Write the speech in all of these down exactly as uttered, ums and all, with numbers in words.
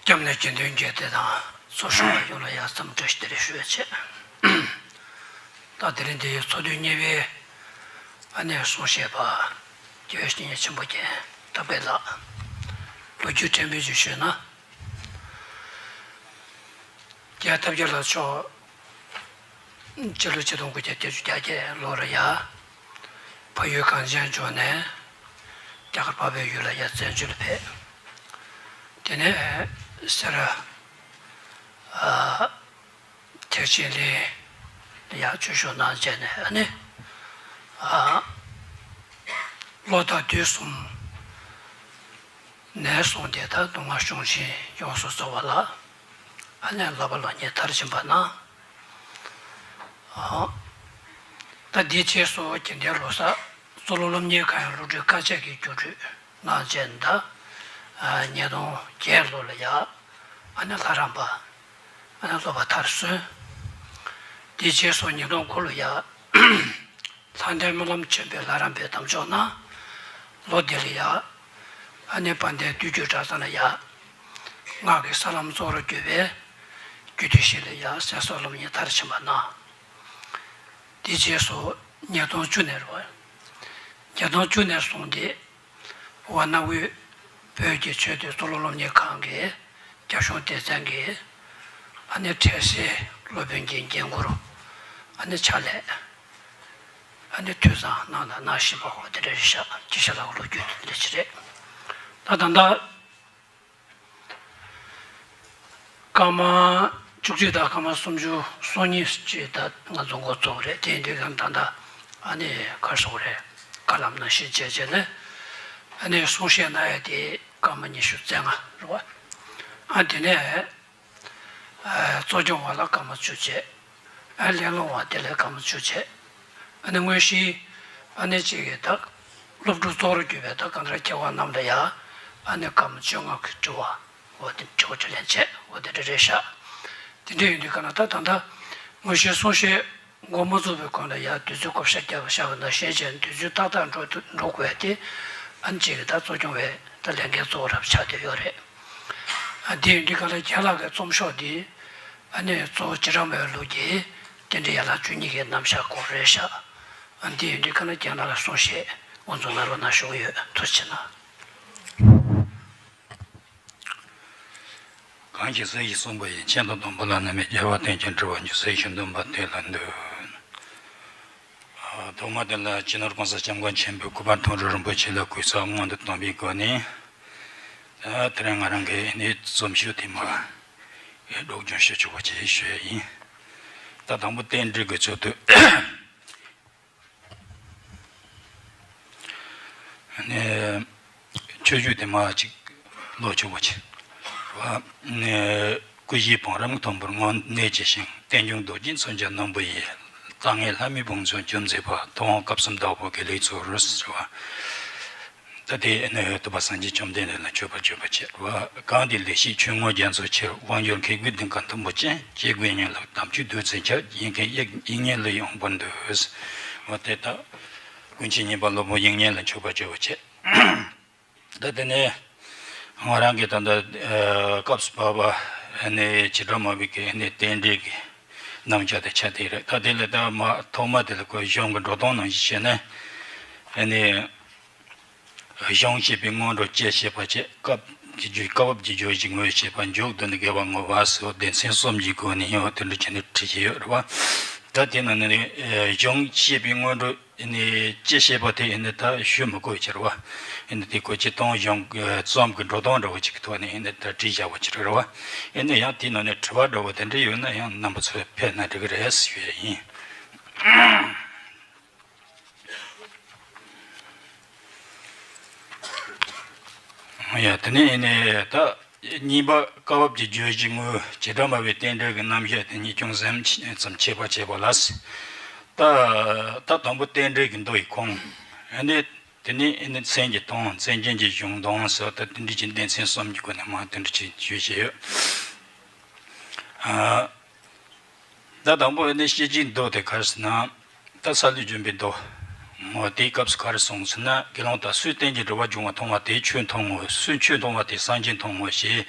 སྐྱབས་གནས་དགེ་འདུན་གྱི་སྡེ་དང་ཚོགས་ཞུགས་པ་ཡོངས་ལ་ཡང་འཚམས་འདྲི་བཀྲ་ཤིས་བདེ་ལེགས་ཞུ་བ་བྱས། ད་དེ་རིང་འདིའི་ཚོགས་དུས་གཉིས་པའི་ཨ་ནེ་གསུང་བཤད་པ་དགེ་བའི་བཤེས་གཉེན་ཆེན་པོ་མཁན་ཐབས་མཁས་ལགས། ལོ་རྒྱུས་ཕྲན་བུ་ཞིག་ཞུས་ན། རྒན་ཐབས་མཁས་ལགས་མཆོག་སྤྱི་ལོ་ཆིག་སྟོང་དགུ་བརྒྱ་བརྒྱད་ཅུ་གྱ་བརྒྱད་ལོར་ཡ། ཕ་ཡུལ་གངས་ཅན་ལྗོངས་ནས་རྒྱ་གར་འཕགས་པའི་ཡུལ་ལ་ཡ་བཙན་བྱོལ་ཕེབས། དེ་ནས་སེ་ར་ཨ་ཐེག་ཆེན་གླིང་ལ་ཡ་ཆོས་ཞུགས་གནང་བྱས་ནས་ཨ་ནི་ཨ་ལོ་དང་དུས་གསུམ་ནས་བཟུང་སྟེ་ད་སྡུག་བསྔལ་གཞུང་ཆེན་ཡོངས་སུ་རྫོགས་པ་ལ་ཨ་ནི་བསླབ་པ་སློབ་གཉེར་མཐར་ཕྱིན་པ་གནང་། ཨ། ད་འདིའི་རྗེས་སུ་དགེ་ལྡན་ལོ་གསར་གཙུག་ལག་སློབ་གཉེར་ཁང་ཡང་སློབ་ཕྲུག་བཀའ་ཆད་ཀྱི་རྒྱུགས་སྤྲོད་གནང་བྱས་ནས་ད་ཉིས་སྟོང་བརྒྱད་ལོ་ལ་ཡ་ཨ་ནི་ལྷ་རམས་པ་ཨ་ནི་སློབ་པ་མཐར་སོན། དེའི་རྗེས་སུ་ཉིས་སྟོང་དགུ་ལོ་ཡ་ལྷ་ལྡན་སྨོན་ལམ་ཆེན་པོའི་ལྷ་རམས་པའི་དམ་འཇོག་གནང་། ལོ་འདི་ལ་ཡ་ཨ་ནི་དཔལ་ལྡན་དུས་འགྱུར་གྲྭ་ཚང་ལ་ཡ་སྔགས་ཀྱི་ས་ལམ་གཙོ་བོར་གྱུར་པའི་རྒྱུད་སྡེ་བཞི་ལ་ཡ་གསན་སྲོལ་སློབ་གཉེར་མཐར་ཕྱིན་པ་གནང་། དེའི་རྗེས་སུ་ཉིས་སྟོང་བཅུ་ནས་རེད། ཉིས་སྟོང་བཅུ་ནས་བཟུང་སྟེ་ཝཱ་ཎ་དབུས་བོད་ཀྱི་ཆོས་སྡེ་གཙུག་ལག་སློབ་གཉེར་ཁང་གི་རྒྱ་གཞུང་སྡེ་ཚན་གྱི་ཨ་ནི་འཕྲལ་སེལ་སློབ་དཔོན་གྱི་འགན་འཁུར་ཨ་ནི་ཕྱག་ལས་ཨ་ནི་འཐུས་ཚང་གནང་དང་གནང་བཞིན་པ་འོ་དེ་འདྲ་རེད་ཤག་སྐྱིད་ཤག་ལགས་ལོ་རྒྱུས་དེ་འདྲ་ཅིག་རེད། ད་ད་ལྟ། སྐར་མ་བཅུ་གཅིག་དང་སྐར་མ་སུམ་ཅུ་སོ་གཉིས་ཅིག་ད་ང་ཚོ་འགོ་ཚུགས་རེད། དེ་ཡིན་དུས་ཀྱང་ད་ལྟ་ཨ་ནི་ག་རེ་ཟེར་དགོས་རེད། བཀའ་སློབ་ནང་བཞིན་བྱས་བྱས་ནས་ཨ་ནི་གསུང་བཤད་གནང་ཡ་དེ་སྐར་མ་ཉི་ཤུ་རྩ་ལྔ་རེད་བ། ཨ་དེ་ནས་ཨ་གཙོ་སྐྱོང་བ་ལ་སྐར་མ་བཅུ་བྱས། ཨ་གླེང་སློང་བ་དེ་ལ་སྐར་མ་བཅུ་བྱས། ཨ་ནི་དངོས་གཞིའི་ཨ་ནི་གཅིག་གི་ད་སློབ་ཕྲུག་གཙོ་བོར་གྱུར་པའི་ད་གང་ལྟར་མཁས་དབང་རྣམས་ལ་ཡ་ཨ་ནི་སྐར་མ་བཅོ་ལྔ་གི་དྲི་བ་འོ་དེ་ཆོག་ཆོག་ལན་བྱས་འོ་དེ་འདྲ་རེད་ཤག་དེ་འདྲ་ཡིན་དུས་ག་ན་ད་ད་ལྟ་དངོས་གཞིའི་གསུང་བཤད་འགོ་མ་ཚུགས་པའི་གོང་ལ་ཡ་དུས་ཚོད་བགོ་བཤའ་རྒྱག་བཞག་པ་ནང་བཞིན་བྱས་དུས་ཚོད་ཏག་ཏག་འགྲོ་འགྲོ་དགོས་ཏེ་ཨ་ནི་གཅིག་གི་ད་གཙོ་སྐྱོང་བའི་ད་ལས་འགན་གཙོ་བོ་རབ་ཆགས་བསྡད་ཡོད་རེད། ཨ་དེ་ཡིན་དུས་ག་ལ་རྒན་ལགས་ཀྱི་རྩོམ་ཤོག་འདི་ཨ་ནི་གཙོ་བོ་བྱེ་བྲག་སྨྲ་བའི་ལུགས་ཀྱི་རྟེན་འབྲེལ་ཡན་ལག་བཅུ་གཉིས་ཀྱི་རྣམ་གཞག་སྐོར་རེད་ཤག་ཨ་འདི་ཡིན་དུས་ཁ་ན་རྒན་ལགས་ལ་གསུང་བཤད་དབུ་འཛུགས་གནང་རོགས་གནང་ཞུ་གི་ཡོད། ཐུགས་རྗེ་གནང་། གང་ཞིག་གསལ་ཞིང་གསུངས་པ་ཡི། མཆན་དང་དང་པོ་ལ་ནི་མི་སྐྱེ་བ་སྟོན་ཅིང་དྲི་བ་འཇུག། གསལ་ཞིང་གདམས་པ་དེ་ལ་འདུད། ཐོག་མ་དེ་ལ་སྤྱི་ནོར་༸གོང་ས་༸སྐྱབས་མགོན་ཆེན་པོའི་སྐུ་པར་མཐོང་གྲོལ་རིན་པོ་ཆེ་ལ་གུས་ཕྱག་སྔོན་དུ་བཏང་བའི་སྒོ་ནས། ད་དེ་རིང་ང་རང་གིས་ནི་རྩོམ་ཤོག་དེ་མ་སྒྲོག་སྦྱང་ཞུ་ཆོག་པ་ཅིག་ཞུ་ཡ་ཡིན། ད་དང་པོ་རྟེན་འབྲེལ་གྱི་ཚུལ་དུ། ནས་ཆོས་བརྒྱུད་དེ་མ་ཅིག་ལོ་ཆོག་པ་ཅིག་རེད་བ། ནས་སྐུ་བཞིའི་བང་རིམ་མཐོན་པོར་དངོས་གནས་ཇི་བཞིན། བསྟན་སྐྱོང་རྡོ་རྗེ་མཚོན་ཆ་རྣོན་པོ་ཡིས། རྩ་ལྔའི་ལྷ་མིའི་བང་མཛོད་འཇོམས་མཛད་པ། ཐུབ་དབང་སྐབས་གསུམ་བདག་པོ་དགེ་ལེགས་མཚོ་རུ་ཟེར་བ། ད་དེ་ནི་ཐུབ་པ་སངས་རྒྱས་བཅོམ་ལྡན་འདས་ལ་མཆོད་པར་བརྗོད་པ་བྱེད་རོ། གང་དེ་ལེགས་བཤད་ཆོས་མངོན་རྒྱ་མཚོ་ཆེར། དབང་འབྱོར་མཁས་བཀུག་གདེངས་ཀ་མཐུན་པོ་ཅན། སྐྱེ་དགུའི་སྙིང་ལ་དམ་ཆོས་རྡོ་རྗེ་འཆང་། ཡིད་མཁན་དབྱིག་དབྱིག་གཉེན་ལ་ཡང་དབང་པོར་འདུད། འོ་དེ་ད་ཀུན་མཁྱེན་ཉན་པ་སློབ་དཔོན་དབྱིག་གཉེན་ལ་མཆོད་པར་བརྗོད་པ་བྱེད། ད་དེ་ནས་ང་རང་གིས་ད་ལྟ་སྐབས་སུ་བབས་པ་ནི་བྱེ་བྲག་སྨྲ་བའི་གི་ནི་རྟེན་འབྲེལ་གྱི་རྣམ་གཞག་དེ་ཆ་དེ་རེད། ད་དེ་ལ་ད་མ་ཐོག་མ་དེ་ལ་ཁོ་གཞུང་གི་འགྲོ་སྟངས་ནང་བཞིན་བྱས་ནས་ནི། གཞུང་བཤད་པའི་སྔོན་འགྲོ་སྐྱེ་ཤེས་པ་བྱས། སྐབས་ཀྱི་རྒྱུད་སྐབས་ཀྱི་རྒྱུད་ཀྱི་ངོས་བཤད་པ། མཇུག་ཏུ་ནི་དགེ་བ་བསྔོ་བ་སོགས་སྡེ་ཚན་གསུམ་གྱི་སྒོ་ནས་ཡང་དེ་འདྲ་བྱས་ནས་བྲིས་ཀྱི་ཡོད་རེད་བ། ད་དེ་ནང་ནས་གཞུང་བཤད་པའི་སྔོན་འགྲོ་ནི་སྐྱེ་ཤེས་པ་དེ་ནི་ད་ཞུ་མི་དགོས་ཀྱི་རེད་བ། ནི་དེ་ཁོ་སྤྱི་དོན་གཞུང་རྩོམ་གྱི་འགྲོ་སྟངས་འདྲ་བོ་ཅིག་གི་ཐོག་ནས་ནི་ད་བྲིས་བཞག་པ་ཅིག་རེད་བ། ནི་ཡང་དེ་ནང་ནས་དྲི་བ་འདྲ་བོ་དེ་འདྲ་ཡོད་ན་ཡང་རྣམ་པ་ཚོས་ཕེབས་ན་འགྲིག་གི་རེད་ཞུ་ཡ་ཡིན། ཡ་དེ་ནས་ནས་ད་གཉིས་པ་བཀའ་བབས་ཀྱི་བརྗོད་གཞི་དངོས་བྱེ་བྲག་སྨྲ་བའི་རྟེན་འབྲེལ་གྱི་རྣམ་གཞག་དེ་ཉིད་ཅུང་ཟད་ཙམ་འཆད་པ་བྱས་པ་ལ། ད་ད་དང་པོ་རྟེན་འབྲེལ་གྱི་མདོ་ཡི་ཁུངས། ཨ་ནི་དེ་ནས་ཨ་ནི་མཚན་གྱི་དོན། མཚན་ཅན་གྱི་གཞུང་དོན་སོགས་ད་དེ་འདྲ་ཅིག་སྡེ་ཚན་གསུམ་གྱི་སྒོ་ནས་མ་དེ་འདྲ་ཅིག་བརྗོད་བྱས་ཡོད། ཨ། ད་དང་པོ་ནི་ཤེས་བྱའི་མདོ་དེ་ག་རེ་ཟེར་ན། ད་སཱ་ལུ་ལྗོན་པའི་མདོ། ངོ་དེའི་སྐབས་སུ་ག་རེ་གསུངས་ཟེར་ན། དགེ་སློང་དག་སུས་རྟེན་གྱི་སྒྲིབ་པ་སྦྱོང་བ་མཐོང་བ་དེས་ཆོས་མཐོང་ངོ་། སུས་ཆོས་མཐོང་བ་དེས་སངས་རྒྱས་མཐོང་ངོ་ཞེས།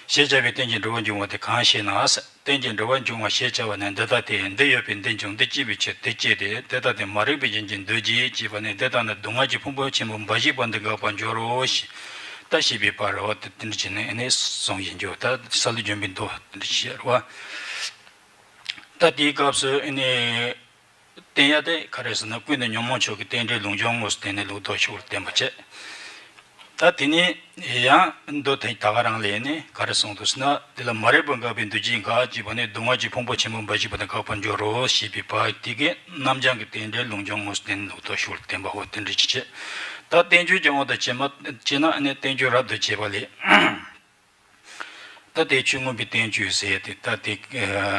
ཞེས་བྱ་བའི་རྟེན་ཅིང་འབྲེལ་བར་འབྱུང་བ་དེ་གང་ཞེ་ན། རྟེན་ཅིང་འབྲེལ་བར་འབྱུང་བ་ཞེས་བྱ་བ་ནི་འདི་ལྟ་སྟེ། འདི་ཡོད་པས་འདི་འབྱུང་། འདི་སྐྱེས་པའི་ཕྱིར་འདི་སྐྱེ་སྟེ། འདི་ལྟ་སྟེ་མ་རིག་པའི་རྐྱེན་གྱིས་འདུ་བྱེད་ཅེས་པ་ནི། འདི་ལྟ་ན་སྡུག་བསྔལ་གྱི་ཕུང་པོ་ཆེན་པོ་འབའ་ཞིག་པ་འདི་འགག་པར་འགྱུར་རོ། ད་ཞེས་པའི་བར་རོ། དེ་འདྲ་བྱས་ནས་ནི་གསུངས་བཞིན་འཇུག་ད་སཱ་ལུ་ལྗོན་པའི་མདོ་དེ་འདྲ་བཤད་རོ། ད་དེའི་སྐབས་སུ་ནི། བསྟན་ཡ་དེ་ག་རེ་ཟེར་ན། ཀུན་ནས་ཉོན་མོངས་ཕྱོགས་ཀྱི་རྟེན་འབྲེལ་ལུགས་འབྱུང་དངོས་སུ་བསྟན་ནས་ལུགས་ལྡོག་ཕྱོགས་ལ་བསྟན་པ་བྱས། ད་དེ་ནས་ཡང་མདོ་དེ་ད་ག་རང་ལས་ནི་ག་རེ་གསུངས་འདུག་ཟེར་ན། དེ་ལ་མ་རིག་པ་འགགས་པས་འདུ་བྱེད་འགག་ཅེས་པ་ནི་སྡུག་བསྔལ་གྱི་ཕུང་པོ་ཆེན་པོ་འབའ་ཞིག་པ་དེ་འགག་པར་འགྱུར་རོ་ཞེས་པའི་བར་དེ་གའི་རྣམ་བྱང་གི་རྟེན་འབྲེལ་ལུགས་འབྱུང་དངོས་སུ་བསྟན་ནས་ལུགས་ལྡོག་ཕྱོགས་ལ་བསྟན་པའོ། དེ་འདྲ་ཅིག་བྱས། ད་བསྟན་བཅོས་ཀྱི་དབང་དུ་བྱས་མ་བྱས་ན་ནི་བསྟན་བཅོས་རབ་ཏུ་བྱེད་པ་ལས། ད་དེ་ཆོས་མངོན་པའི་བསྟན་བཅོས་ཟེར་ཏེ། ད་དེ་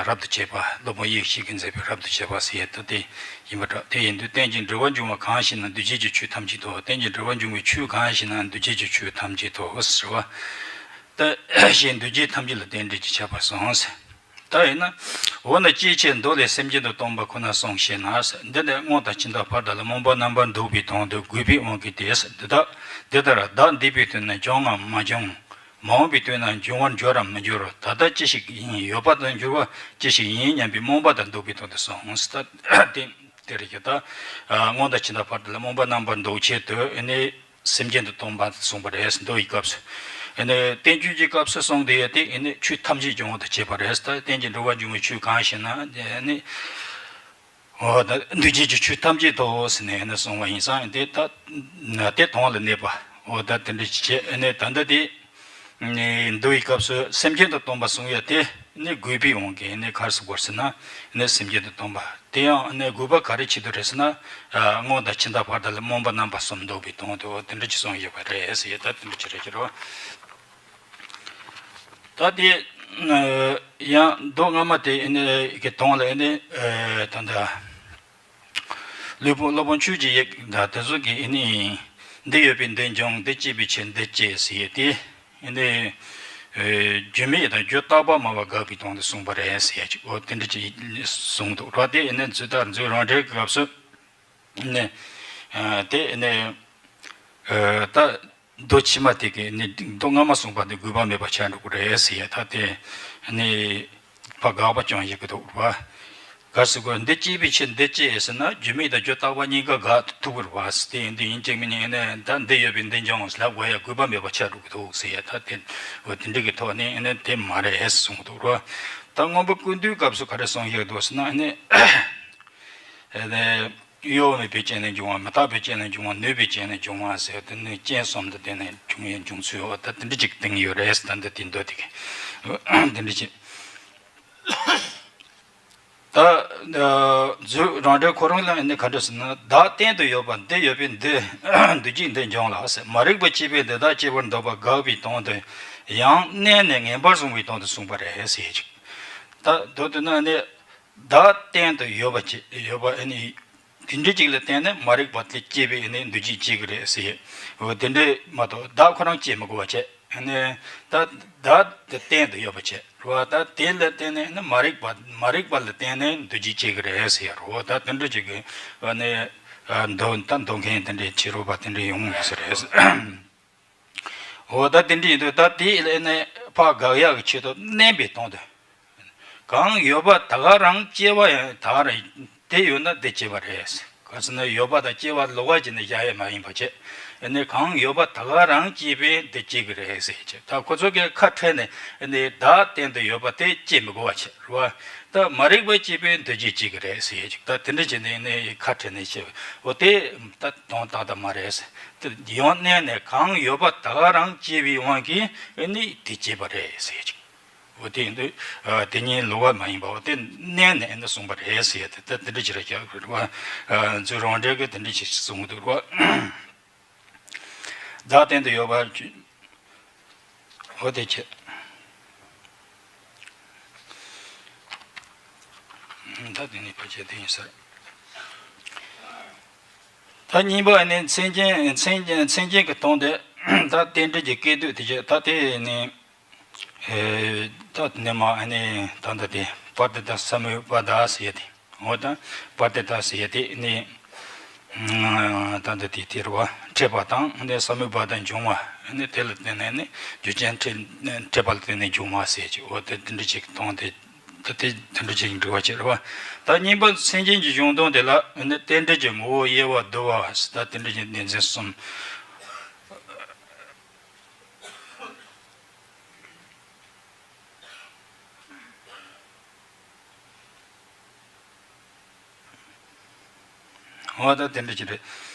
རབ་ཏུ་བྱེད་པ། སློབ་དཔོན་ཡེ་ཤེས་ཀྱིས་མཛད་པའི་རབ་ཏུ་བྱེད་པ་ཟེར་ད་དེ་ཡིན་པ་འདྲ། དེ་ཡིན་དུས་རྟེན་ཅིང་འབྲེལ་བར་འབྱུང་བ་གང་ཞེ་ན། འདུ་བྱེད་ཀྱི་ཆོས་ཐམས་ཅད་དོ། རྟེན་ཅིང་འབྲེལ་བར་འབྱུང་བའི་ཆོས་གང་ཞེ་ན། འདུ་བྱེད་ཀྱི་ཆོས་ཐམས་ཅད་དོ་ཟེར་བ། ད་ཞེས་འདུ་བྱེད་ཐམས་ཅད་ལ་རྟེན་འབྲེལ་གྱིས་ཁྱབ་པར་གསུངས་ཟེར། ད་ཡིན་ན། འོ་ན་ཅིའི་ཕྱིར་མདོ་ལས་སེམས་ཅན་དུ་སྟོན་པ་ཁོ་ན་གསུངས་ཞེ་ན་ཟེར། འདི་ནི་སྔོན་དང་ཕྱི་དང་བར་དག་ལ་རྨོངས་པ་རྣམ་པར་འདོགས་པའི་དོན་དུ་དགོས་པའི་དབང་གིས་ཏེ་ཟེར། འདི་དག་འདི་ལྟར་བདག་འདས་པའི་དུས་ན་བྱུང་ངམ་མ་བྱུང་། མ་འོངས་པའི་དུས་ན་འབྱུང་བར་འགྱུར་རམ་མི་འགྱུར། ད་ལྟ་ཅི་ཞིག་ཡིན། ཡོད་པ་དང་འགྱུར་བ་ཅི་ཞིག་ཡིན་སྙམ་པའི་རྨོངས་པ་དང་འདོགས་པའི་དོན་དུ་གསུངས། ད་དེ་དེ་རེད་ཀྱི། ད་སྔོན་དང་ཕྱི་དང་བར་དུ་ལ་རྨོངས་པ་རྣམ་པར་འདོགས་ཆེད་དུ་ཨ་ནི་སེམས་ཅན་དུ་སྟོན་པ་གསུངས་པ་རེད། མདོ་ཡི་སྐབས་སུ། ཨ་ནི་བསྟན་བཅོས་ཀྱི་སྐབས་སུ་གསུངས་དེ་ཡ་དེ་ཨ་ནི་ཆོས་ཐམས་ཅད་ཀྱི་དབང་དུ་བྱས་པ་རེད། ད་རྟེན་ཅིང་འབྲེལ་བར་འབྱུང་བའི་ཆོས་གང་ཞེ་ན། ཨ་ནི། འོ་ད་འདུ་བྱེད་ཀྱི་ཆོས་ཐམས་ཅད་དོ་ཟེར་ནས་ནི་གསུངས་པ་ཡིན་ཙང་། དེ་ད་དེ་དོན་ལ་གནས་པ། འོ་ད་དེ་འདྲ་བྱས་ནས་ད་ལྟ་དེ་ནི་མདོ་ཡི་སྐབས་སུ་སེམས་ཅན་དུ་སྟོན་པ་གསུངས་ཡ་དེ་ནི་དགོས་པའི་དབང་གིས་ནི་ག་རེ་གསུངས་པ་ཟེར་ན། ནི་སེམས་ཅན་དུ་སྟོན་པ་དེ་ཡང་ནི་དགོས་པ་ག་རེ་ཆེད་དུ་རེད་ཟེར་ན། སྔོན་དང་ཕྱི་དང་བར་དག་ལ་རྨོངས་པ་རྣམ་པ་གསུམ་འདོགས་པའི་དོན་དུ་དེ་འདྲ་ཅིག་གསུངས་ཡོད་པ་རེད་ཟེར་ཡ། ད་དེ་འདྲ་ཅིག་རེད་ཀྱི་རེད། ད་དེ་ཡང་མདོ་སྔ་མ་དེ་ཨ་ནི་གི་དོན་ལ་ཨ་ནི་ད་ལྟ་སློབ་དཔོན་སློབ་དཔོན་ཆོས་ཀྱི་ཡིག་དང་དེ་ཚོ་གི་ཨ་ནི་འདི་ཡོད་པས་འདི་འབྱུང་། འདི་སྐྱེས་པའི་ཕྱིར་འདི་སྐྱེ་ཟེར་ཡས་དེ་ཨ་ནི་རྒྱུ་མེད་དང་རྒྱུ་རྟག་པ་སྨྲ་བ་དགག་པའི་དོན་དུ་གསུངས་པ་རེད་ཟེར་ཡས་ཅིག་འོ་དེ་འདྲ་ཅིག་གསུངས་འདུག་ར། དེ་ཨ་ནི་མཛོད་ལྟར་མཛོད་རང་འགྲེལ་གྱི་སྐབས་སུ། ནས། དེ་ནས། ད་མདོ་ཕྱི་མ་དེ་གི་ནི་མདོ་སྔ་མ་གསུངས་པ་འདི་དགོས་པ་མེད་པ་ཆགས་འགྲོ་གི་རེད་ཟེར་ཡ། ད་དེ་ནི་ཕར་དགག་པ་བྱུང་ཡོད་ཀྱི་འདུག་བ། ག་ཟེར་གོ། འདི་སྐྱེས་པའི་ཕྱིར་འདི་སྐྱེ་ཟེར་ན། རྒྱུ་མེད་དང་རྒྱུ་རྟག་པ་གཉིས་ཀ་དགག་ཐུབ་ཀྱི་རེད་བ། དེ་ཡིན་དུས་ཡིན་གཅིག་མིན་གཉིས་ནས་ད་འདི་ཡོད་པས་འདི་འབྱུང་ལབ་དགོས་ཡ་དགོས་པ་མེད་པ་ཆགས་འགྲོ་གི་འདུག་ཟེར་ཡ། ད་དེ་འོ་དེ་འདྲ་གི་ཐོག་ནས་ནི་དེ་མ་རེད་གསུངས་འདུག་ར། ད་སྔོན་པོ་ཀུན་བཏུས་སྐབས་སུ་ག་རེ་གསུངས་ཡོད་འདུག་ཟེར་ན་ནི། གཡོ་བ་མེད་པའི་རྐྱེན་ལས་འབྱུང་བ། མི་རྟག་པའི་རྐྱེན་ལས་འབྱུང་བ། གནོད་པའི་རྐྱེན་ལས་འབྱུང་བ་ཟེར་དེ་ནི་རྐྱེན་གསུམ་དུ་བརྟེན་ནས་འབྱུང་བའི་འབྱུང་ཚུལ་འོ་ད་དེ་འདྲ་ཅིག་བསྟན་ཡོད་རེད། ད་འདི་དེ་མདོ་དེ་གི་དེ་འདྲ་ཅིག་ད་མཛོད་རང་འགྲེལ་ཁོ་རང་ལ་ནི་ག་འདྲ་ཟེར་ན། བདག་གཏན་དུ་ཡོད་པ་འདི་ཡོད་པས་འདི་འདུ་བྱེད་འདི་འབྱུང་ལ་ཟེར། མ་རིག་པ་སྐྱེས་པས་འདི་དག་སྐྱེ་བར་འདོད་པ་དགག་པའི་དོན་དུ་ཡང་བསྣན་ནས་ངན་པར་བཟུང་བའི་དོན་དུ་གསུངས་པ་རེད་ཟེར་ཅིག་ད་མདོ་དེ་ན་ནི། བདག་གཏན་དུ་ཡོད་པ་ཅི་ཡོད་པ་ཨ་ནི། དེ་འདྲ་ཅིག་ལ་བརྟེན་ནས་མ་རིག་པ་དེ་སྐྱེས་པའི་ཨ་ནི་འདུ་བྱེད་སྐྱེ་གི་རེད་ཟེར། འོ་དེ་འདྲ་མ་གཏོགས་བདག་ཁོ་རང་སྐྱེ་མི་དགོས་པ་བྱས། ཨ་ནི་ད་བདག་དེ་གཏན་དུ་ཡོད་པ་བྱས་རེད་བ། ད་དེ་ལ་བརྟེན་ནས་ཨ་ནི་མ་རིག་པ་མ་རིག་པ་ལ་བརྟེན་ནས་འདུ་བྱེད་སྐྱེ་གི་རེད་ཟེར་ཡ་རེད་བ། ད་དེ་འདྲ་ཅིག་གི་ཨ་ནི་མདོ་ད་མདོ་མཁན་དེ་འདྲའི་ཕྱི་རོལ་པ་དེ་འདྲ་ཡོང་གི་རེད། འོ་ད་དེ་འདྲ་ཡིན་དུས་ད་དེ་ལ་ནི་ཕར་དགག་ཡག་གི་ཆེད་དུ་བསྣན་པའི་དོན་དུ། གང་ཡོད་པ་ད་ག་རང་སྐྱེ་བ་ཡང་ད་ག་རང་དེ་ཡོད་ན་དེ་སྐྱེ་བ་རེད། ག་ཟེར་ན་ཡོད་པ་དང་སྐྱེ་བ་ལོགས་ཀ་བྱས་ནས་བཞག་ཡས་མ་ཡིན་པ་བྱས། ནི་གང་ཡོད་པ་ད་ག་རང་སྐྱེས་པས་དེ་སྐྱེ་གི་རེད་ཟེར་བྱས། ད་ཁོ་ཚོ་གིས་ཁ་བྲལ་ནས་ནི་བདག་གཏན་དུ་ཡོད་པ་དེ་སྐྱེ་མི་དགོས་པ་བྱས་རེད་བ། ད་མ་རིག་པ་སྐྱེས་པས་འདུ་བྱེད་སྐྱེ་གི་རེད་ཟེར་བྱས། ད་དེ་འདྲ་བྱས་ནས་ནི་ཁ་བྲལ་ནས་བྱས་པ་འོ་དེ་ད་དོན་དག་ད་མ་རེད་ཟེར། དེ་ཡང་བསྣན་ནས་གང་ཡོད་པ་ད་ག་རང་སྐྱེ་བའི་དབང་གིས་ནི་དེ་སྐྱེས་པ་རེད་ཟེར་ཅིག་འོ་དེ་ཡིན་དུས་དེ་གཉིས་ལོགས་པ་མ་ཡིན་པ་འོ་དེ་བསྣན་ནས་ནི་གསུངས་པ་རེད་ཟེར་ཡ་དེ་ད་དེ་འདྲ་ཅིག་རེད་ཀྱང་རེད་བ། མཛོད་རང་འགྲེལ་གྱིས་དེ་འདྲ་ཅིག་གསུངས་འདུག་རེད་བ། བདག་གཏན་དུ་ཡོད་པ་འོ་དེ་ཁྱེད། ད་དེ་ནི་ཕལ་ཆེར་དེ་ཡིན་ས་རེད། ད་གཉིས་པ་ནི་མཚན་ཅན་མཚན་ཅན་མཚན་ཅན་གྱི་དོན་དེ་ད་རྟེན་འབྲེལ་གྱི་སྐད་དོད་དེ་བྱས། ད་དེ་ནི་ད་དེ་ནི་མ་ནི་ད་ད་དེ་པར་དེ་ད་ས་མོའི་པ་ད་ཟེར་ཡ་དེ། འོ་ད་པར་དེ་ད་ཟེར་ཡ་དེ་ནི་ད་ད་དེ་དེ་རེད་བ། འཕྲད་པ་དང་། ཨ་ནི་ས་མུ་པ་དཱ་འབྱུང་བ། ཨ་ནི་དེ་ལ་བརྟེན་ནས་ནི་རྒྱུ་རྐྱེན་འཕྲད་འཕྲད་པ་ལ་བརྟེན་ནས་འབྱུང་བ་ཟེར་གྱི། འོ་དེ་དེ་འདྲ་ཅིག་མཐོང་སྟེ། ད་དེ་དེ་འདྲ་ཅིག་འགྲིག་པ་ཅིག་རེད་བ། ད་གཉིས་པ་སེམས་ཅན་གྱི་གཞུང་དོན་དེ་ལ་ནི་རྟེན་འབྲེལ་གྱི་ངོ་བོ་དབྱེ་བ་བསྡུ་བ་ཟེར། ད་རྟེན་འབྲེལ་གྱི་སྡེ་ཚན་གསུམ། འོ་ད་དེ་འདྲ་ཅིག་རེད།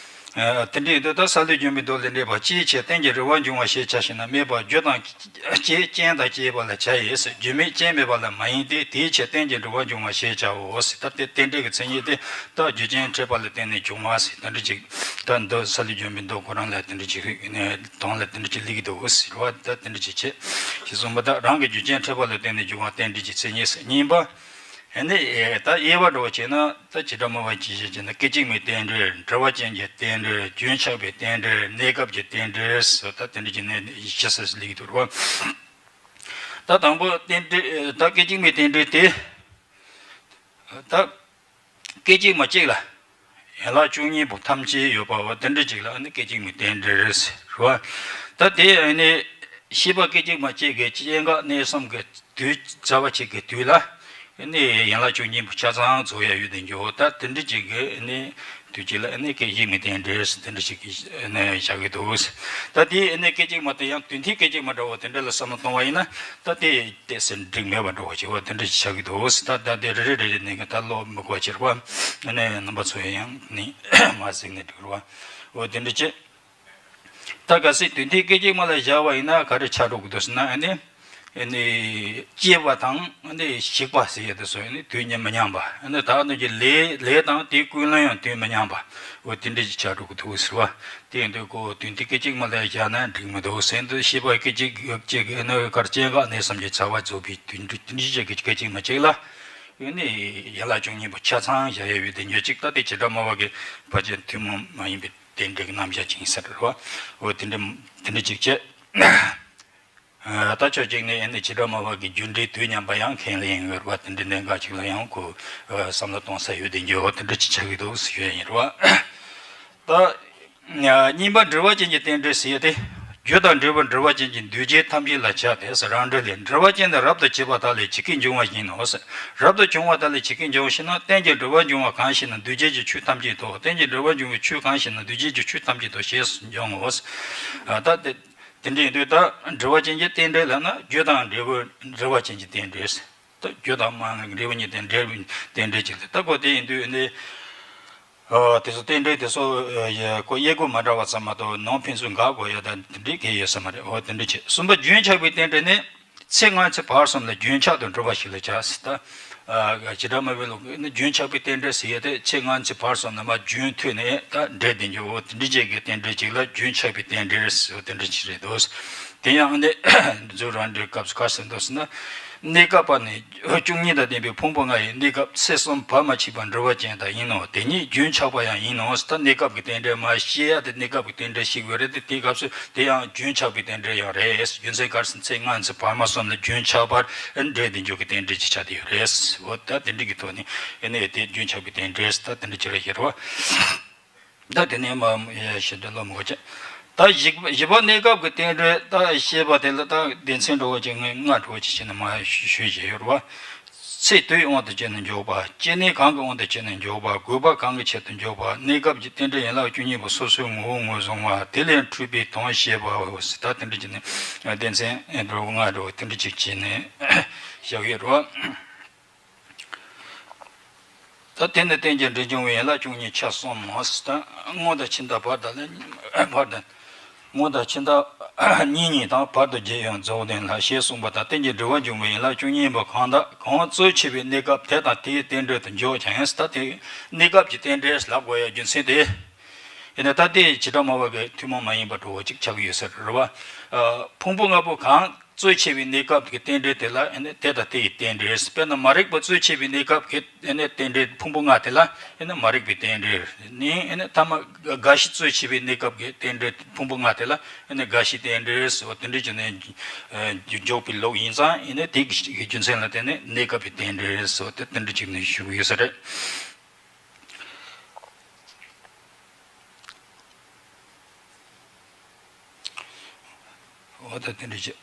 ཨ་དེ་འདྲ་ཡིན་དུས་ད་སཱ་ལུའི་རྒྱུད་སྨོན་མདོ་ལས་འགྲེལ་པ། ཅིའི་ཕྱིར་རྟེན་ཅིང་འབྲེལ་བར་འབྱུང་བ་ཞེས་བྱ་ཞེ་ན། སྨྲས་པ། རྒྱུ་དང་རྐྱེན་དང་སྐྱེས་པ་ལ་བྱ་ཡིས། རྒྱུ་མེད་རྐྱེན་མེད་པ་ལ་མ་ཡིན་ཏེ། དེའི་ཕྱིར་རྟེན་ཅིང་འབྲེལ་བར་འབྱུང་བ་ཞེས་བྱའོ་ཟེར། ད་དེ་རྟེན་འབྲེལ་གྱི་མཚན་ཉིད་དེ་ད་རྒྱུ་རྐྱེན་འཕྲད་པ་ལ་བརྟེན་ནས་འབྱུང་བ་ཟེར། དེ་འདྲ་ཅིག་ད་མདོ་སཱ་ལུའི་རྒྱུད་སྨོན་མདོ་ཁོ་རང་ལ་དེ་འདྲ་ཅིག་དོན་ལ་དེ་འདྲ་ཅིག་སླེབས་ཀྱི་འདུག་ཟེར་བ། ད་དེ་འདྲ་ཅིག་བྱས། ཞེས་གསུངས་པ་དང་། རང་གི་རྒྱུ་རྐྱེན་འཕྲད་པ་ལ་བརྟེན་ནས་འབྱུང་བ་རྟེན་འབྲེལ་གྱི་མཚན་ཉིད་ཟེར། གཉིས་པ། ཨ་ནི་ད་དབྱེ་བ་འདྲ་བོ་བྱས་ན། ད་བྱེ་བྲག་སྨྲ་བ་གྱིས་བཤད་ཀྱི་ན། སྐད་ཅིག་མའི་རྟེན་འབྲེལ། འབྲེལ་བ་ཅན་གྱི་རྟེན་འབྲེལ། རྒྱུན་ཆགས་པའི་རྟེན་འབྲེལ། གནས་སྐབས་ཀྱི་རྟེན་འབྲེལ་ཟེར། ད་དེ་འདྲ་བྱས་ནས་བཞི་ཙམ་སླེབས་ཀྱི་འདུག་རེད་བ། ད་དང་པོ་རྟེན་འབྲེལ། ད་སྐད་ཅིག་མའི་རྟེན་འབྲེལ་དེ། ད་སྐད་ཅིག་མ་གཅིག་ལ་ཡན་ལག་བཅུ་གཉིས་པོ་ཐམས་ཅད་ཡོད་པ། འོ་དེ་འདྲ་ཅིག་ལ་ནི་སྐད་ཅིག་མའི་རྟེན་འབྲེལ་ཟེར་བ། ད་དེ་ནི་ཤེས་པ་སྐད་ཅིག་མ་གཅིག་གི་སྐྱེ་འགག་གནས་གསུམ་གྱི་དུས་ཚར་བ་གཅིག་གི་དུས་ལ་ནི་ཡན་ལག་བཅུ་གཉིས་པོ་ཆ་ཚང་རྫོགས་ཡ་ཡོད་དེ་འགྱོ། ད་དེ་འདྲ་ཅིག་གི་ནི་དུས་གཅིག་ལ་ནི་སྐད་ཅིག་མའི་རྟེན་འབྲེལ་ཟེར། དེ་འདྲ་ཅིག་གི་ནི་བཞག་གི་འདུག་ཟེར། ད་དེ་ནི་སྐད་ཅིག་མ་དེ་ཡང་དོན་མཐུན་སྐད་ཅིག་མ་འདྲ་བོ་དེ་འདྲ་ལ་བསམ་བློ་གཏོང་བ་ཡིན་ན། ད་དེ། དེ་ཟེར་འགྲིག་མེད་པ་འདྲ་བོ་ཞིག་འོ་དེ་འདྲ་ཞིག་ཆགས་ཀྱི་འདུག་ཟེར། ད་ད་དེ་རེ་རེ་རེ་རེ་ནས་ད་ཀློག་མི་དགོས་པ་ཅིག་རེད་བ། ཨ་ནི་རྣམ་པ་ཚོ་ཡང་ནི་མ་གཟིགས་ནས་འགྲིག་རེད་བ། འོ་དེ་འདྲ་བྱས། ད་གལ་སྲིད་དོན་མཐུན་སྐད་ཅིག་མ་ལ་བཞག་པ་ཡིན་ན་ག་རེ་ཆགས་འགྲོ་གི་འདུག་ཟེར་ན། ཨ་ནི་ཨ་ནི་སྐྱེས་པ་དང་ཨ་ནི་ཤི་བ་ཟེར་ཡ་དེ་ཚོ་ཨ་ནི་དུས་མཉམ་མི་མཉམ་པ། ཨ་ནི་ད་ནི་ཀྱི་ལས་ལས་དང་དེའི་ཀུན་སློང་ཡང་དུས་མི་མཉམ་པ། འོ་དེ་འདྲ་ཞིག་ཆགས་འགྲོ་གི་འདུག་ཟེར་བ། དེ་ཡིན་དུས་ཁོ་དོན་མཐུན་སྐད་ཅིག་མ་ལ་བཞག་ན་འགྲིག་མི་འདུག་ཟེར་དུས། ཤེས་པ་སྐད་ཅིག་གཅིག་ནི་གར་སྐྱེ་འགག་གནས་གསུམ་གྱི་ཚར་བ་རྫོགས་པའི་དུས་འདྲི་དུས་འདྲི་བྱེད་ཀྱི་སྐད་ཅིག་མ་གཅིག་ལ། ཡང་ནི་ཡན་ལག་བཅུ་གཉིས་པོ་ཆ་ཚང་བཞག་ཡ་ཡོད་དེ་འགྱོ་གཅིག་ད་དེ་བྱེ་བྲག་སྨྲ་བ་གི་ཕལ་ཆེར་ཐུན་མོང་མ་ཡིན་པའི་རྟེན་འབྲེལ་གྱི་རྣམ་གཞག་ཅིག་ཡིན་ས་རེད་བ། འོ་དེ་འདྲ་དེ་འདྲ་ཅིག་བྱས། ད་ཕྱོགས་གཅིག་ནས་ཨ་ནི་བྱེ་བྲག་སྨྲ་བ་གི་རྒྱུ་འབྲས་དུས་མཉམ་པ་ཡང་ཁས་ལེན་ཡོད་རེད་བ། དེ་འདྲའི་གནད་འགག་ཅིག་ལ་ཡང་ཁོ་བསམ་བློ་གཏོང་ས་ཡོད་དེ་འགྱོ། དེ་འདྲ་ཅིག་ཆགས་ཀྱི་འདུག་ཟེར་ཡོད་ཡིན་རེད་བ། ད་གཉིས་པ་འབྲེལ་བ་ཅན་གྱི་རྟེན་འབྲེལ་ཟེར་ཡ་དེ། རྒྱུ་དང་འབྲས་བུ་འབྲེལ་བ་ཅན་གྱི་འདུས་བྱས་ཐམས་ཅད་ལ་བྱ་སྟེ་ཟེར། རང་འབྲེལ་ལས། འབྲེལ་བ་ཅན་དེ་རབ་ཏུ་བྱེད་པ་དག་ལས་ཇི་སྐད་འབྱུང་བ་བཞིན་ནོ་ཟེར། རབ་ཏུ་བྱུང་བ་དག་ལས་ཇི་སྐད་འབྱུང་ཞེ་ན། རྟེན་ཅིང་འབྲེལ་བར་འབྱུང་བ་གང་ཞེ་ན། འདུས་བྱས་ཀྱི་ཆོས་ཐམས་ཅད་དོ། རྟེན་ཅིང་འབྲེལ་བར་འབྱུང་བའི་ཆོས་གང་ཞེ་ན། འདུས་བྱས་ཀྱི་ཆོས་ཐམས་ཅད་དོ་ཞེས་སུ་འབྱུང་ངོ་ཟེར། ད་དེ། དེ་འདྲ་ཡིན་དུས་ད་འབྲེལ་བ་ཅན་གྱི་རྟེན་འབྲེལ་ལབ་ན། རྒྱུ་དང་འབྲས་བུ་འབྲེལ་བ་ཅན་གྱི་རྟེན་འབྲེལ་ཟེར། ད་རྒྱུ་དང་མ་འབྲས་བུ་གཉིས་དེ་འབྲེལ་བའི་རྟེན་འབྲེལ་ཅིག་ལ། ད་ཁོ་དེ་ཡིན་དུས་ནི། ཨ་དེ་ཚོ་རྟེན་འབྲེལ་དེ་ཚོ་ཨ་ཡ་ཁོ་དབྱེ་སྒོ་མ་འདྲ་བ་ཙམ་མ་གཏོགས་ནང་ཕན་ཚུན་འགག་དགོས་ཡ་ད་དེ་འདྲའི་གལ་ཡོད་ས་མ་རེད། འོ་དེ་འདྲ་བྱས། གསུམ་པ་རྒྱུན་ཆགས་པའི་རྟེན་འབྲེལ་ནི། ཚེ་སྔ་ཕྱི་བར་གསུམ་ལ་རྒྱུན་ཆགས་སུ་འགྲོ་བ་ཞིག་ལ་བྱ་ཟེར། ད་ཨ་བྱེ་བྲག་སྨྲ་བའི་ལུགས་ནི་རྒྱུན་ཆགས་པའི་རྟེན་འབྲེལ་ཟེར་ཡ་དེ། ཚེ་སྔ་ཕྱི་བར་གསུམ་ལ་མར་རྒྱུན་མཐུད་ནས་ད་འབྲེལ་བསྡད་རྒྱུ། འོ་དེ་འདྲ་བྱས་ཀྱི་རྟེན་འབྲེལ་ཅིག་ལ་རྒྱུན་ཆགས་པའི་རྟེན་འབྲེལ་ཟེར། འོ་དེ་འདྲ་ཅིག་རེད་འདུག། དེ་ཡང་ནི་མཛོད་རང་འགྲེལ་སྐབས་སུ་ག་རེ་གསུངས་འདུག་ཟེར་ན། གནས་སྐབས་པ་ནི་བཅུ་གཉིས་དང་ལྡན་པའི་ཕུང་པོ་ལྔ་ཡི་གནས་སྐབས་ཚེ་གསུམ་བར་མ་ཆད་པར་འབྲེལ་བ་ཅན་དག་ཡིན་ནོ། དེ་ཉིད་རྒྱུན་ཆགས་པ་ཡང་ཡིན་ནོ། ད་གནས་སྐབས་ཀྱི་རྟེན་འབྲེལ་མར་བཤད་ཡ་དེ། གནས་སྐབས་ཀྱི་རྟེན་འབྲེལ་ཞིག་ཡོད་རེད་དེ། དེའི་སྐབས་སུ་དེ་ཡང་རྒྱུན་ཆགས་པའི་རྟེན་འབྲེལ་ཡང་རེད། རྒྱུ་མཚན་ག་རེ་ཟེར་ན། ཚེ་སྔ་ཕྱི་བར་མ་གསུམ་ལ་རྒྱུན་ཆགས་པར་འབྲེལ་བསྡད་རྒྱུ་གི་རྟེན་འབྲེལ་ཅིག་ཆགས་བསྡད་ཡོད་རེད། འོ་ད་དེ་འདྲ་གི་ཐོག་ནས་ཨ་ནི་དེ་རྒྱུན་ཆགས་པའི་རྟེན་འབྲེལ་ད་དེ་འདྲ་ཅིག་རེད་ཟེར་བ། ད་དེ་ནས་མ་ཞེ་དྲག་ལོ་མི་དགོས་ཅིག། ད་བཞི་བཞི་པ་གནས་སྐབས་ཀྱི་རྟེན་འབྲེལ་ད་བཤད་པ་དེ་ལ་ད་སྡེ་ཚན་འདྲ་བོ་ཅིག་ལྔ་ལྔ་འདྲ་བོ་ཅིག་བྱས་ནས་མར་ཞུས་བཞག་ཡོད་རེད་བ། ཚེ་དུས་དབང་དུ་བྱས་ནས་འཇོག་པ། སྐྱེ་གནས་གང་གི་དབང་དུ་བྱས་ནས་འཇོག་པ། དགོས་པ་གང་གི་ཆེད་དུ་འཇོག་པ། གནས་སྐབས་ཀྱི་རྟེན་འབྲེལ་ཡན་ལག་བཅུ་གཉིས་པོ་སོ་སོའི་ངོ་བོ་ངོས་བཟུང་བ། དེ་ལས་འཕྲོས་པའི་དོན་བཤད་པའོ་ཟེར། ད་དེ་འདྲ་བྱས་ནས་སྡེ་ཚན་འདྲ་བོ་ལྔ་འདྲ་བོ་དེ་འདྲ་ཅིག་བྱས་ནས་བཞག་ཡོད་རེད་བ། ད་དེ་ནི་རྟེན་ཅིང་འབྲེལ་འབྱུང་བའི་ཡན་ལག་བཅུ་གཉིས་ཆ་གསུམ་མོ་ཟེར། ད་སྔོན་དང་ཕྱི་མཐའ་བར་དང་ལས་བར་དང་། སྔོན་དང་ཕྱི་མཐའ་གཉིས་གཉིས་དང་བར་དུ་བརྒྱད་ཡོད་རྫོགས་ལྡན་ལ་ཞེས་གསུངས་པ་ལྟར། རྟེན་ཅིང་འབྲེལ་བར་འབྱུང་བའི་ཡན་ལག་བཅུ་གཉིས་པོ་གང་དག་གང་གཙོ་ཆེ་བའི་གནས་སྐབས་དེ་དང་དེའི་རྟེན་འབྲེལ་དུ་འཇོག་ཀྱང་ཟེར། ད་དེ་གནས་སྐབས་ཀྱི་རྟེན་འབྲེལ་ལབ་དགོས་ཡ་རྒྱུ་མཚན་དེ། ཡིན་ན་ད་དེ་བྱེ་བྲག་སྨྲ་བ་གི་ཐུན་མོང་མ་ཡིན་པ་འདྲ་བོ་ཅིག་ཆགས་ཀྱི་ཡོད་ས་རེད་བ། ཕུང་པོ་ལྔ་པོ་གང་གཙོ་ཆེ་བའི་གནས་སྐབས་ཀྱི་རྟེན་འབྲེལ་དེ་ལ་ཨ་ནི་དེ་དང་དེ་ཡི་རྟེན་འབྲེལ། དཔེར་ན་མ་རིག་པ་གཙོ་ཆེ་བའི་གནས་སྐབས་ཀྱི་ཨ་ནི་རྟེན་འབྲེལ་ཕུང་པོ་ལྔ་དེ་ལ་ཨ་ནི་མ་རིག་པའི་རྟེན་འབྲེལ་ནི། ཨ་ནི་ཐ་མ་རྒ་ཤི་གཙོ་ཆེ་བའི་གནས་སྐབས་ཀྱི་རྟེན་འབྲེལ་ཕུང་པོ་ལྔ་དེ་ལ་ཨ་ནི་རྒ་ཤིའི་རྟེན་འབྲེལ་ཟེར་བ་དེ་འདྲ་བྱས་ནས་འཇོག་པའི་ལུགས་ཡིན་ཙང་། ཨ་ནི་དེ་གི་རྒྱུ་མཚན་ལ་བརྟེན་ནས་གནས་སྐབས་ཀྱི་རྟེན་འབྲེལ་ཟེར་བ་དེ་དེ་འདྲ་བྱས་ནས་ཞུ་གི་ཡོད་ས་རེད། འོ་ད་དེ་འདྲ་བྱས།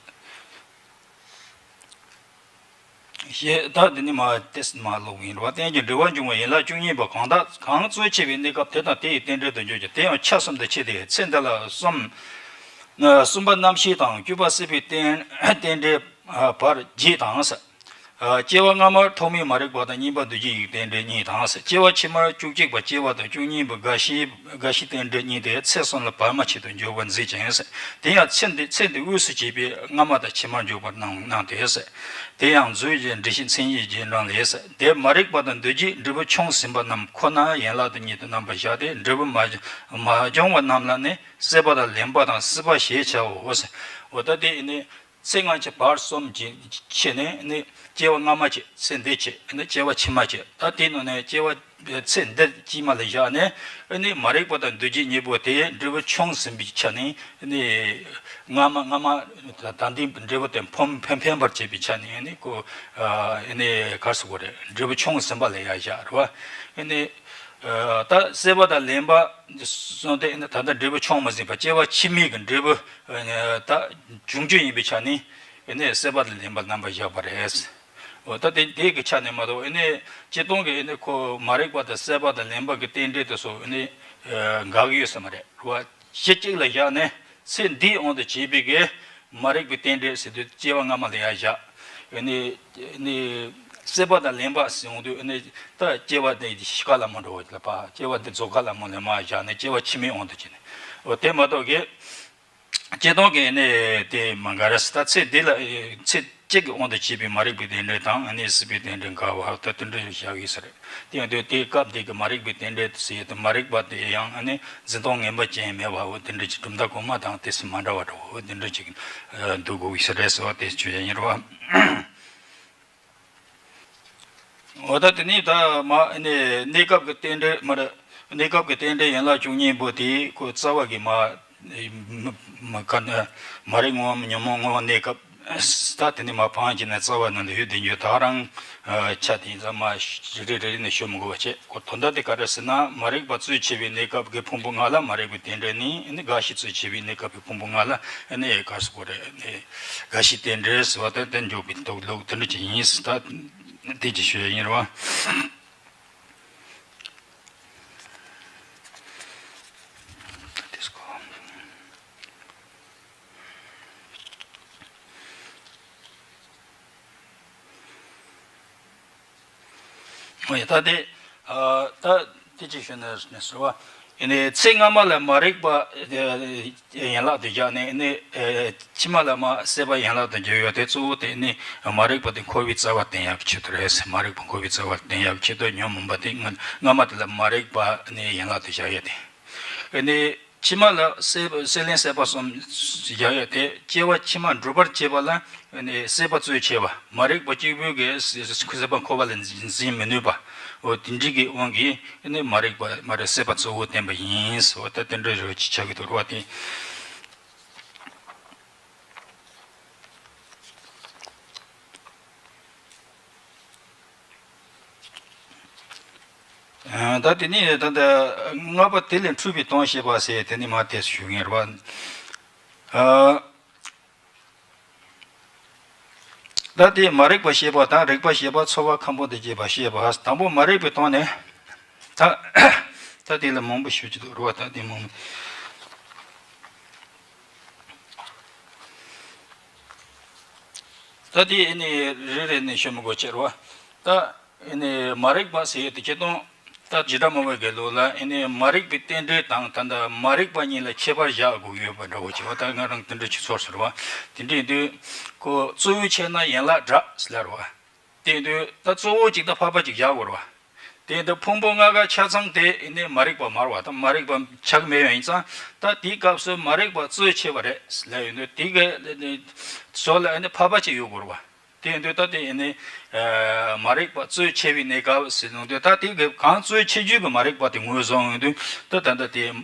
ཞེས་ད་འདི་ནི་མ་ཏེས་མ་ལོག་ཡིན་རོ། རྟེན་གྱི་འབྲེལ་བ་འབྱུང་བའི་ཡན་ལག་བཅུ་གཉིས་པ་གང་དག་གང་རྩོལ་ཆེ་བའི་གནས་སྐབས་དེ་དང་དེ་ཡི་རྟེན་འབྲེལ་དུ་འགྱུར་གྱི། དེ་ཡང་ཆ་གསུམ་དུ་ཕྱེ་སྟེ་ཚེ་འདི་ལ་གསུམ། གསུམ་པ་རྣམ་ཤེས་དང་བཅུ་པ་སྲིད་པའི་རྟེན་རྟེན་འབྲེལ་བར་བརྒྱད་དང་། སྐྱེ་བ་སྔ་མར་ཐོག་མའི་མ་རིག་པ་དང་གཉིས་པ་འདུ་བྱེད་ཡི་རྟེན་འབྲེལ་གཉིས་དང་། སྐྱེ་བ་ཕྱི་མར་བཅུ་གཅིག་པ་སྐྱེ་བ་དང་བཅུ་གཉིས་པ་རྒ་ཤི་རྒ་ཤི་རྟེན་འབྲེལ་གཉིས་ཏེ་ཚེ་གསུམ་ལ་བར་མ་ཆད་དུ་འགྱུར་བར་མཛད་ཅིང་། དེ་ཡང་ཚེ་འདི་ཚེ་འདི་དབུས་སུ་བྱས་པའི་སྔ་མ་དང་ཕྱི་མར་འཇུག་པར་སྣང་སྣང་སྟེ། དེ་ཡང་མཛོད་ཀྱི་འགྲེལ་བཤད་མཚན་ཉིད་ཀྱི་འགྲེལ་ལས། དེ་མ་རིག་པ་དང་འདུ་བྱེད་འབྲས་བུ་ཆུང་ཟིན་པ་རྣམས་ཁོ་ན་ཡན་ལག་དང་ཉིད་དུ་རྣམ་པར་བཞག་སྟེ། འབྲས་བུ་མ་མ་བྱུང་བ་རྣམས་ལ་ནི་སྲེད་པ་དང་ལེན་པ་དང་སྲིད་པ་ཞེས་བྱའོ། འོ་ད་དེ་ནི། ཚེ་སྔ་ཕྱི་བར་གསུམ་གྱི་ཕྱེ་ནས་ནི་སྐྱེ་བ་སྔ་མ་བྱས། ཚེ་འདི་བྱས། ནི་སྐྱེ་བ་ཕྱི་མ་བྱས། ད་དེའི་ནང་ནས་སྐྱེ་བ་ཚེ་འདི་ཕྱི་མ་ལ་བཞག་ནས་ནི་མ་རིག་པ་དང་འདུ་བྱེད་གཉིས་པོ་དེ་འབྲས་བུ་ཆུང་ཟིན་པའི་ཆ་ནས་ནི་སྔ་མ་སྔ་མ་ད་ལྟའི་འབྲས་བུ་དེ་ཕོམ་ཕན་ཕན་པར་བྱེད་པའི་ཆ་ནས་ནི་ཁོ་ནི་ག་རེ་ཟེར་དགོས་རེད། འབྲས་བུ་ཆུང་ཟིན་པ་ལ་ཡ་བཞག་རེད་བ། ནི་ད་སྲེད་པ་དང་ལེན་པ་སོང་སྟེ་ནི་ད་ལྟ་འབྲས་བུ་ཆུང་མ་ཟིན་པ་སྐྱེ་བ་ཕྱི་མའི་གི་འབྲས་བུ། ད་འབྱུང་རྒྱུ་ཡིན་པའི་ཆ་ནས་ནི་སྲེད་པ་དང་ལེན་པ་རྣམ་པར་བཞག་པ་རེད། འོ་ད་དེ་དེ་གི་ཆ་ནས་མ་གཏོགས་ནི་སྤྱིར་བཏང་གི་ནི་ཁོ་མ་རིག་པ་དང་སྲེད་པ་དང་ལེན་པ་གི་རྟེན་འབྲེལ་དེ་ཚོ་ནི་འགལ་གྱི་ཡོད་ས་མ་རེད། རེད་བ། གཞི་གཅིག་ལ་བཞག་ནས་ཚེ་འདིའི་དབང་དུ་བྱས་པའི་གི་མ་རིག་པའི་རྟེན་འབྲེལ་ཟེར་དུས་སྐྱེ་བ་སྔ་མ་ལ་ཡ་བཞག་ནི་ནི་སྲེད་པ་དང་ལེན་པ་ཟེར་འོང་དུས་ནི་ད་སྐྱེ་བ་དེ་གཞི་ཁ་ལ་མ་འགྲོ་བ་ལ་པ། སྐྱེ་བ་དེ་རྫོགས་ཁ་ལ་མ་ལ་མ་བཞག་ནས་སྐྱེ་བ་ཕྱི་མའི་དབང་དུ་བྱས་ནས། འོ་དེ་མ་གཏོགས་གི་སྤྱིར་བཏང་གི་ནི་དེ་མ་འགལ་རེད། ད་ཚེ་འདི་ལ་ཚེ་གཅིག་གི་དབང་དུ་བྱས་པའི་མ་རིག་པའི་རྟེན་འབྲེལ་དང་ནི་སྲིད་པའི་རྟེན་འབྲེལ་འགལ་བ་ད་དེ་འདྲ་བཞག་ཡོད་ས་རེད། དེ་ཡང་དུས་དེའི་སྐབས་དེ་གི་མ་རིག་པའི་རྟེན་འབྲེལ་ཟེར་ཡོད་དེ་མ་རིག་པ་དེ་ཡང་ནི་འཛིན་སྟངས་ངན་པ་ཅན་མེད་པ་འོ་དེ་འདྲ་ཅིག་གྲུབ་མཐའ་གོང་མ་དང་དེ་སུ་མ་འདྲ་བ་འདྲ་བོ་དེ་འདྲ་ཅིག་འདུག་དགོས་ས་རེད་ཟེར་བ་དེ་ཆོས་ཡིན་རེད་བ། འོ་ད་དེ་ནི་ད་མ་ནི་གནས་སྐབས་ཀྱི་རྟེན་འབྲེལ་མ་རེད། གནས་སྐབས་ཀྱི་རྟེན་འབྲེལ་ཡན་ལག་བཅུ་གཉིས་པོ་དེ་ཁོ་རྩ་བ་གི་མ་མ་ག་ནི་མ་རིག་སྔོན་ཉོན་མོངས་སྔོན་གནས་སྐབས། ད་དེ་ནི་མ་ཕངས་ཀྱི་ནི་རྩ་བ་ནང་ལ་ཡོད་དེ་འགྱུར་ད་རང་ཆ་དེ་ཡིན་ཙང་མ་རེ་རེ་རེ་ནས་ཤོད་མི་དགོས་པ་བྱས། ཁོ་དོན་དག་དེ་ག་རེ་ཟེར་ན་མ་རིག་པ་རྩོལ་ཆེ་བའི་གནས་སྐབས་ཀྱི་ཕུང་པོ་ལྔ་ལ་མ་རིག་པའི་རྟེན་འབྲེལ་ནི་ནི་རྒ་ཤི་རྩོལ་ཆེ་བའི་གནས་སྐབས་ཀྱི་ཕུང་པོ་ལྔ་ལ་ནི་ག་རེ་ཟེར་དགོས་རེད། ནི་རྒ་ཤི་རྟེན་འབྲེལ་ཟེར་བ་དེ་དེ་འཇོག་པའི་དོགས་ལུགས་དེ་འདྲ་ཅིག་ཡིན་ཟེར། ད་དེ་ཅིག་ཤོད་ཡིན་རེད་བ། ད་དེ་ད་དེ་ཅིག་ཤོད་ན་ཟེར་བ། ཚེ་སྔ་མ་ལ་མ་རིག་པ་ཡན་ལག་ཏུ་བཞག་ནས་ནི། ཕྱི་མ་ལ་མ་སྲེད་པ་ཡན་ལག་ཏུ་འགྱུར་ཡོད་དེ་གཙོ་བོ་དེ་ནི་མ་རིག་པ་དེ་འཁོར་བའི་རྩ་བར་བསྟན་ཡག་གི་ཆེད་དུ་རེད། མ་རིག་པ་འཁོར་བའི་རྩ་བར་བསྟན་ཡག་གི་ཆེད་དུ་ཉོན་མོངས་པ་དེ་སྔ་སྔ་མ་དེ་ལ་མ་རིག་པ་ནི་ཡན་ལག་ཏུ་བཞག་ཡོད་དེ། ནི་ཕྱི་མ་ལ་སྲེད་སྲེད་ལེན་སྲེད་པ་གསུམ་བཞག་ཡོད་དེ་སྐྱེ་བ་ཕྱི་མ་འགྲུབ་པར་བྱེད་པ་ལ་ནི་སྲེད་པ་རྩོལ་ཆེ་བ་མ་རིག་པ་གཅིག་པུས་གི་སྲེད་པ་འཁོར་བ་ལ་འཛིན་མི་ནུས་པ། འོ་དེ་འདྲ་གི་དབང་གིས་ནི་མ་རིག་པ་མ་རིག་སྲེད་པ་གཙོ་བོ་བསྟན་པ་ཡིན། འོ་ད་དེ་འདྲ་རེ་ཅིག་ཆགས་ཀྱི་འདུག་རེད་བ་དེ། ད་དེ་ནས་ད་ལྟ་ལྔ་པ་དེ་ལས་འཁྲུལ་པའི་དོན་བཤད་པ་ཟེར་དེ་ནས་མར་དེ་ཞུ་གི་ཡིན་རེད་བ། ད་དེ་མ་རིག་པ་བཤད་པ་དང་རིག་པ་བཤད་པ་ཚོར་བ་ཁམས་པོ་དེ་བྱེད་པ་བཤད་པ། དང་པོ་མ་རིག་པའི་དོན་ནི། ད་ད་དེ་ལ་མང་པོ་ཞུ་རྒྱུ་འདུག་རེད་བ། ད་དེ་མང་པོ། ད་དེ་ཨེ་ནི་རེ་རེ་ནས་ཤོད་མི་དགོས་ཕྱིར་བ། ད་ཨེ་ནི་མ་རིག་པ་ཟེར་ཡས་དེ་སྤྱིར་བཏང་ད་འཇིགས་སྐྲག་སྨྲ་བའི་དགེ་ལུགས་ལ་ཨེ་ནི་མ་རིག་པའི་རྟེན་འབྲེལ་དང་ད་ལྟ་མ་རིག་པ་གཉིས་ལ་ཁྱད་པར་བཞག་དགོས་ཡོད་པ་འདྲ་བོ་བྱས་བ། ད་ང་རང་དེ་འདྲ་ཅིག་ཚོར་སོང་བ། དེ་འདྲ་ཡིན་དུས་ཁོ་གཙོ་བོ་ཆེ་ན་ཡན་ལག་དྲུག་ཟེར་ལབ་རེད་བ། དེ་ཡིན་དུས་ད་གཙོ་བོ་གཅིག་དང་འཕགས་པ་གཅིག་བཞག་དགོས་རེད་བ། དེ་ཡིན་དུས་ཕུང་པོ་ལྔ་ཀ་ཆ་ཚང་དེ་ཨེ་ནི་མ་རིག་པ་མ་རེད་བ། ད་མ་རིག་པ་ཆགས་མེད་ཡོད་ཡིན་ཙང་ད་དེའི་སྐབས་སུ་མ་རིག་པ་རྩོལ་ཆེ་བ་རེད་ལབ་ཡོང་དུས་དེ་གའི་ཚོ་ལ་ཨེ་ནི་འཕགས་པ་གཅིག་ཡོད་དགོས་རེད་བ། དེ་ཡིན་དུས་ད་དེ་ཨེ་ནི་མ་རིག་པ་རྩོལ་ཆེ་བའི་གནས་སྐབས་ཟེར་ཡོང་དུས་ད་དེ་གའི་གང་རྩོལ་ཆེ་རྒྱུ་གི་མ་རིག་པ་དེ་ངོས་བཟུང་ཡོང་དུས་ད་ད་ད་དེ།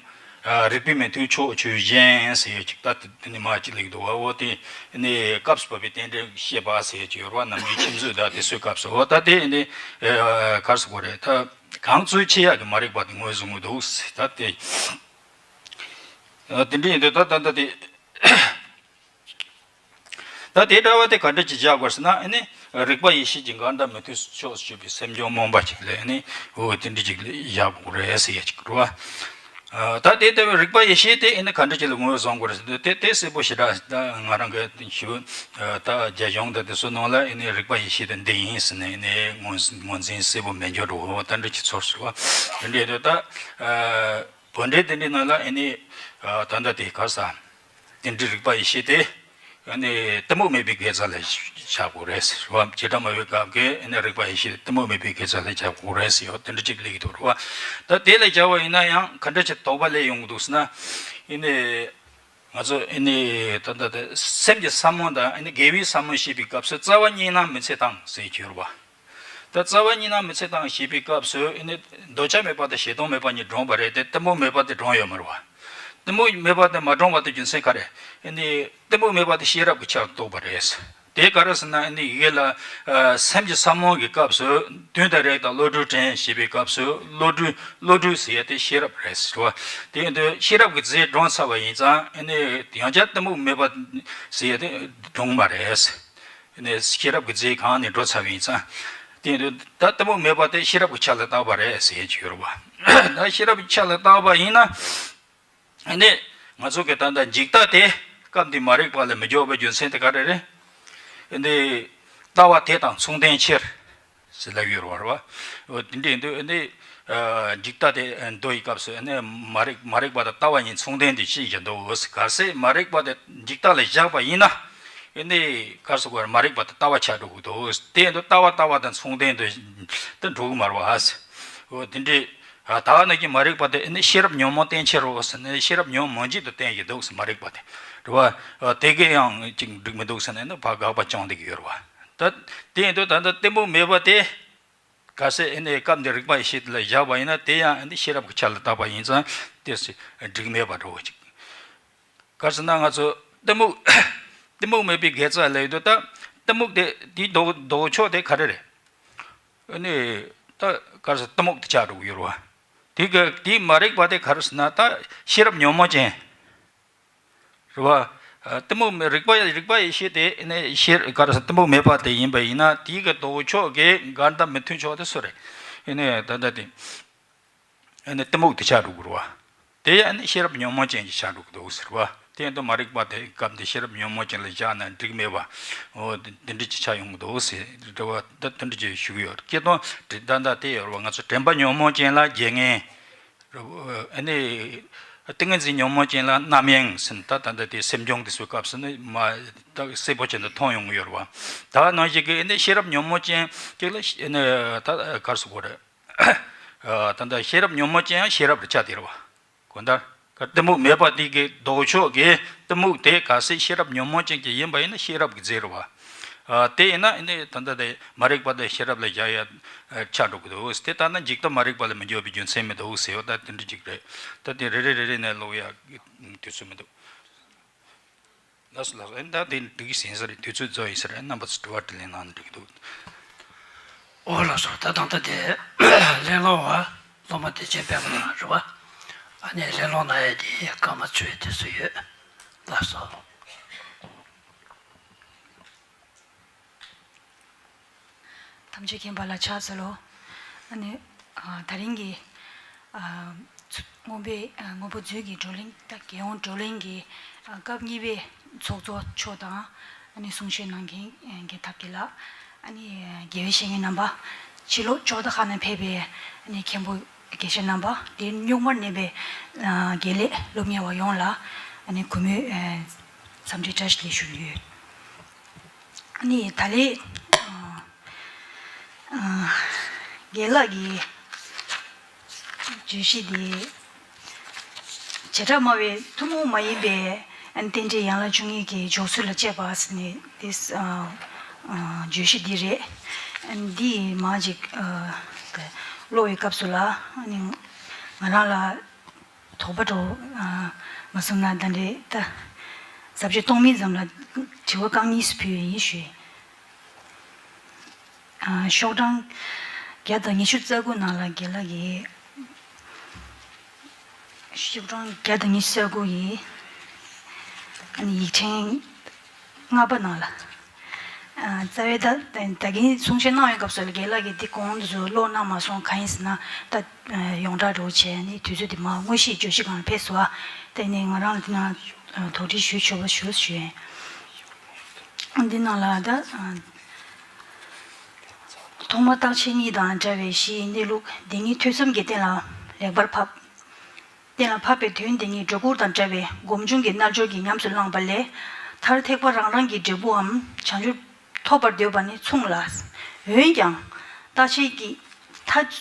རིགས་པས་མི་མཐུན་ཕྱོགས་ཆོས་གཞན་ཟེར་ཡོད་ཅིག་ད་དེ་ནི་མ་ཅིག་ལེགས་འདུག་བ། འོ་དེ་ནི་སྐབས་སུ་བབ་པའི་རྟེན་འབྲེལ་བཤད་པ་ཟེར་ཡོད་ཅིག་ཡོད་རེད་བ། ནམ་རྒྱུན་ཁྱིམ་མཚེས་དང་དེ་ཚོའི་སྐབས་སུ། འོ་ད་དེ་ནི་ག་རེ་ཟེར་དགོས་རེད། ད་གང་རྩོལ་ཆེ་ཡག་གི་མ་རིག་པ་དེ་ངོས་བཟུང་གི་འདུག་ཟེར། ད་དེ་དེ་འདྲ་ཡིན་དུས་ད་ད་ད་དེ། ད་དེ་འདྲ་བ་དེ་ག་འདྲ་ཅིག་བཞག་དགོས་ཟེར་ན། ཨ་ནི་རིག་པ་ཡེ་ཤེས་ཀྱི་འགལ་ཟླ་མི་མཐུན་ཕྱོགས་སུ་གྱུར་པའི་སེམས་བྱུང་རྨོངས་པ་ཅིག་ལ། ཨ་ནི་འོ་དེ་འདྲ་ཅིག་བཞག་དགོས་རེད་ཟེར་ཡ་ཅིག་རེད་བ། ཨ། ད་དེ་ལྟ་བུའི་རིག་པ་ཡེ་ཤེས་དེ་ཨ་ནི་ག་འདྲ་ཅིག་ལ་ངོས་བཟུང་དགོས་རེད་ཟེར་དུས། དེ་དེ་གསལ་པོ་ཞེ་དྲག་ད་ང་རང་གི་ཞུ། ད་རྒྱ་གཞུང་དང་དེ་ཚོའི་ནང་ལ་ཨ་ནི་རིག་པ་ཡེ་ཤེས་དེ་འདི་ཡིན་ཟེར་ནས་ཨ་ནི་ངོས་ངོས་འཛིན་གསལ་པོ་མེད་འགྱུར་རོ། ད་འདྲ་ཅིག་ཚོར་སོང་བ། དེ་འདྲ་ཡིན་དུས་ད། ཨ། བོད་འགྲེལ་དེ་འདྲའི་ནང་ལ་ཨ་ནི། ཨ། ད་ལྟ་དེ་ག་རེ་ཟེར། དེ་འདྲའི་རིག་པ་ཡེ་ཤེས་དེ་ཨ་ནི་གཏི་མུག་མེད་པའི་དགེ་རྩ་ལ་བཞག་དགོས་རེད་ཟེར་བ། བྱེ་བྲག་སྨྲ་བའི་སྐབས་ཀྱི་ཨ་ནི་རིག་པ་ཡེ་ཤེས་དེ་གཏི་མུག་མེད་པའི་དགེ་རྩ་ལ་བཞག་དགོས་རེད་ཟེར་ཡོད། དེ་འདྲ་ཅིག་སླེབས་ཀྱི་འདུག་རེད་བ། ད་དེ་ལ་སྦྱར་བ་ཡིན་ན་ཡང་ག་འདྲ་ཅིག་དོགས་པ་སླེབས་ཡོང་གི་འདུག་ཟེར་ན། ཨ་ནི་ང་ཚོ་ཨ་ནི་ད་ལྟ་དེ་སེམས་ཀྱི་ས་བོན་དང་ཨ་ནི་དགེ་བའི་ས་བོན་བཤད་པའི་སྐབས་སུ་རྩ་བ་ཉིད་ན་མི་ཚེ་དང་ཟེར་གྱི་ཡོད་རེད་བ། ད་རྩ་བ་ཉིད་ན་མི་ཚེ་དང་ཞེས་པའི་སྐབས་སུ་ཨ་ནི་འདོད་ཆགས་མེད་པ་དང་ཞེ་སྡང་མེད་པ་གཉིས་བགྲངས་པ་རེད་དེ། གཏི་མུག་མེད་པ་དེ་བགྲངས་ཡོད་མ་རེད་བ། གཏི་མུག་མེད་པ་དེ་མ་བགྲངས་པ་དེ་རྒྱུ་མཚན་ག་རེ། ཨ་ནི་གཏི་མུག་མེད་པ་དེ་ཤེས་རབ་ཀྱི་ཆ་ལ་གཏོགས་པ་རེད། དེ་ག་རེ་ཟེར་ན། ཨ་ནི་ཡི་གེ་ལ། ཨ། སེམས་ཀྱི་ས་བོན་གྱི་སྐབས་སུ་དུས་དང་རེག་དང་བློ་གྲོས་དྲན་ཞེས་པའི་སྐབས་སུ་བློ་གྲོས་བློ་གྲོས་ཟེར་ཡ་དེ་ཤེས་རབ་རེད་ཟེར་བ། དེ་ཡིན་དུས་ཤེས་རབ་ཀྱི་རྫས་བགྲངས་ཚར་བ་ཡིན་ཙང་། ཨ་ནི་ཡང་བསྐྱར་གཏི་མུག་མེད་པ་ཟེར་ཡ་དེ་བགྲངས་མ་རེད། ནས་ཤེས་རབ་ཀྱི་རྫས་གང་ནས་འགྲོ་ཚར་བ་ཡིན་ཙང་། དེ་ཡིན་དུས་ད་གཏི་མུག་མེད་པ་དེ་ཤེས་རབ་ཀྱི་ཆ་ལ་བཏགས་པ་རེད་ཟེར་གྱི་ཡོད་རེད་བ། ད་ཤེས་རབ་ཀྱི་ཆ་ལ་བཏགས་པ་ཡིན་ན། ཨ་ནི་ང་ཚོ་གི་ད་ལྟ་འཇིག་ལྟ་དེ་སྐབས་འདིར་མ་རིག་པ་ལ་མི་འཇོག་པའི་རྒྱུ་མཚན་དེ་ག་རེ་རེད། ཨ་ནི་ལྟ་བ་དེ་དང་མཚུངས་ལྡན་ཕྱིར། ཟེར་ལབ་ཡོད་རེད་བ། འོ་དེ་འདྲ་ཡིན་དུས་ཨ་ནི། ཨ། འཇིག་ལྟ་དེ་མདོ་ཡི་སྐབས་སུ་ཨ་ནི་མ་རིག་མ་རིག་པ་དང་ལྟ་བ་གཉིས་མཚུངས་ལྡན་དུ་བཤད་ཀྱི་འདུག། གལ་སྲིད་མ་རིག་པ་དེ་འཇིག་ལྟ་ལ་བཞག་པ་ཡིན་ན། ཨ་ནི་ག་རེ་ཟེར་དགོས་རེད། མ་རིག་པ་དེ་ལྟ་བ་ཆགས་འགྲོ་གི་འདུག། དེ་ཡིན་དུས་ལྟ་བ་ལྟ་བ་དང་མཚུངས་ལྡན་དུ་དུ་འགྲོ་གི་མ་རེད་བ། འོ་དེ་འདྲའི། ཨ། ད་ག་ནང་བཞིན་མ་རིག་པ་དེ་ཨ་ནི་ཤེས་རབ་ཉོན་མོངས་བསྟེན་ཕྱིར་རོ་ཟེར་ནས། ཤེས་རབ་ཉོན་མོངས་ཅན་དུ་བསྟན་གྱི་འདུག་ཟེར། མ་རིག་པ་དེ་རེད་བ། ཨ། དེ་གས་ཡང་ཅིག་འགྲིག་མི་འདུག་ཟེར་ནས་ཨ་ནི་ཕར་དགག་པ་བཅངས་བསྡད་ཀྱི་ཡོད་རེད་བ། ད་དེ་ཡིན་དུས་ད་ལྟ་གཏི་མུག་མེད་པ་དེ། གལ་སྲིད་ཨ་ནི་སྐབས་འདིར་རིག་པ་ཡེ་ཤེས་དེ་ལ་བཞག་པ་ཡིན་ན། དེ་ཡང་ཨ་ནི་ཤེས་རབ་ཀྱི་ཆ་ལ་བཏགས་པ་ཡིན་ཙང་དེ་འགྲིག་མེད་པ་འདྲ་བོ་ཅིག། ག་རེ་ཟེར་ན། ང་ཚོ་གཏི་མུག་གཏི་མུག་མེད་པའི་དགེ་རྩ་ལབ་ཡོང་དུས། ད་གཏི་མུག་དེ་དེའི་ལྡོག་ལྡོག་ཕྱོགས་དེ་ག་རེ་རེད། ཨ་ནི་ད་ག་རེ་ཟེར། གཏི་མུག་དེ་ཆགས་འགྲོ་གི་ཡོད་རེད་བ། དེ་ག་དེའི་མ་རིག་པ་དེ་ག་རེ་ཟེར་ན། ད་ཤེས་རབ་ཉོན་མོངས་ཅན། རེད་བ། ཨ། གཏི་མུག་མེད། རིག་པ་རིག་པ་ཡེ་ཤེས་དེ་ཨ་ནི་ཤེས་ག་རེ་ཟེར། གཏི་མུག་མེད་པ་དེ་ཡིན་པ་ཡིན་ན། དེའི་གི་ལྡོག་ཕྱོགས་ཀྱི་འགལ་ཟླ་མི་མཐུན་ཕྱོགས་དེ་སུ་རེད། ཨ་ནི་ད་ལྟ་དེ་ཨ་ནི་གཏི་མུག་དེ་ཆགས་འགྲོ་གི་རེད་བ། དེ་ཡང་ཨ་ནི་ཤེས་རབ་ཉོན་མོངས་ཅན་གྱི་ཆགས་འགྲོ་གི་འདུག་ཟེར་བ། དེ་ཡིན་དུས་མ་རིག་པ་དེ་སྐབས་འདི་ཤེས་རབ་ཉོན་མོངས་ཅན་ལ་བཞག་ན་འགྲིག་མེད་པ། འོ་དེ་འདྲ་ཅིག་ཆགས་ཡོང་གི་འདུག་ཟེར་རེད་བ། ད་དེ་འདྲ་ཅིག་ཞུ་གི་ཡོད། སྤྱིར་བཏང་དྲི་ད་ལྟ་དེ་ཡོད་རེད་བ། ང་ཚོ་དྲན་པ་ཉོན་མོངས་ཅན་ལ་རྒྱལ་ངན། ཨ་ནི་ཏིང་ངེ་འཛིན་ཉོན་མོངས་ཅན་ལ་རྣམ་གཡེང་ཟེར་ནས། ད་ད་ལྟ་དེ་སེམས་བྱུང་དེ་ཚོའི་སྐབས་སུ་ནི་མ་ད་གསལ་པོ་བྱས་ནས་མཐོང་ཡོང་གི་ཡོད་རེད་བ། ད་ནང་བཞིན་གྱི་ཨ་ནི་ཤེས་རབ་ཉོན་མོངས་ཅན་ཅིག་ལ་ཨ་ནི་ད་ག་རེ་ཟེར་དགོས་རེད། ད་ལྟ་ཤེས་རབ་ཉོན་མོངས་ཅན་ཡང་ཤེས་རབ་རེད་ཆགས་བསྡད་རེད་བ། གང་ལྟར་ག་གཏི་མུག་མེད་པ་དེ་གི་ལྡོག་ཕྱོགས་ཀྱི་གཏི་མུག་དེ་གལ་སྲིད་ཤེས་རབ་ཉོན་མོངས་ཅན་གྱི་ཡིན་པ་ཡིན་ན་ཤེས་རབ་ཀྱི་རྫས་རེད་བ། ཨ། དེ་ཡིན་ན་ཨ་ནི་ད་ལྟ་དེ་མ་རིག་པ་དེ་ཤེས་རབ་ལ་བཞག་ཡ་ཆགས་འགྲོ་གི་འདུག། དེ་ལྟ་ན་འཇིག་ལྟ་མ་རིག་པ་ལ་མི་འཇོག་པའི་རྒྱུ་མཚན་མི་འདུག་ཟེར་བ། ད་དེ་འདྲ་ཅིག་རེད། ད་དེ་རེ་རེ་རེ་རེ་ནས་ཀློག་ཡ་དུས་ཚོད་མི་འདུག། ལགས་སོ་ལགས་སོ། ཨེ་ད་དེ་འགྲིག་གི་ཟིན་ས་རེད། དུས་ཚོད་རྫོགས་ཡིན་ས་རེད། རྣམ་པ་ཚོ་དྲི་བ་དྲིས་ལན་གནང་ན་འགྲིག་གི་འདུག། ཨོ་ལགས་སོ། ད་ད་ལྟ་དེ་གླེང་སློང་བ་སློབ་མ་བདེ་ཆེན་པད་མ་ལགས་རེད་བ། ཨ་ནི་གླེང་སློང་གནང་ཡས་དེ་སྐར་མ་བཅུ་ཡི་དུས་ཚོད་ཡོད། ལགས་སོ། ཐམས་ཅད་མཁྱེན་པ་ལ་ཕྱག་འཚལ་ལོ། ཨ་ནི་ཨ་ད་རིང་གི་ཨ་མངོན་པའི་ཨ་མངོན་པ་མཛོད་ཀྱི་བགྲོ་གླེང་། ད་རྒྱལ་ཡོངས་བགྲོ་གླེང་གི་ཨ་སྐབས་གཉིས་པའི་ཚོགས་གཙོ་མཆོག་དང་། ཨ་ནི་གསུང་བཤད་གནང་མཁན་ཨ་རྒན་ཐབས་མཁས་ལགས། ཨ་ནི་ཨ་དགེ་བའི་བཤེས་གཉེན་རྣམ་པ། ཕྱི་ལོགས་ཕྱོགས་མཐའ་ཁག་ནས་ཕེབས་པའི་ཨ་ནི་མཁན་པོ་དགེ་བཤེས་རྣམ་པ། དེ་རྙོག་མར་གནས་པའི་ཨ་དགེ་ལས་སློབ་གཉེར་བ་ཡོངས་ལ་ཨ་ནི་གུས་མོས་ཨ་འཚམས་འདྲི་བཀྲ་ཤིས་བདེ་ལེགས་ཞུ་གི་ཡོད། ཨ་ནི་ད་ལན་ཨ་ཨ་རྒན་ལགས་ཀྱི་བརྗོད་གཞི་འདི་བྱེ་བྲག་སྨྲ་བའི་ཐུན་མོང་མ་ཡིན་པའི་རྟེན་འབྲེལ་ཡན་ལག་བཅུ་གཉིས་ཀྱི་འཇོག་ཚུལ་ལ་དཔྱད་པ་ཟེར་ནས་དེ་ཨ་ཨ་བརྗོད་གཞི་འདི་རེད། འདི་མ་ཅིག་ཨ་ཀློག་པའི་སྐབས་སུ་ལ་ཨ་ནི་ང་རང་ལ་དོགས་པ་འདྲ་བོ་ཨ་མ་གསུངས་ན། ད་འདྲའི་ད་ཟབ་ཆོས་སྟོང་མིན་ཙམ་ལ་དྲི་བ་རྐང་གཉིས་སུ་ཕུལ་ཡིན་ཞུས། ཨ་ཤོག་གྲངས་བརྒྱ་དང་ཉི་ཤུ་རྩ་དགུ་ནང་ལ་རྒན་ལགས་ཀྱིས། ཤོག་གྲངས་བརྒྱ་དང་ཉི་ཤུ་རྩ་དགུ་ཡི་ཨ་ནི་ཡིག་ཕྲེང་ལྔ་པ་ནང་ལ་ རྩ་བའི་ད་ད་གིན་གསུང་བཤད་གནང་བའི་སྐབས་སུ་ལ་རྒན་ལགས་ཀྱིས་འདི་གོང་དུ་ཚུར་ཀློག་གནང་མ་སོང་། གང་ཡིན་ཟེར་ན་ད་ཡོངས་གྲགས་འགྲོ་བྱས་ནས་དུས་ཚོད་འདི་མ་དངོས་གཞིའི་བརྗོད་གཞི་སྒང་ལ་ཕེབས་སོང་། ཨ་དེ་ནས་ང་རང་འདི་ན་དོགས་འདྲི་ཞུ་ཆོག་པ་ཞུ་ཞུ་ཡིན། འདི་ནང་ལ་ད་ཐོག་མར་རྟག་ཆད་གཉིས་དང་བྲལ་བའི་གཞི་ཡི་གནས་ལུགས་འདི་ཉིད་ཐོས་བསམ་གྱི་སྟེང་ལ་ལེགས་པར་ཕབ། གཏན་ལ་ཕབ་པའི་དོན་དེ་ཉིད་སྒྲོ་སྐུར་དང་བྲལ་བའི་སྒོམ་བྱུང་གི་རྣལ་འབྱོར་གྱིས་ཉམས་སུ་བླངས་པ་ལས། མཐར་ཐེག་པ་རང་རང་གི་འབྲས་བུའམ་བྱང་ཆུབ་ཐོབ་པར་འདོད་པ་ནི་མཚུངས་ལ། འོན་ཀྱང་རྟག་ཆད་ཀྱི་མཐའ་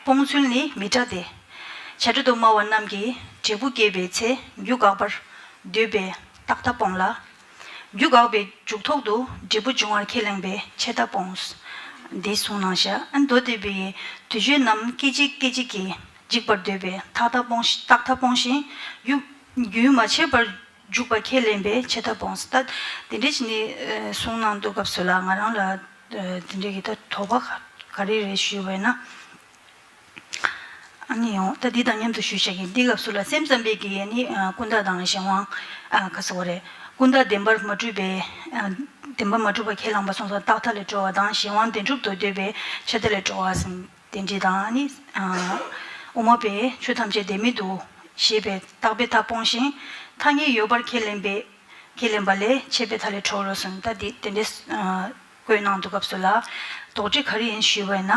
སྤོང་ཚུལ་ནི་མི་འདྲ་སྟེ། བྱེ་བྲག་ཏུ་སྨྲ་བ་རྣམས་ཀྱིས་འབྲས་བུ་སྐྱེས་པའི་ཚེ་རྒྱུ་འགག་པར་འདོད་པས་རྟག་མཐའ་སྤོང་ལ། རྒྱུ་འགག་པའི་མཇུག་ཐོག་ཏུ་འབྲས་བུ་འབྱུང་བར་ཁས་ལེན་པས་ཆད་མཐའ་སྤོང་། འདི་གསུངས་གནང་བཞག། ཨ་མདོ་སྡེ་པའི་དུས་ཆེན་རྣམས་སྐད་ཅིག་སྐད་ཅིག་གིས་འཇིག་པར་འདོད་པས་རྟག་མཐའ་སྤོང་ཞིང་རྟག་མཐའ་སྤོང་ཞིང་། རྒྱུ་རྒྱུན་མ་ཆད་པར་འཇུག་པ་ཁས་ལེན་པས་ཆད་མཐའ་སྤོང་། ད་དེ་འདྲ་བྱས་ནས་གསུངས་གནང་དུས་སྐབས་སུ་ལ་ང་རང་ལ་དེ་འདྲ་གི་ད་དོགས་པ་ག་རེ་རེད་ཞུས་པ་ཡིན་ན། ཨ་ནི་ཡང་ད་འདི་དང་མཉམ་དུ་ཞུས་བྱས་ཀྱི་འདི་སྐབས་སུ་ལ་སེམས་ཙམ་པའི་གི་ཨ་ནི་ཀུན་བརྟགས་དང་གཞན་དབང་། ག་ཟེར་བ་རེད། ཀུན་བརྟགས་བདེན་པར་མ་གྲུབ་པའི་བདེན་པར་མ་གྲུབ་པ་ཁས་བླངས་པ་སོང་ཙང་རྟག་མཐའ་ལས་གྲོལ་བ་དང་། གཞན་དབང་བདེན་གྲུབ་ཏུ་འདོད་པའི་ཆད་མཐའ་ལས་གྲོལ་བ་ཟེར། དེ་འདྲ་དང་ཨ་ནི་དབུ་མ་པས་ཆོས་ཐམས་ཅད་བདེན་མེད་དུ་ཞེས་པའི་རྟག་པའི་མཐའ་སྤོང་ཞིང་ཐ་སྙད་ཡོད་པར་ཁས་ལེན་པའི་ཁས་ལེན་པ་ལས་ཆད་པའི་མཐའ་ལས་གྲོལ་ལོ་ཟེར། ད་འདི་དེ་འདྲ་བཀོད་གནང་དུས་སྐབས་སུ་ལ་དོགས་འདྲི་ག་རེ་ཡིན་ཞུས་པ་ཡིན་ན།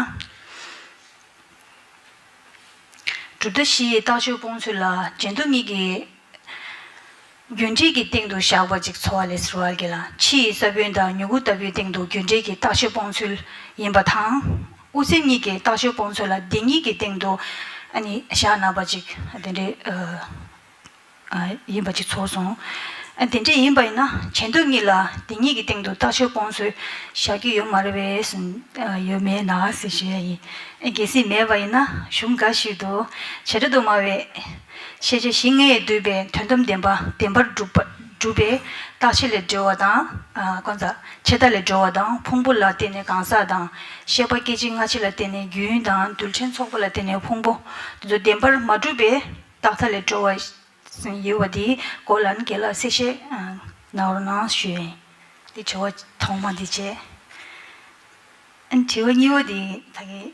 གྲུབ་མཐའ་བཞི་ཡི་རྟག་ཆད་སྤོང་ཚུལ་ལ་གཞན་སྡུག་གཉིས་ཀྱི་རྒྱུ་འབྲས་ཀྱི་སྟེང་དུ་བཞག་པ་ཅིག་འཚོ་བ་ལས་ཟེར་བ་གི་ལ། ཕྱི་ཡི་ས་བོན་དང་མྱུ་གུ་ལྟ་བུའི་སྟེང་དུ་རྒྱུ་འབྲས་ཀྱི་རྟག་ཆད་སྤོང་ཚུལ་ཡིན་པ་དང་། དབུ་སེམས་གཉིས་ཀྱི་རྟག་ཆད་སྤོང་ཚུལ་ལ་འདི་གཉིས་ཀྱི་སྟེང་དུ་ཨ་ནི་བཞག་གནང་པ་ཅིག་དེ་འདྲའི་ཨ། ཡིན་པ་ཅིག་ཚོར་སོང་། དེ་འདྲ་ཡིན་པ་ཡིན་ན་གཞན་སྡུག་གཉིས་ལ་དེ་གཉིས་ཀྱི་སྟེང་དུ་རྟག་ཆད་སྤོང་ཚུལ་བཞག་གི་ཡོད་མ་རེད་པས་ཟེར། ཡོད་མེད་ན་ཟེར་ཞུ་ཡ་ཡིན། གལ་སྲིད་མེད་པ་ཡིན་ན་གཞུང་འགའ་ཞིག་ཏུ་བྱེ་བྲག་ཏུ་སྨྲ་བའི་ཤེས་བྱ་གཞི་ལྔས་བསྡུས་པའི་དོན་དམ་བདེན་པ་བདེན་པར་གྲུབ་པ་གྲུབ་པའི་རྟག་ཆད་ལས་གྲོལ་བ་དང་། གང་ཟག་ཆད་མཐའ་ལས་གྲོལ་བ་དང་། ཕུང་པོ་ལ་བརྟེན་ནས་གང་ཟག་དང་། ཤེས་པ་སྐད་ཅིག་སྔ་ཕྱི་ལ་བརྟེན་ནས་རྒྱུན་དང་རྡུལ་ཕྲན་ཚོགས་པ་ལ་བརྟེན་ནས་ཕུང་པོ་དེ་ཚོ་བདེན་པར་མ་གྲུབ་པའི་རྟག་མཐའ་ལས་གྲོལ་བ། ཡོད་པ་དེའི་སྐོར་ལ་ནི་རྒན་ལགས་གསལ་བཤད་གནང་རོགས་གནང་ཞུ་ཡིན། དེ་དྲི་བ་ཐོག་མ་འདི་བྱས། དྲི་བ་གཉིས་པ་དེ་ད་གིན་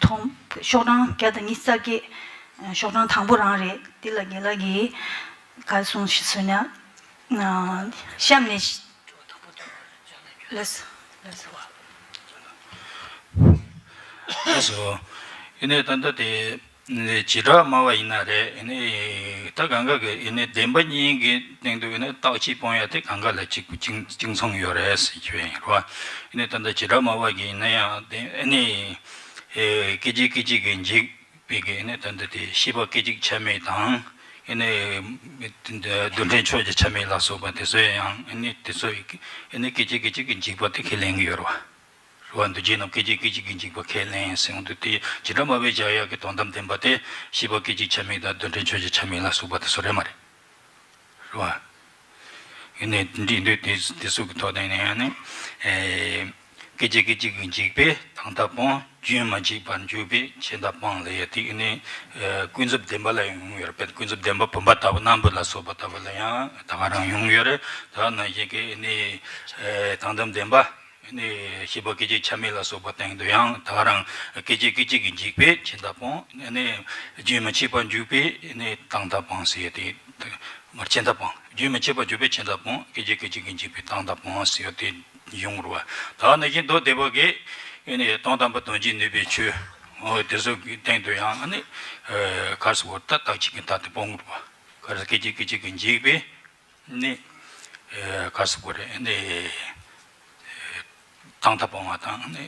ཐོག་ཤོག་གྲངས་བརྒྱ་དང་ཉི་ཤུ་རྩ་བརྒྱད། ཤོག་གྲངས་དང་པོ་རང་རེད། འདི་ལ་རྒན་ལགས་ཀྱིས་ག་རེ་གསུངས་ཤིག་ཟེར་ན། གཤམ་ནས། ལགས་སོ། ལགས་སོ། ལགས་སོ། ཡིན་ནའི་ད་ལྟ་དེ། བྱེ་བྲག་སྨྲ་བ་ཡིན་ན་རེད། ཨེ་ནི་ད་གང་ག་གི་ཨེ་ནི་བདེན་པ་གཉིས་ཀྱི་སྟེང་དུ་ཨེ་ནི་རྟག་ཆད་སྤོང་ཡ་དེ་གང་ག་ལ་གཅིག་པུ་གཅིག་གཅིག་མཚུངས་ཡོད་རེད་ཟེར་གྱི་ཡིན་རོ། ཨེ་ནི་ད་ལྟ་བྱེ་བྲག་སྨྲ་བ་གི་ཡིན་ན་ཡང་དེ་ཨེ་ནི་སྐད་ཅིག་སྐད་ཅིག་གིས་འཇིག་པའི་གི་ཨེ་ནི་ད་ལྟ་དེ་ཤེས་པ་སྐད་ཅིག་ཆ་མེད་དང་། ཨེ་ནི་རྡུལ་ཕྲན་ཕྱོགས་ཀྱི་ཆ་མེད་ལ་སོགས་པ་དེ་ཚོ་ཡང་ཨེ་ནི་དེ་ཚོ་ཨེ་ནི་སྐད་ཅིག་སྐད་ཅིག་གིས་འཇིག་པ་དེ་ཁས་ལེན་གྱི་ཡོད་རེད་བ། རེད་བ། འདུ་བྱེད་རྣམས་སྐད་ཅིག་སྐད་ཅིག་གིས་འཇིག་པ་ཁས་ལེན་ཟེར་ཡོང་དུས་དེ་བྱེ་བྲག་སྨྲ་བས་སྦྱར་ཡག་གི་དོན་དམ་བདེན་པ་དེ་ཤེས་པ་སྐད་ཅིག་ཆ་མེད་དང་རྡུལ་ཕྲན་ཕྱོགས་ཀྱི་ཆ་མེད་ལ་སོགས་པ་དེ་ཚོ་རེད་མ་རེད། རེད་བ། ཡིན་ནའི་འདི་འདུས་དེ་དེ་ཚོ་གི་ཐོག་ནས་ནས་ཡང་ནི། སྐད་ཅིག་སྐད་ཅིག་གིས་འཇིག་པས་རྟག་མཐའ་སྤོང་། རྒྱུན་མ་ཆད་པར་འཇུག་པས་ཆད་མཐའ་སྤོང་ལབ་ཡ་དེ་ནི། ཀུན་རྫོབ་བདེན་པ་ལ་ཡང་ཡོང་ཡོད་རེད་པས། ཀུན་རྫོབ་བདེན་པ་བུམ་པ་ལྟ་བུ་སྣམ་བུ་ལ་སོགས་པ་ལྟ་བུ་ལ་ཡང་ད་ག་རང་ཡོང་ཡོད་རེད། ད་ནང་བཞིན་གྱི་ནི། དོན་དམ་བདེན་པ། ནི་ཤེས་པ་སྐད་ཅིག་ཆ་མེད་ལ་སོགས་པ་སྟེང་དུ་ཡང་ད་ག་རང་སྐད་ཅིག་སྐད་ཅིག་གིས་འཇིག་པས་ཆད་མཐའ་སྤོང་། ནི་རྒྱུན་མི་འཆད་པར་འཇུག་པས་ནི་རྟག་མཐའ་སྤོང་ཟེར་ཡ་དེ། མར་ཆད་མཐའ་སྤོང་། རྒྱུན་མི་འཆད་པར་འཇུག་པས་ཆད་མཐའ་སྤོང་། སྐད་ཅིག་སྐད་ཅིག་གིས་འཇིག་པས་རྟག་མཐའ་སྤོང་ཟེར་ཡ་དེ་ཡོང་རུ་བ། ད་ནི་བཞིན་མདོ་སྡེ་པ་གིས་ནི་དོན་དམ་པར་དོན་གྱིས་ནུས་པའི་ཆོས། འོ་དེ་ཚོ་གི་སྟེང་དུ་ཡང་ནི་གར་སོགས་ད་རྟག་ཆད་ཀྱི་མཐའ་དེ་སྤོང་རུ་བ། གར་སྐད་ཅིག་སྐད་ཅིག་གིས་འཇིག་པས། ནི། ཨེ། ག་ཟེར་དགོས་རེད། ནི། ཨེ། རྟག་མཐའ་སྤོང་བ་དང་ནི།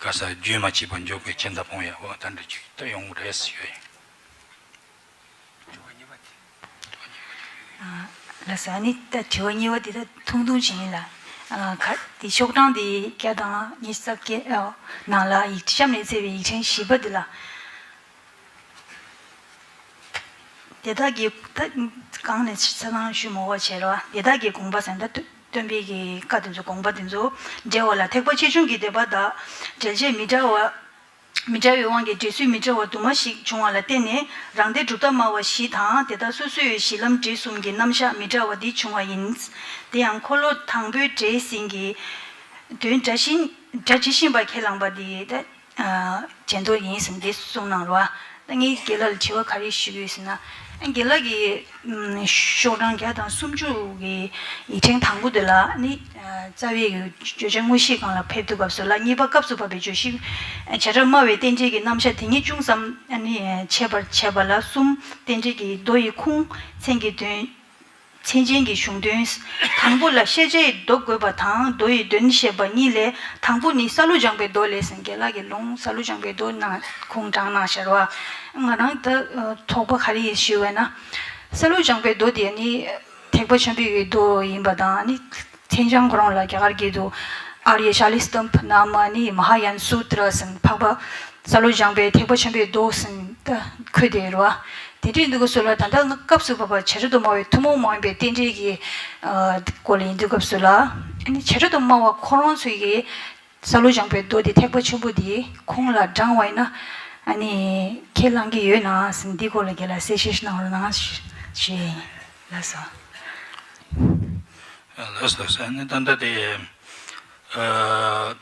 ག་ས་རྒྱུན་མ་ཆད་པར་འཇུག་པའི་ཆད་མཐའ་སྤོང་ཡ་འོ་ད་འདྲ་ཅིག་ད་ཡོང་གི་རེད་ཟེར་ཡོད་ཡིན། ཨ། ལགས་སོ། ཨ་ནི་ད་དྲི་བ་གཉིས་པ་དེ་ད་ཐུང་ཐུང་ཅིག་ཡིན་ལ། ཨ། ག་དེ་ཤོག་གྲངས་དེ་བརྒྱ་དང་ཉི་ཤུ་རྩ་བརྒྱད། ཨ། ནང་ལ་ཡིག་གཤམ་ནས་བཙལ་བའི་ཡིག་ཕྲེང་བཞི་པ་དེ་ལ། དེ་དག་གི་ད་གང་ནས་ཆ་ཚང་ཞུ་མ་དགོས་བྱས་རོ། དེ་དག་གི་དགོངས་པ་ཟེར་ན་ད་སྟོན་པའི་གི་བཀའ་དེ་ཚོ་དགོངས་པ་དེ་ཚོ་འགྲེལ་བ་ལ་ཐེག་པ་ཆེ་ཆུང་གི་སྡེ་པ་དག་འགྲེལ་བྱེད་མི་འདྲ་བ་ མི་འདྲ་བའི་དབང་གིས་འདྲེས་སྲོལ་མི་འདྲ་བ་དུ་མ་ཞིག་བྱུང་བ་ལ་བརྟེན་ནས་རང་སྡེ་གྲུབ་མཐའ་སྨྲ་བ་བཞི་དང་དེ་དག་སོ་སོའི་གཞི་ལམ་འབྲས་གསུམ་གྱི་རྣམ་གཞག་མི་འདྲ་བ་འདི་བྱུང་བ་ཡིན། དེ་ཡང་འཁོར་ལོ་དང་པོའི་འདྲེས་ཟིན་གྱི་དོན་སྒྲ་བཞིན་སྒྲ་ཇི་བཞིན་པ་ཁས་བླངས་པ་འདི་ད་ཨ་ཇེན་ཏོ་ཡིན་ཟིན་འདི་གསུངས་གནང་རོགས། ད་ངས་རྒན་ལགས་ལ་དྲི་བ་ག་རེ་ཞུ་གི་ཡོད་ཟེར་ན། ཨ་རྒན་ལགས་ཀྱིས་ཨམ་ཤོག་གྲངས་བརྒྱ་དང་སུམ་ཅུ་གི་ཡིག་ཕྲེང་དང་པོ་དེ་ལ་ནི་ཨ་རྩ་བའི་བརྗོད་བྱ་དངོས་གཞིའི་སྒང་ལ་ཕེབས་དུས་སྐབས་སུ་ལ་གཉིས་པ་སྐབས་སུ་བབ་པའི་བརྗོད་གཞི་བྱེ་བྲག་སྨྲ་བའི་རྟེན་འབྲེལ་གྱི་རྣམ་གཞག་དེ་ཉིད་ཅུང་ཙམ་ཨ་ནི་འཆད་པར་བྱས་པ་ལ་གསུམ། རྟེན་འབྲེལ་གྱི་མདོ་ཡི་ཁུངས། མཚན་གྱི་དོན། མཚན་ཅན་གྱི་གཞུང་དོན། དང་པོ་ལ་ཤེས་བྱའི་མདོ་དགོས་པ་དང་མདོ་ཡི་དོན་བཤད་པ་གཉིས་ལས། དང་པོ་ནི་སཱ་ལུ་སྦྱངས་པའི་མདོ་ལས་ཟེར། རྒན་ལགས་ཀྱིས་ལུང་སཱ་ལུ་སྦྱངས་པའི་མདོ་ནང་ཁུངས་དྲངས་གནང་ཤར་བ། ང་རང་ད་དོགས་པ་ག་རེ་ཡིན་ཞུས་པས་ན། སཱ་ལུ་སྦྱངས་པའི་མདོ་དེ་ནི་ཐེག་པ་ཆེན་པོའི་མདོ་ཡིན་པ་དང་ནི། མཚན་བྱང་ཁོ་རང་ལ་རྒྱ་གར་སྐད་དུ་ཨཱརྱ་ཤཱ་ལི་སྟམ་བྷ་ནཱ་མ་ནི་མ་ཧཱ་ཡཱན་སུ་ཏྲ་ཟེར། འཕགས་པ་སཱ་ལུ་སྦྱངས་པའི་ཐེག་པ་ཆེན་པོའི་མདོ་ཟེར་ད་འཁོད་དེ་རེད་བ། དེ་འདྲ་ཡིན་དུས་སྐབས་སུ་ལ་ད་ལྟ་སྐབས་སུ་བབ་པ་བྱེ་བྲག་ཏུ་སྨྲ་བའི་ཐུན་མོང་མ་ཡིན་པའི་རྟེན་འབྲེལ་གྱི་ཨ་སྐོར་ལ་ཡིན་དུས་སྐབས་སུ་ལ། ཨ་ནི་བྱེ་བྲག་ཏུ་སྨྲ་བ་ཁོ་རང་ཚོ་ཡིས་སཱ་ལུ་སྦྱངས་པའི་མདོ་དེ་ཐེག་པ་ཆེན་པོ་དེའི་ཁུངས་ལ་བགྲངས་པ་ཡིན་ན། ཨ་ནི་ཁས་བླངས་ཀྱི་ཡོད་ན་ཟེར། འདིའི་སྐོར་ལ་རྒན་ལགས་གསལ་བཤད་ཞིག་གནང་རོགས་གནང་ཞུ་ཞུ་ཡིན། ལགས་སོ། ལགས་སོ། ཨ་ནི་ད་ལྟ་དེ་ཨ་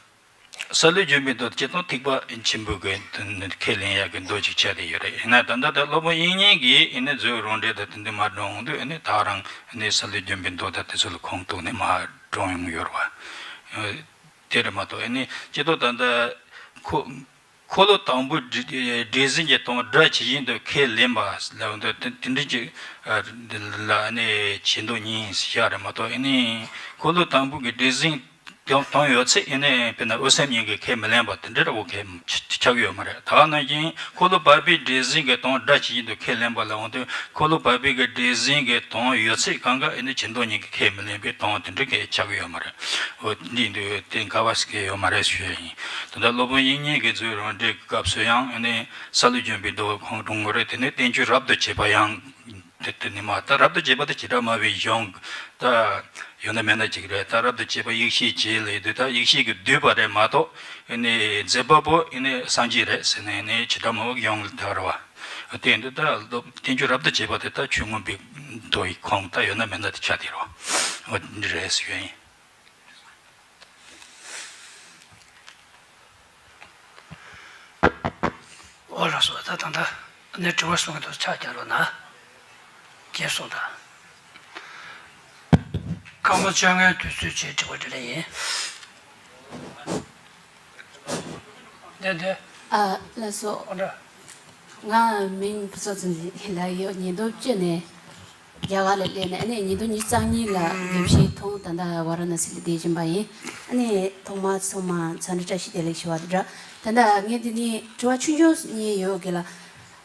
སཱ་ལུ་སྦྱངས་པའི་མདོ་སྤྱིར་བཏང་ཐེག་པ་ཆེན་པོའི་གི་ཁས་ལེན་ཡག་གི་མདོ་ཅིག་ཆགས་བསྡད་ཡོད་རེད། ཡིན་ན་ད་ལྟ་ད་སློབ་དཔོན་དབྱིག་གཉེན་གྱིས་ཨ་ནི་མཛོད་རང་འགྲེལ་དང་དེ་འདྲ་མར་བགྲངས་ཡོང་དུས། ཨ་ནི་ད་རང་ཨ་ནི་སཱ་ལུ་སྦྱངས་པའི་མདོ་དང་དེ་ཚོ་ལ་ཁུངས་གཏུགས་ནས་མར་བགྲངས་ཡོང་གི་ཡོད་རེད་བ། དེ་རེད་མ་གཏོགས་ཨ་ནི་སྤྱིར་བཏང་ད་ལྟ་ཁོ་འཁོར་ལོ་དང་པོའི་འདྲེས་འདྲེས་ཟིན་གྱི་དོན་སྒྲ་ཇི་བཞིན་དུ་ཁས་ལེན་པ་ལབ་འདུག་དེ་དེ་འདྲ་ཅིག་ཨ་ལ་ཨ་ནི་བྱེད་མདོ་གཉིས་བཞག་རེད་མ་གཏོགས། ཨ་ནི་འཁོར་ལོ་དང་པོ་གི་འདྲེས་ཟིན་དོན་དོན་ཡོད་ཚད་ཨ་ནི་དཔེར་ན་དབུ་སེམས་གཉིས་ཀྱིས་ཁས་མི་ལེན་པ་དེ་འདྲ་འདྲ་བོ་ཁས་ཆ་ཆགས་ཡོད་མ་རེད། ད་ག་ནང་བཞིན་འཁོར་ལོ་བར་པའི་འདྲེས་ཟིན་གྱི་དོན་སྒྲ་ཇི་བཞིན་དུ་ཁས་ལེན་པ་ལབ་འོང་དུས། འཁོར་ལོ་བར་པའི་གི་འདྲེས་ཟིན་གྱི་དོན་ཡོད་ཚད་སྒང་ག་ཨ་ནི་བྱེད་མདོ་གཉིས་ཀྱིས་ཁས་མི་ལེན་པའི་དོན་དེ་འདྲ་གི་ཆགས་ཀྱི་ཡོད་མ་རེད། འོ་འདི་འདི་དེ་འགལ་བ་ཟེར་གྱི་ཡོད་མ་རེད་ཞུ་ཡ་ཡིན། ད་ལྟ་སློབ་དཔོན་དབྱིག་གཉེན་གྱི་མཛོད་རང་འགྲེལ་གྱི་སྐབས་སུ་ཡང་ཨ་ནི་སཱ་ལུ་སྦྱངས་པའི་མདོ་ཁུངས་དྲངས་ཡོད་རེད། དེ་ནས་བསྟན་བཅོས་རབ་ཏུ་བྱེད་པ་ཡང་དེ་དེ་ནི་མ། ད་རབ་ཏུ་བྱེད་པ་དེ་བྱེ་བྲག་སྨྲ་བའི་གཞུང་ད་ཡོད་ན་མེད་ན་ཅིག་རེད། ད་རབ་ཏུ་བྱེད་པ་ཡེ་ཤེས་བྱེད་ལས་དུས་ད་ཡེ་ཤེས་ཀྱིས་བསྡུས་པ་རེད་མ་གཏོགས། ཨ་ནི་མཛད་པ་པོ་ཨ་ནི་སངས་རྒྱས་རེད་ཟེར་ནས་ནི་བྱེ་བྲག་སྨྲ་བའི་གཞུང་ལ་ད་རེད་བ། དེ་འདི་ད་བསྟན་བཅོས་རབ་ཏུ་བྱེད་པ་དེ་ད་ཆོས་མངོན་པའི་མདོ་ཡི་ཁུངས་ད་ཡོད་ན་མེད་ན་དེ་ཆགས་བསྡད་རེད་བ། འོ་འདི་རེད་ཟེར་ཡ་ཡིན། འོ་ལགས་སོ། ད་ད་ལྟ་ནས་དྲི་བ་གསུང་གི་འདུག་ཕྱག་རྒྱག་རོགས་གནང་། རྒན་གསུང་དང་། སྐར་མ་བཅོ་ལྔའི་དུས་ཚོད་བཅད་དྲི་བ་དྲིས་ལན་ཡིན། འདི་འདི། ཨ་ལགས་སོ། ཨོ་འདྲ། ང་མིང་ཕུན་ཚོགས་ཚེ་རིང་ལགས་ཡོད། ཉིས་སྟོང་བཅུ་ནས་རྒྱ་གར་ལ་སླེབས་ནས་ཨ་ནི་ཉིས་སྟོང་ཉི་ཤུ་རྩ་གཉིས་ལ་དགེ་བཤེས་ཐོན། ད་ལྟ་ཝཱ་ར་ཎ་སི་ལ་བསྡད་བཞིན་པ་ཡིན། ཨ་ནི་ཐོག་མར་ཚང་མ་འཚམས་འདྲི་བཀྲ་ཤིས་བདེ་ལེགས་ཞུ་བ་དང་སྦྲགས། ད་ལྟ་ངས་འདི་ནས་དྲི་བ་ཆུང་ཆུང་གཉིས་ཡོད་གི་ལ།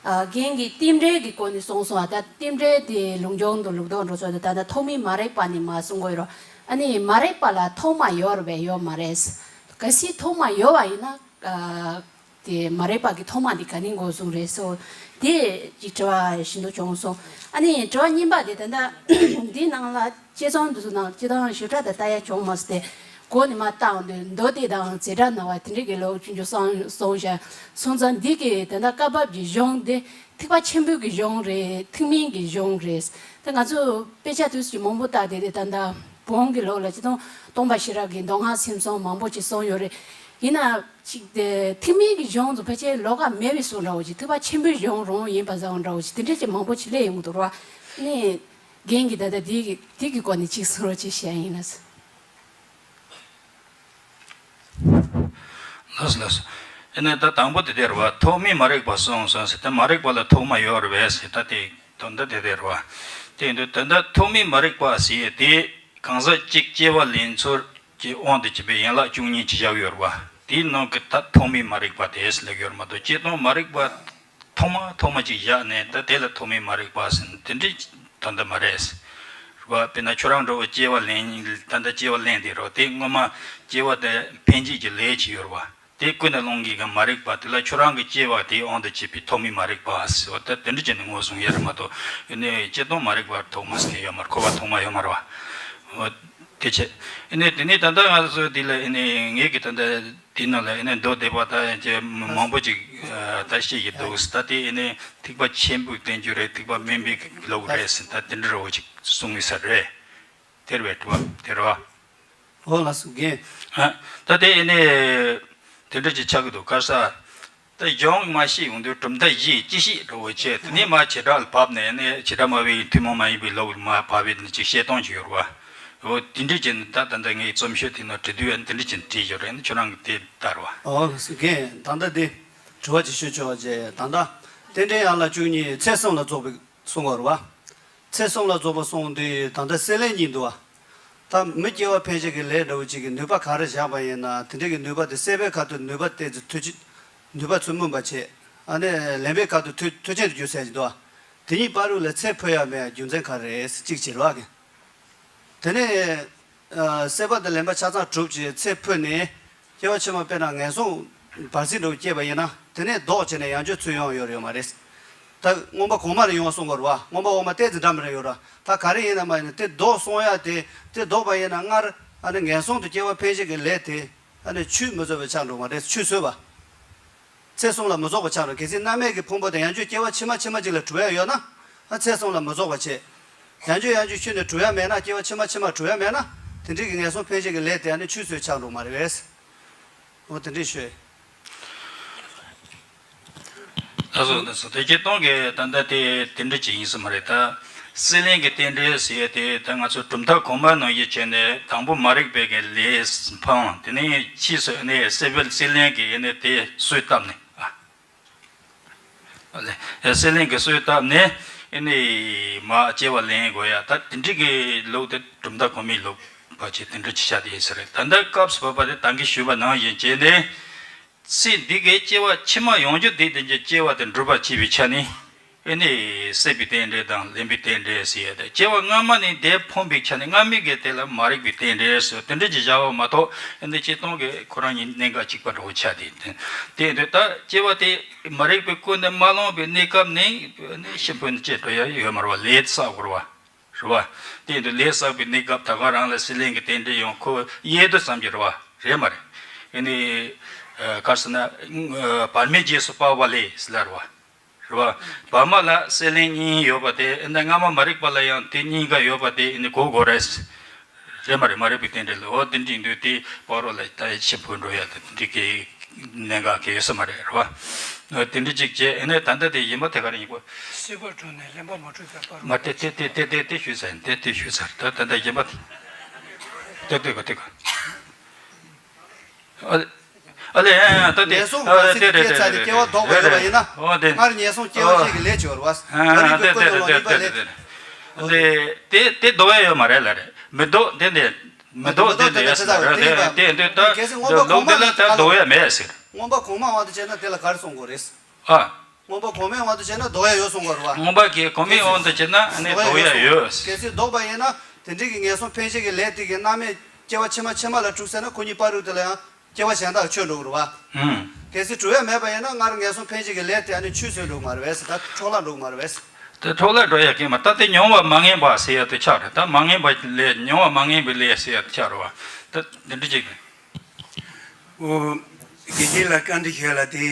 ཨ་རྒན་གྱིས་རྟེན་འབྲེལ་གྱི་སྐོར་ནས་གསུངས་སོང་བ། ད་རྟེན་འབྲེལ་དེ་ལུགས་འབྱུང་དང་ལུགས་ལྡོག་འགྲོ་ཚུལ་དེ་ད་ལྟ་ཐོགས་མེད་མ་རིག་པ་ནས་མར་གསུང་གི་ཡོད་རེད། ཨ་ནི་མ་རིག་པ་ལ་ཐོག་མ་ཡོད་རེད་པས། ཡོད་མ་རེད། གལ་སྲིད་ཐོག་མ་ཡོད་པ་ཡིན་ན། ཨ་དེ་མ་རིག་པ་གི་ཐོག་མ་དེ་ག་ནས་འགོ་བཟུང་རེད་ཟེར། དེ་ཅིག་དྲི་བ་ཞིག་འདུག་བྱུང་སོང་། ཨ་ནི་དྲི་བ་གཉིས་པ་དེ་ད་ལྟ་འདི་ནང་ལ་དཔྱད་རྩོམ་འདི་ཚོ་ནང་སྤྱིར་བཏང་ཞིབ་ཕྲ་དེ་ལྟ་ཡ་བྱུང་མ་སོང་སྟེ། གོ་ནས་མར་བལྟས་འོང་དུས་མདོ་སྡེ་དང་འཛིན་གྲྭ་ནང་བ་དེ་འདྲ་གི་ལོ་ཆུང་ཆུང་སོང་སོང་ཤག་སོང་ཙང་འདི་གི་ད་ལྟ་བཀའ་བབས་ཀྱི་གཞུང་དེ་ཐེག་པ་ཆེན་པོའི་གི་གཞུང་རེད། ཐེག་དམན་གྱི་གཞུང་རེད། ད་ང་ཚོ་དཔེ་ཆ་དུས་ཀྱི་མང་པོ་བལྟས་དེ་དེ་ད་ལྟ་བོན་གྱི་ལོགས་ལ་སྤྱིར་བཏང་སྟོང་པ་ཤེས་རབ་ཀྱི་མདོ་སྔགས་སེམས་གསུམ་མང་པོ་ཅིག་གསུངས་ཡོད་རེད། ཡིན་ན། ཅིག་དེ་ཐེག་དམན་གྱི་གཞུང་ཚོ་ཕལ་ཆེར་ལོགས་ཀ་མེད་པའི་བཟོ་འདྲ་བོ་ཅིག་ཐེག་པ་ཆེན་པོའི་གཞུང་རང་ཡིན་པ་བཟོ་འདྲ་བོ་ཅིག་དེ་འདྲ་ཅིག་མང་པོ་ཅིག་སླེབས་ཡོང་གི་འདུག་ར། ནས་རྒན་གྱིས་ད་ལྟ་དེ་གི་དེ་གི་སྐོར་ནས་ཅིག་གསུང་རོགས་ཅིག་བྱས་ཡིན་ན། ལགས་སོ་ལགས་སོ། ཨ་ནི་ད་དང་པོ་དེ་དེ་རེད་བ། ཐོགས་མེད་མ་རིག་པ་གསུངས་སོང་ཟེར་ད་མ་རིག་པ་ལ་ཐོག་མ་ཡོད་རེད་པས་ཟེར་ད་དེ། དོན་དག་དེ་རེད་བ། དེ་ཡིན་དུས་ད་ལྟ་ཐོགས་མེད་མ་རིག་པ་ཟེར་ཡས་དེ་གང་ཟག་གཅིག་སྐྱེ་བ་ལེན་ཚུལ་གྱི་དབང་དུ་བྱས་པའི་ཡན་ལག་བཅུ་གཉིས་ཅིག་བཞག་ཡོད་རེད་བ། དེའི་ནང་གི་ད་ཐོགས་མེད་མ་རིག་པ་དེ་ཟེར་ལབ་ཡོད་རེད་མ་གཏོགས་སྤྱིར་བཏང་མ་རིག་པ་ཐོག་མ་ཐོག་མ་ཅིག་བཞག་ནས་ད་དེ་ལ་ཐོགས་མེད་མ་རིག་པ་ཟེར་དེ་འདྲའི་དོན་དག་མ་རེད། རེད་བ། དཔེར་ན་ཁྱོད་རང་འདྲ་བོ་སྐྱེ་བ་ལེན་ད་ལྟ་སྐྱེ་བ་ལེན་དེ་རེད་བ། དེ་སྔོན་མ་སྐྱེ་བ་དེ་འཕེན་བྱེད་ཀྱི་ལས་ཅིག་ཡོད་རེད་བ། དེ་ཀུན་ནས་བསླངས་ཀྱི་གི་མ་རིག་པ་དེ་ལ་ཁྱོད་རང་གི་སྐྱེ་བ་དེའི་དབང་དུ་བྱས་པའི་ཐོགས་མེད་མ་རིག་པ་ཟེར་བ་ད་དེ་འདྲ་བྱས་ནས་ངོས་བཟུང་ཡ་རེད་མ་གཏོགས། ཨ་ནི་སྤྱིར་བཏང་མ་རིག་པ་ཐོག་མ་ཟེར་མཁན་ཡོད་མ་རེད། འཁོར་བ་ཐོག་མ་ཡོད་མ་རེད་བ། འོ་དེ་བྱས། ཨ་ནི་དེ་ནས་ད་ལྟ་ང་ཚོ་འདི་ལ་ཨ་ནི་ངེད་ཀྱི་ད་ལྟ་ དེ་ནང་ལ་ཨེ་ནས་མདོ་སྡེ་པ་དང་ཅེས་མང་པོ་ཅིག་ད་བཤད་ཀྱི་འདུག་ད་དེ་ཨེ་ནས་ཐེག་པ་ཆེན་པོའི་བསྟན་བཅོས་རེད། ཐེག་པ་དམན་པའི་ལུགས་རེད་ཟེར། ད་དེ་འདྲ་རོ་ཅིག་གསུང་གི་ས་རེད། དེར་བས་དྲི་བ་དེ་རོ། ཨོ་ལགས་སོ་རྒན། ད་དེ་ཨེ་ནས་དེ་འདྲ་ཅིག་ཆགས་ཀྱི་འདུག་ག་ས། ད་གཞུང་མ་ཤེས་ཡོང་དུས་གྲུབ་མཐའ་བཞི་ཅི་ཤེས་འགྲོ་བོ་བྱས། དེ་ནས་མ་བྱེ་བྲག་ལ་བབས་ནས་ནས་བྱེ་བྲག་སྨྲ་བའི་ཐུན་མོང་མ་ཡིན་པའི་ལུགས་ལ་མ་བབས་པའི་ནི་ཅིག་བཤད་སྟངས་ཅིག་ཡོད་རེད་བ། འོ་དེ་འདྲ་ཅིག་ད་ད་ལྟ་ངའི་རྩོམ་ཤོས་དེ་ནང་བྲིས་དུས་ཨ་ནི་དེ་འདྲ་ཅིག་བྲིས་ཡོད་རེད། ཁྱོད་རང་གིས་དེ་ལྟར་བ། ཨོ་ལགས་སོ་རྒན། ད་ལྟ་དེ་དྲི་བ་ཅིག་ཞུ་ཆོག་བྱས། ད་ལྟ་རྟེན་འབྲེལ་ཡན་ལག་བཅུ་གཉིས་ཚེ་གསུམ་ལ་རྫོགས་པའི་གསུང་བ་རེད་བ། ཚེ་གསུམ་ལ་རྫོགས་པ་གསུངས་དུས་ད་ལྟ་སྲེད་ལེན་གཉིས་འདུག་བ། ད་མི་སྐྱེ་བ་འཕེན་བྱེད་ཀྱི་ལས་འདྲ་བོ་ཅིག་གི་ནུས་པ་ག་རེ་བཞག་པ་ཡིན་ན། དེ་འདྲ་གི་ནུས་པ་དེ་སྲེད་པའི་ཁ་ཐུག་ནུས་པ་བསྟན་ཚེ་མཐུ་ཆེན་ནུས་པ་ཚུལ་མུན་པ་བྱེད། ཨ་ནི་ལེན་པའི་ཁ་ཐུག་མཐུ་མཐུ་ཆེན་དུ་འགྱུར་ཟེར་གྱི་འདུག་བ། དེ་གཉིས་བར་དུ་ལ་ཚེ་འཕོས་ཡ་མེད་ཡ་རྒྱུ་མཚན་ག་རེ་རེད་གཅིག་བྱེད་རོགས་གི། དེ་ནས་སྲེད་པ་དང་ལེན་པ་ཆ་ཚང་གྲུབ་ཅིང་ཚེ་འཕོས་ནས་སྐྱེ་བ་ཕྱི་མ་དཔེར་ན་ངན་སོང་བར་སྲིད་འགྲོ་སྐྱེས་པ་ཡིན་ན། དེ་ནས་ལྡོག་བྱས་ནས་ཡང་བསྐྱར་ཚུར་ཡོང་ཡོད་རེད་ཡོད་མ་རེད། ད་མངོན་པ་གོང་མ་ལ་ཡོང་བ་གསུང་དགོས་རེད་བ། མངོན་པ་འོག་མ་ཏོག་ཙམ་འདྲ་མི་འདྲ་ཡོད་རེད། ད་ག་རེ་ཡིན་ན་མ་ཡིན་ན་དེ་ལྡོག་སོང་ཡ་དེ་དེ་ལྡོག་པ་ཡིན་ན་སྔར་ཨ་ནི་ངན་སོང་དུ་སྐྱེ་བ་འཕེན་བྱེད་ཀྱི་ལས་དེ་ཨ་ནི་ཆུད་མི་ཟོས་པ་ཆགས་འགྲོ་མ་རེད། ཆུད་ཟོས་པ། ཚེ་གསུམ་ལ་མི་རྫོགས་པ་ཆགས་འགྲོ། གལ་སྲིད་མནར་མེད་ཀྱི་ཕུང་པོ་དེ་ཡང་བསྐྱར་སྐྱེ་བ་ཕྱི་མ་ཕྱི་མ་ཅིག་ལ་གྲུབ་ཡ་ཡོད་ན། ཨ་ཚེ་གསུམ་ལ་མི་རྫོགས་པ་བྱེད། ཡང་བསྐྱར་ཡང་བསྐྱར་ཤུལ་ནས་གྲུབ་ཡ་མེད་ན། སྐྱེ་བ་ཕྱི་མ་ཕྱི་མ་གྲུབ་ཡ་མེད་ན། དེ་འདྲའི་གི་ངན་སོང་འཕེན་བྱེད་ཀྱི་ལས་དེ་ཨ་ནི་ཆུད་ཟོས་ཆགས་འགྲོ་མ་རེད་པས། འོ་དེ་འདྲས་ཤོད། ད་སོ་ད་སོ་དེ་སྤྱིར་བཏང་གི་ད་ལྟ་དེ་དེ་འདྲ་ཅིག་ཡིན་ས་མ་རེད། ད་སྲེད་ལེན་གྱི་རྟེན་འབྲེལ་ཟེར་ཡ་དེ་ད་ང་ཚོ་གྲུབ་མཐའ་གོང་མ་ནང་བཞིན་བྱས་ནས་དང་པོ་མ་རིག་པའི་གི་ལས་འཕངས། དེ་ནས་ཕྱིས་སུ་ནས་སྲེད་པའི་སྲེད་ལེན་གྱི་ནས་དེ་གསོས་བཏབ་ནས་ཨ། སྲེད་ལེན་གྱི་གསོས་བཏབ་ནས་ནས་མ་སྐྱེ་བ་ལེན་དགོས་ཡ། ད་དེ་འདྲ་གི་ལུགས་དེ་གྲུབ་མཐའ་གོང་མའི་ལུགས་པ་ཅིག་དེ་འདྲ་ཅིག་ཆགས་དེ་ཡིན་ས་རེད། ད་ལྟ་སྐབས་སུ་བབ་པ་དེ་ད་གིན་ཞུས་པ་ནང་བཞིན་བྱས་ནས། ཚེ་འདི་གའི་སྐྱེ་བ་ཕྱི་མ་ཡང་བསྐྱར་དེ་དེ་འདྲའི་སྐྱེ་བ་དེ་འགྲུབ་པར་བྱེད་པའི་ཆ་ནས་ཨེ་ནི་སྲེད་པའི་རྟེན་འབྲེལ་དང་ལེན་པའི་རྟེན་འབྲེལ་ཟེར་ཡ་དེ། སྐྱེ་བ་སྔ་མ་ནས་དེ་ཕོངས་པའི་ཆ་ནས་སྔ་མའི་གི་དེ་ལ་མ་རིག་པའི་རྟེན་འབྲེལ་ཟེར་དེ་འདྲ་ཅིག་བཞག་པ་མ་གཏོགས། ཨེ་ནི་སྤྱིར་བཏང་གི་ཁོ་རང་གཉིས་གནད་འགག་གཅིག་པ་འདྲ་བོ་ཆགས་དེ། དེ་དེ་ད་སྐྱེ་བ་དེ་མ་རིག་པའི་ཀུན་ནས་མ་བླངས་པའི་གནས་སྐབས་ནས་ཨེ་ནི་ཤི་འཕོས་ནས་སྐྱེ་འགྲོ་ཡ་ཡོད་མ་རེད་བ། ལས་བསགས་དགོས་རེད་བ། རེད་བ། དེ་ཡིན་དུས་ལས་བསགས་པའི་གནས་སྐབས་ད་ག་རང་ལ་སྲེད་ལེན་གྱི་རྟེན་འབྲེལ་ཡང་ཁོ་ཡལ་དུས་ཙམ་གྱི་རེད་བ། རེད་མ་རེད། ཨེ་ནི། ག་རེ་ཟེར་ན། བར་མའི་རྗེས་སུ་དཔག་པ་ལས་ཟེར་ལ་རེད་བ། རེད་བ། བར་མ་ལ་སྲེད་ལེན་གཉིས་ཡོད་པ་དེ་ཨེ་ནི་སྔ་མ་མ་རིག་པ་ལ་ཡང་དེ་གཉིས་ཀ་ཡོད་པ་དེ་ཨེ་ནི་གོ་དགོས་རེད། རེད་མ་རེད། མ་རིག་པའི་རྟེན་འབྲེལ་ལ། འོ་དེ་འདྲ་ཡིན་དུས་དེ་ཕ་རོལ་ལ་ད་ཤི་འཕོས་འགྲོ་ཡ་དེ་འདྲ་གི་གནད་འགག་གི་ཡོད་ས་མ་རེད། རེད་བ། དེ་འདྲ་ཅིག་བྱས་ཨེ་ནས་ད་ལྟ་དེ་ཡིན་པ་དེ་ག་རེ་ཡིན་པ། སྲིད་པར་གྲོལ་ནས་ལེན་པ་མ་གྲུབ་པའི་བར། མ་དེ་དེ་དེ་དེ་དེ་དེ་ཞུས་ཚར། དེ་དེ་ཞུས་ཚར། ད་ད་ལྟ་ཡིན་པ་དེ་དེ་ག་དེ་ག་ཨ་ལེ་ཨ་ད་དེ་ངན་སོང་ཨ་བར་སྲིད་དེ་དེ་དེ་སྐྱེས་ཚར་ཏེ་སྐྱེ་བ་ལྡོག་པ་ཡོད་པ་ཡིན་ན། འོ་དེ་སྔར་ངན་སོང་སྐྱེ་བ་ཅིག་གི་ལས་བྱེད་པ་རེད་བ། ཨ་མ་རིག་པའི་ཀུན་ནས་དབང་ནུས་པ་ལས། དེ་དེ་དེ་ལྡོག་ཡ་ཡོད་མ་རེད་ལ་རེད། མི་ལྡོག་དེ་འདི། མི་ལྡོག་དེ་འདི་ཡོད་ཟེར་རེད། དེ་དེ་འདི་ད་གལ་སྲིད་མངོན་པ་ལོག་གོང་མ་དེ་ལ་ད་ལྡོག་ཡ་མེད་ཟེར། མངོན་པ་གོང་མའི་དབང་དུ་བྱས་ན་དེ་ལ་ག་རེ་གསུང་དགོས་རེད། ཨ། མངོན་པ་གོང་མའི་དབང་དུ་བྱས་ན་ལྡོག་ཡ་ཡོད་གསུང་དགོས་རེད་བ། མངོན་པ་གི་གོང་མའི་དབང་དུ་བྱས་ན་ནི་ལྡོག་ཡ་ཡོད། གལ་སྲིད་ལྡོག་པ་ཡིན་ན་དེ་འདྲའི་གི་ངན་སོང་འཕེན་བྱེད་ཀྱི་ལས་དེ་གི་མནར་མེད་སྐྱེ་བ་ཕྱི་མ་ཕྱི་མ་ལ་གྲུབ་ཟེར་ན་ཁོ་གཉིས་བར་དུ་དེ་ལ་ཡང་སྐྱེ་བ་གཞན་དག་ཆོད་འགྲོ་གི་རེད་བ། ཧུམ། གལ་སྲིད་གྲུབ་ཡ་མེད་པ་ཡིན་ན་སྔར་ངན་སོང་འཕེན་བྱེད་ཀྱི་ལས་དེ་ཨ་ནི་ཆུད་ཟོས་འགྲོ་གི་མ་རེད་བས། ད་འཕྲོ་བརླག་འགྲོ་གི་མ་རེད་བས། དེ་འཕྲོ་བརླག་འགྲོ་ཡ་གི་མ། ད་དེ་མྱོང་བ་མ་ངེས་པ་ཟེར་ཡ་དེ་ཆགས་རེད། ད་མ་ངེས་པ་ལས་མྱོང་བ་མ་ངེས་པའི་ལས་ཟེར་ཡ་དེ་ཆགས་རེད་བ། ད་དེ་འདྲ་ཅིག་རེད། ཨོ། དགེ་བཤེས་ལགས་བཀའ་འདྲི་ཞུ་ཡ་ལ་དེ་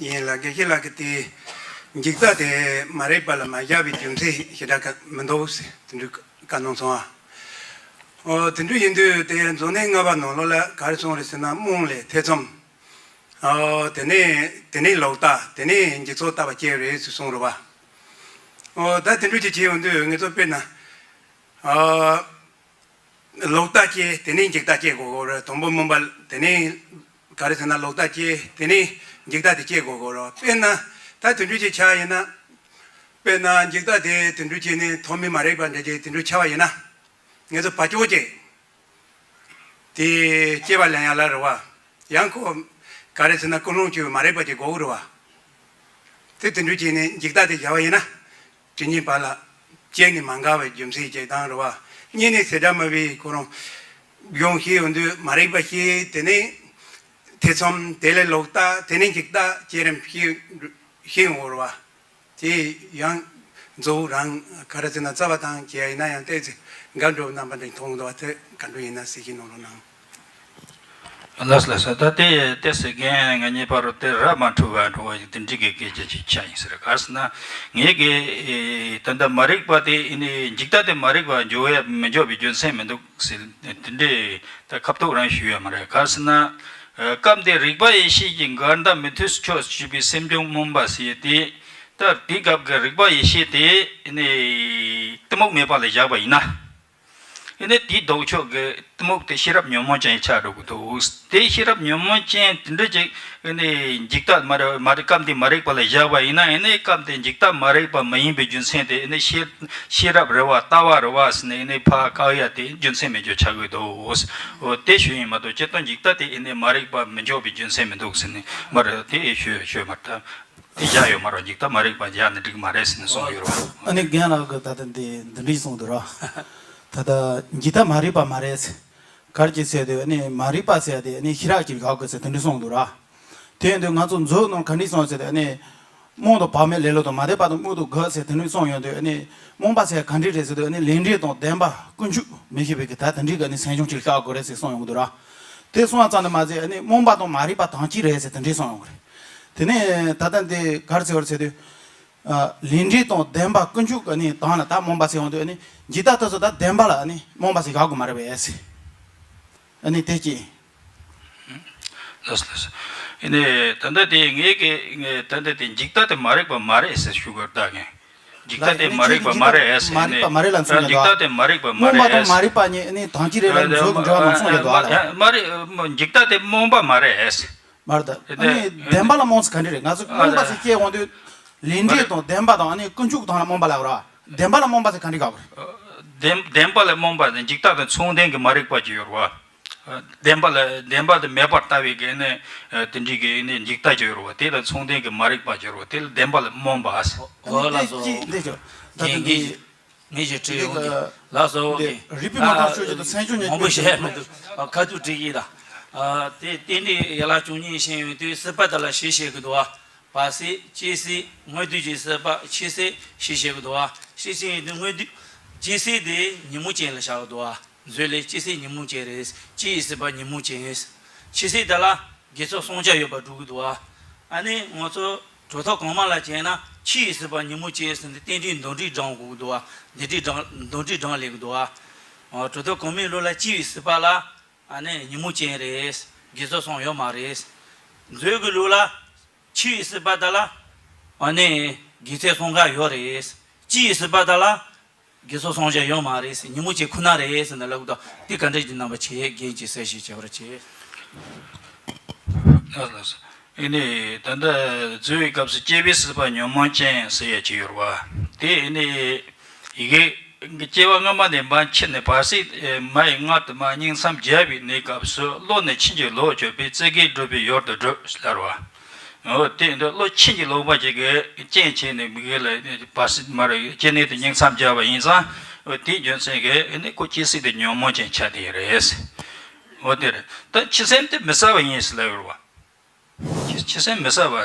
ཡིན་ལ། དགེ་བཤེས་ལགས་ཀྱིས་དེ་འཇིག་ལྟ་དེ་མ་རིག་པ་ལ་མ་བཞག་པའི་རྒྱུ་མཚན་ཞེ་དྲག་མི་འདུག་ཟེར་དེ་འདྲའི་བཀའ་གནང་སོང་ཨ། ཨོ་དེ་འདྲ་ཡིན་དུས་དེ་མཛོད་ལྔའི་ལྔ་པ་ནང་ལོགས་ལ་ག་རེ་གསུངས་རེད་ཟེར་ན། རྨོངས་ལས་ཐེ་ཚོམ། ཨོ་དེ་ནས་དེ་ནས་ལོག་ལྟ། དེ་ནས་འཇིག་ཚོགས་ལྟ་བ་སྐྱེ་རེད་ཟེར་གསུངས་རེད་བ། ཨོ་ད་དེ་འདྲ་ཅིག་བྱས་ཡོང་དུས་ངེད་ཚོ་དཔེར་ན། ཨོ། ལོག་ལྟ་སྐྱེ། དེ་ནས་འཇིག་ལྟ་སྐྱེ་དགོས་དགོས་རེད། དང་པོ་སྨོན་པ། དེ་ནས་ག་རེ་ཟེར་ན་ལོག་ལྟ་སྐྱེ། དེ་ནས་འཇིག་ལྟ་དེ་སྐྱེ་དགོས་དགོས་རེད། དཔེར་ན་ད་དེ་འདྲ་ཅིག་ཆགས་ཡིན་ན། དཔེར་ན་འཇིག་ལྟ་དེ་དེ་འདྲ་བྱས་ནས་ཐོག་མའི་མ་རིག་པ་འདྲ་ཅིག་དེ་འདྲ་ཆགས་པ་ཡིན་ན། ངེད་ཚོ་བག་ཆགས་ཅིག་དེ་སྐྱེ་བ་ལེན་ཡ་ལ་རེད་བ། ཡང་ཁོ་ག་རེ་ཟེར་ན་ཀུན་སློང་བཅོས་པའི་མ་རིག་པ་ཅིག་དགོས་ཀྱི་རེད་བ། དེ་དེ་འདྲ་བྱས་ནས་འཇིག་ལྟ་དེ་བཞག་པ་ཡིན་ན། དེ་གཉིས་བར་ལ་གཅིག་ནི་མ་འགལ་བའི་རྒྱུ་མཚན་གཅིག་དང་རེད་བ། གཉིས་ནི་ཟད་འགྲན་མེད་པའི་ཁོ་རང་གཞུང་ཤེས་ཡོང་དུས་མ་རིག་པ་ཤེས། དེ་ནས་ཐེ་ཚོམ། དེ་ལས་ལོག་ལྟ། དེ་ནས་འཇིག་ལྟ་བསྐྱེད་རིམ་ཤེས་ཤེས་ཡོང་བ་རེད་བ། དེ་ཡང་གཙོ་བོ་རང་ག་རེ་ཟེར་ན་རྩ་བ་དང་བཅས་ཡིན་ན་ཡང་ཏོག་ཙམ་འགལ་འགྲོ་རྣམ་པ་འདྲ་མཐོང་འདུག་བ། དེ་ག་འདྲ་ཡིན་ན་གསལ་བཤད་གནང་རོགས་གནང་། ལགས་ལགས་སོ། ད་དེ་ཏོག་ཙམ་རྒན་ང་གཉིས་བར་དུ་དེ་ར་མ་འཕྲོད་པ་འགྲོ་བ་ཞིག་དེ་འདྲ་གི་སྐད་ཆ་ཅིག་ཆགས་ཡིན་ཟེར། ག་ཟེར་ན་ངས་གི་ད་ལྟ་མ་རིག་པ་དེ་ཨེ་ནི་འཇིག་ལྟ་དེ་མ་རིག་པ་འཇོག་ཡ་མི་འཇོག་པའི་རྒྱུ་མཚན་མི་འདུག་ཟེར། དེ་འདྲའི་ད་ཁ་ཐུག་རང་ཞུ་ཡ་མ་རེད། ག་ཟེར་ན་སྐབས་འདིར་རིག་པ་ཡེ་ཤེས་ཀྱི་འགལ་ཟླ་མི་མཐུན་ཕྱོགས་ཞུས་པའི་སེམས་བྱུང་རྨོངས་པ་ཟེར་ཡ་དེ། ད་དེ་སྐབས་ཀྱི་རིག་པ་ཡེ་ཤེས་དེ་ཨེ་ནི་གཏི་མུག་མེད་པ་ལ་བཞག་པ་ཡིན་ན། ཨེ་ནི་དེའི་ལྡོག་ཕྱོགས་ཀྱི་གཏི་མུག་དེ་ཤེས་རབ་ཉོན་མོངས་ཅན་ཆགས་འགྲོ་གི་འདུག་དེ་ཤེས་རབ་ཉོན་མོངས་ཅན་དེ་འདྲ་ཅིག་ཨེ་ནི་འཇིག་ལྟ་མ་རེད་མ་རེད། སྐབས་འདི་མ་རིག་པ་ལ་བཞག་པ་ཡིན་ན། ཨེ་ནི་སྐབས་དེ་འཇིག་ལྟ་མ་རིག་པ་མ་ཡིན་པའི་རྒྱུ་མཚན་དེ་ཨེ་ནི་ཤེས་ཤེས་རབ་རེད་བ། ལྟ་བ་རེད་བ་ཟེར་ནས་ཨེ་ནི་ཕར་བཀག་ཡ་དེ་རྒྱུ་མཚན་མེད་རྒྱུ་ཆགས་ཀྱི་འདུག་འོ་དེ་ཞུ་ཡིན་མ་གཏོགས་སྤྱིར་བཏང་འཇིག་ལྟ་དེ་ཨེ་ནི་མ་རིག་པ་མི་འཇོག་པའི་རྒྱུ་མཚན་མི་འདུག་ཟེར་ནས་མ་རེད། དེ་ཨེ་ཞུ་ཞུ་མ་ཐག་དེ་བཞག་ཡོད་མ་རེད། འཇིག་ལྟ་མ་རིག་པ་བཞག་ན་འགྲིག་མ་རེད་ཟེར་ནས་གསུངས་ཡོད་རེད་བ། ཨ་ནི་རྒན་ལགས་ཀྱིས་ད་ལྟ་འདི་འདི་འདྲ་གསུངས་འདུག་ར། ད་ལྟ་འཇིག་ལྟ་མ་རིག་པ་མ་རེད། ག་རེ་བྱས་ཟེར་དུས་ཨ་ནི་མ་རིག་པ་ཟེར་དེ་ཨ་ནི་ཤེས་རབ་ཀྱིས་དགག་དགོས་ཟེར་དེ་འདྲ་གསུངས་འདུག་ར། དེ་ཡིན་དུས་ང་ཚོ་མཛོད་ནང་ག་འདྲ་གསུངས་ཟེར་དུས་ཨ་ནི་རྨོངས་དང་བག་མེད་ལེ་ལོ་དང་མ་དད་པ་དང་དམུགས་དང་རྒོད་ཟེར་དེ་འདྲ་གསུངས་ཡོང་དུས་ཨ་ནི་རྨོངས་པ་ཟེར་ག་འདྲ་རེད་ཟེར་དུས་ཨ་ནི་ལས་འབྲས་དང་ལྡན་པ་ཀུན་འབྱུང་མི་ཤེས་པའི་གི་ད་དེ་འདྲའི་གི་ཨ་ནི་སེམས་བྱུང་ཅིག་བཀག་དགོས་རེད་ཟེར་གསུངས་ཡོང་གི་འདུག་ར། དེ་གསུངས་པ་ཙམ་དུ་མ་ཟད་ཨ་ནི་རྨོངས་པ་དང་མ་རིག་པ་དོན་གཅིག་རེད་ཟེར་དེ་འདྲ་གསུངས་ཡོང་གི་རེད། དེ་ནས་ད་ལྟ་འདི་ག་རེ་ཟེར་བ་རེད་ཟེར་དུས། ཨ། ལས་འབྲས་དང་ལྡན་པ་ཀུན་འབྱུང་གི་ནི་དོན་ལ་ད་རྨོངས་པ་ཟེར་ཡོང་དུས་ནི་འཇིག་ལྟ་དེ་ཚོ་ད་བདེན་པ་ལ་ནི་རྨོངས་པ་ཟེར་བཞག་དགོས་མ་རེད་པས། ཨ་ནི་དེ་ཅི། ལགས་སོ་ལགས་སོ། ཨ་ནི་ད་ལྟ་དེ་ངས་ཀྱི་ངས་ད་ལྟ་དེ་འཇིག་ལྟ་དེ་མ་རིག་པ་མ་རེད་ཟེར་ཞུ་དགོས་ད་ངས། འཇིག་ལྟ་དེ་མ་རིག་པ་མ་རེད་ཟེར་མ་རིག་པ་མ་རེད་ལ་མཚོན་གྱི་འཇིག་ལྟ་དེ་མ་རིག་པ་མ་རེད། རྨོངས་པ་དང་མ་རིག་པ་གཉིས་ནི་དོན་གཅིག་རེད་ལ་མཚོན་གྱི་འབྲེལ་བ་མ་མཚོན་གྱི་འདུག་ཨ་ལ། མ་རེད། འཇིག་ལྟ་དེ་རྨོངས་པ་མ་རེད། མ་རེད་ད། ཨ་ནི་བདེན་པ་ལ་རྨོངས་ཚུལ་ག་འདྲ་རེད། ང་ཚོ་རྨོངས་པ་ཟེར་སྐྱེ་འོང་དུས། ལས་འབྲས་དང་བདེན་པ་དང་ཨ་ནི་ཀུན་འབྱུང་དང་ལ་རྨོངས་པ་ལབ་ར། བདེན་པ་ལ་རྨོངས་པ་ཟེར་ག་འདྲ་ག་རེད། བདེན་བདེན་པ་ལ་རྨོངས་པ་ནི་འཇིག་ལྟ་དང་མཚུངས་ལྡན་གྱི་མ་རིག་པ་ཅིག་ཡོད་རེད་བ། བདེན་པ་ལ་བདེན་པ་དེ་མེད་པར་ལྟ་བའི་གི་ནི་དེ་འདྲའི་གི་ནི་འཇིག་ལྟ་ཅིག་ཡོད་རེད་བ། དེ་དང་མཚུངས་ལྡན་གྱི་མ་རིག་པ་ཅིག་ཡོད་རེད་བ། དེ་ལ་བདེན་པ་ལ་རྨོངས་པ་ཟེར། འོ་ལགས་སོ། འདི་ཅོ་ད་ལྟ་འདི། ངས་ཞིག་དྲིས་ཡོང་གི། ལགས་སོ། རིག་པའི་མ་ཐག་ཆོད་ཀྱི་དང་སེམས་བྱུང་ཉིད་མང་པོ་བཤད་མི་འདུག་ཁ་ཐུག་དྲིས་ཡིན་ད། དེ་རྟེན་འབྲེལ་ཡན་ལག་བཅུ་གཉིས་བཤད་ཡོང་དུས་སྲིད་པ་དེ་ལ་ཞེས་བཤད་ཀྱི་འདུག་བ། བར་སྲིད་སྤྱི་སྲིད་དངོས་དུས་ཀྱི་སྲིད་པ་ཕྱི་སྲིད་ཞེས་བཤད་ཀྱི་འདུག་བ། ཕྱི་སྲིད་ཡིན་དུས་དངོས་དུས་སྤྱི་སྲིད་དེ་ཉོན་མོངས་ཅན་ལ་བཞག་གི་འདུག་བ། མཛོད་ལས་སྤྱི་སྲིད་ཉོན་མོངས་ཅན་རེད། སྤྱི་ཡི་སྲིད་པ་ཉོན་མོངས་ཅན། ཕྱི་སྲིད་དེ་ལ་དགེ་ཚོགས་བསྲུང་བྱ་ཡོད་པར་སྒྲུབ་ཀྱི་འདུག་བ། ཨ་ནི་ང་ཚོ་གྲུབ་མཐའ་གོང་མ་ལ་བྱས་ན་ཕྱི་ཡི་སྲིད་པ་ཉོན་མོངས་ཅན་ཟེར་ནས་རྟེན་འབྲེལ་འདོན་སྒྲིག་བགྲང་དགོས་ཀྱི་འདུག་བ། འདོན་སྒྲིག་བགྲང་འདོན་སྒྲིག་བགྲང་ལས་ཀྱི་འདུག་བ། གྲུབ་མཐའ་གོང་མའི་ལུགས་ལ་ཕྱི་ཡི་སྲིད་པ་ལ་ཨ་ནི་ཉོན་མོངས་ཅན་རེད། དགེ་ཚོགས་བསྲུང་ཡོད་མ་རེད། མཛོད་ཀྱི་ལུགས་ལ་ཕྱི་ཡི་སྲིད་པ་དེ་ལ་ཨ་ནི་དགེ་ཚོགས་བསྲུང་ག་ཡོད་རེད། སྤྱི་ཡི་སྲིད་པ་དེ་ལ་དགེ་ཚོགས་བསྲུང་བྱ་ཡོད་མ་རེད་ཟེར། ཉོན་མོངས་ཅན་ཁོ་ན་རེད་ཟེར་ནས་ལབ་ཀྱི་འདུག་དེ་ག་འདྲ་ཞིག་རྣམ་པ་ཆེ་རྒན་གྱིས་གསལ་བཤད་བྱེད་པར་བྱེད། ལགས་སོ། ཨེ་ནི་ད་ལྟ་མཛོད་ཀྱི་སྐབས་སུ་སྐྱེ་བའི་སྲིད་པ་ཉོན་མོངས་ཅན་ཟེར་ཡ་ཅིག་ཡོད་རེད་བ། དེ་ཨེ་ནི་ཡི་གེ་སྐྱེ་བ་སྔ་མ་ནས་མར་འཆི་ནས་བར་སྲིད་མ་ཡི་མངལ་དུ་མར་སྙིང་མཚམས་སྦྱར་བའི་གནས་སྐབས་སུ་བློ་ནི་ཕྱིན་ཅི་ལོག་གྱུར་པས་བརྩེ་དགའི་སྒྲུབ་པའི་ཡུལ་དུ་བགྲོད་ཟེར་བ། འོ་དེ་འདི་བློ་ཕྱིན་ཅི་ལོག་པ་ཅིག་གི་རྐྱེན་བྱས་ནས་མི་དགེ་ལ་བར་སྲིད་མར་སྐྱེ་གནས་དུ་སྙིང་མཚམས་སྦྱར་བ་ཡིན་ཙང་། འོ་དེའི་རྒྱུ་མཚན་གྱིས་ཨེ་ནི་ཁོ་སྐྱེ་སྲིད་དེ་ཉོན་མོངས་ཅན་ཆགས་བསྡད་རེད། འོ་དེ་རེད། ད་འཆི་སེམས་དེ་མི་གསལ་བ་ཡིན་ཟེར་ལབ་ཡོད་རེད་བ། འཆི་འཆི་སེམས་མི་གསལ་བ།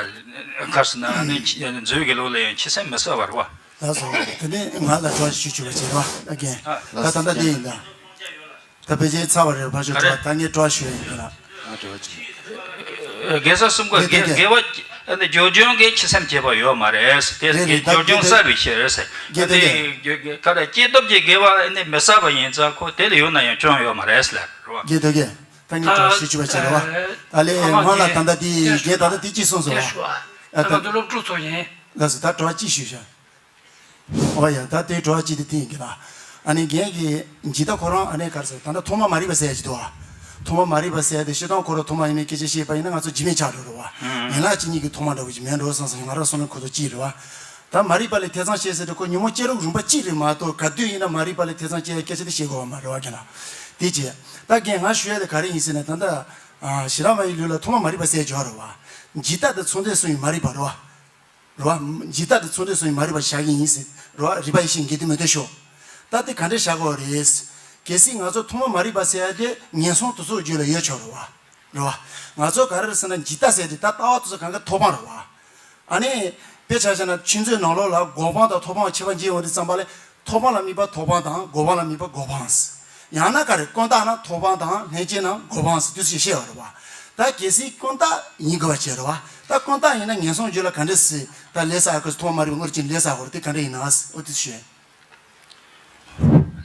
ག་རེ་ཟེར་ན་ནི་འཆི་མཛོད་ཀྱི་ལུགས་ལ་ཡང་འཆི་སེམས་མི་གསལ་བ་རེད་བ། ལགས་སོ། དེ་ནས་ང་ལ་དྲི་བ་ཞིག་ཞུ་བ་བྱེད་རོགས་ཨ་རྒན། ད་ད་ལྟ་འདི་ཡིན་ད། ད་ཕལ་ཆེར་ཚར་བ་རེད། ཕར་ཞོག་ག་རེ། དྲི་བ་ད་ངས་དྲི་བ་ཞུ་ཡ་ཡིན་ད། ཨ་དྲི་བ་ཅི། དགེ་ས་གསུམ་ཀ་དགེ་དགེ་བ་སྦྱོར་བྱུང་གི་འཆི་སེམས་བྱེད་པ་ཡོད་མ་རེད། དེ་སྦྱོར་བྱུང་གསལ་བའི་ཕྱིར་ཟེར། དེ་ག་རེ་སྐྱེས་སྟོབས་ཀྱི་དགེ་བ་ནི་མི་གསལ་བ་ཡིན་ཙང་ཁོ་དེ་ལ་ཡོད་ན་ཡང་སྦྱོར་བྱུང་ཡོད་མ་རེད་ཟེར་རོ། དགེ་དགེ། ད་ངས་དྲི་བ་ཞིག་ཞུ་བ་བྱེད་རོགས། ད་ལས་ང་ལ་ད་ལྟ་དེ་རྒན་ད་ལྟ་དེ་ཅི་གསུངས་སོང་། ད་ང་ཚོ་སློབ་ཕྲུག་ཚོ་ཡིན། ལགས་སོ། ད་དྲི་བ་ཅི་ཞུ་བྱ། ཨོ་ཡ། ད་དེ་དྲི་བ་ཅི་དེ་དེ་ཡིན་གི་ལ། ཨ་ནི་རྒན་གྱི་འཇིག་ལྟ་ཁོ་རང་ཨ་ནི་ག་རེ་ཟེར། ད་ལྟ་ཐོག་མ་མ་རིག་པ་ཟེར་ཡ་ཅིག་འདུག་ཨ། ཐོག་མ་མ་རིག་པ་ཟེར་ཡ་དེ་སྤྱིར་བཏང་ཁོ་རང་ཐོག་མ་ཡིན་མིན་སྐད་ཆ་བཤད་པ་ཡིན་ན་ང་ཚོ་རྗེས་མའི་ཆགས་འགྲོ་རེད་བ། ཡན་ལག་གཅིག་གཉིས་ཀྱི་ཐོག་མ་འདྲ་བོ་ཅིག་མེད་འགྲོ་བསམ་སོང་། ང་རང་བསམ་ན་ཁོ་ཚོ་གཅིག་རེད་བ། ད་མ་རིག་པ་ལས་ཐེ་ཚོམ་སྐྱེ་ཟེར་དུས་ཁོ་ཉོན་མོངས་སྐྱེ་རབས་རིམ་པ་གཅིག་རེད་མ་གཏོགས་ག་དུས་ཡིན་ན་མ་རིག་པ་ལས་ཐེ་ཚོམ་སྐྱེ་ཡ་སྐད་ཆ་དེ་བཤད་དགོས་བ་མ་རེད་བ་རྒན་ལགས། དེ་བྱས། ད་རྒན་ང་ཞུ་ཡ་དེ་ག་རེ་ཡིན་ཟེར་ན་ད་ལྟ་ཨ་ཞི་ར་མ་ཡི་ལུགས་ལ་ཐོག་མ་མ་རིག་པ་ཟེར་ཡ་ཅིག་ཡོད་རེད་བ། འཇིག་ལྟ་དང་མཚུངས་ལྡན་གསུམ་ཡི་མ་རིག་པ་རེད་བ། རེད་བ། འཇིག་ལྟ་དང་མཚུངས་ལྡན་གསུམ་ཡི་མ་རིག་པ་བཞག་གི་ཡིན་ཟེར། རེད་བ། རིག་པ་ཡེ་ཤེས་འགལ་འདུ་མི་འདོད་ཤོག་ད་དེ་ག་འདྲས་བཞག་དགོས་རེད། གལ་སྲིད་ང་ཚོ་ཐོག་མ་མ་རིག་པ་ཟེར་ཡ་དེ་ངན་སོང་དུ་ཚོགས་རྒྱུད་ལ་ཡོད་ཆོག་རེད་བ། རེད་བ། ང་ཚོ་ག་རེ་རེད་ཟེར་ན་འཇིག་ལྟ་ཟེར་དེ་ད་ལྟ་བ་དུ་ཚོ་གང་ག་ཐོབ་དབང་རེད་བ། ཨ་ནི། དཔེ་ཆ་བཞག་ན་ཆོས་མཛོད་ནང་ལོགས་ལ་གོ་འཕང་དང་ཐོབ་དབང་ཁྱད་པར་འབྱེད་ཡོང་དུས་ཙམ་པ་ལས་ཐོབ་དབང་ལ་དམིགས་པ་ཐོབ་དབང་དང་གོ་འཕང་ལ་དམིགས་པ་གོ་འཕང་། ཡང་ན་ག་རེ། ཀུན་བརྟགས་ན་ཐོབ་དབང་དང་། ལྷན་སྐྱེས་ན་འགོག་དབང་ཟེར་དུས་སུ་བཤད་པ་རེད་བ། ད་གལ་སྲིད་ཀུན་བརྟགས་ཡིན་དགོས་པ་བྱས་རེད་བ། ད་ཀུན་བརྟགས་ཡིན་ན་ངན་སོང་རྒྱུད་ལ་ག་འདྲ་སྲིད། ད་ལས་བསགས་ཀྱི་ཐོག་མ་རིག་པ་ངོར་ཅིག་ལས་བསགས་པ་རེད། དེ་ག་འདྲ་ཡིན་ན་ཨོ་དེ་ཞུས།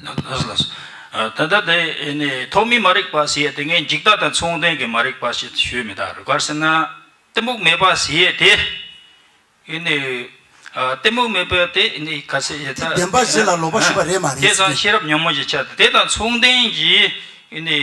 ལགས་ལགས། ད་ལྟ་དེ་ནི་ཐོག་མའི་མ་རིག་པ་ཟེར་ཡ་དེ་ངས་འཇིག་ལྟ་དང་མཚུངས་ལྡན་གྱི་མ་རིག་པ་ཞེས་ཞུས་མི་འདུག་རེད་ག་ཟེར་ན། གཏི་མུག་མེད་པ་ཟེར་ཡ་དེ། ཨེ་ནི། ཨ། གཏི་མུག་མེད་པ་དེ་ཨེ་ནི་ག་ཚད་ཡོད་ད། བདེན་པ་བཞི་ལ་ལོག་པར་ཞུགས་པ་རེད་མ་རེད། དེ་ཙམ་ཤེས་རབ་ཉོན་མོངས་ཀྱི་ཆ་དེ་དང་མཚུངས་ལྡན་གྱི་ཨེ་ནི་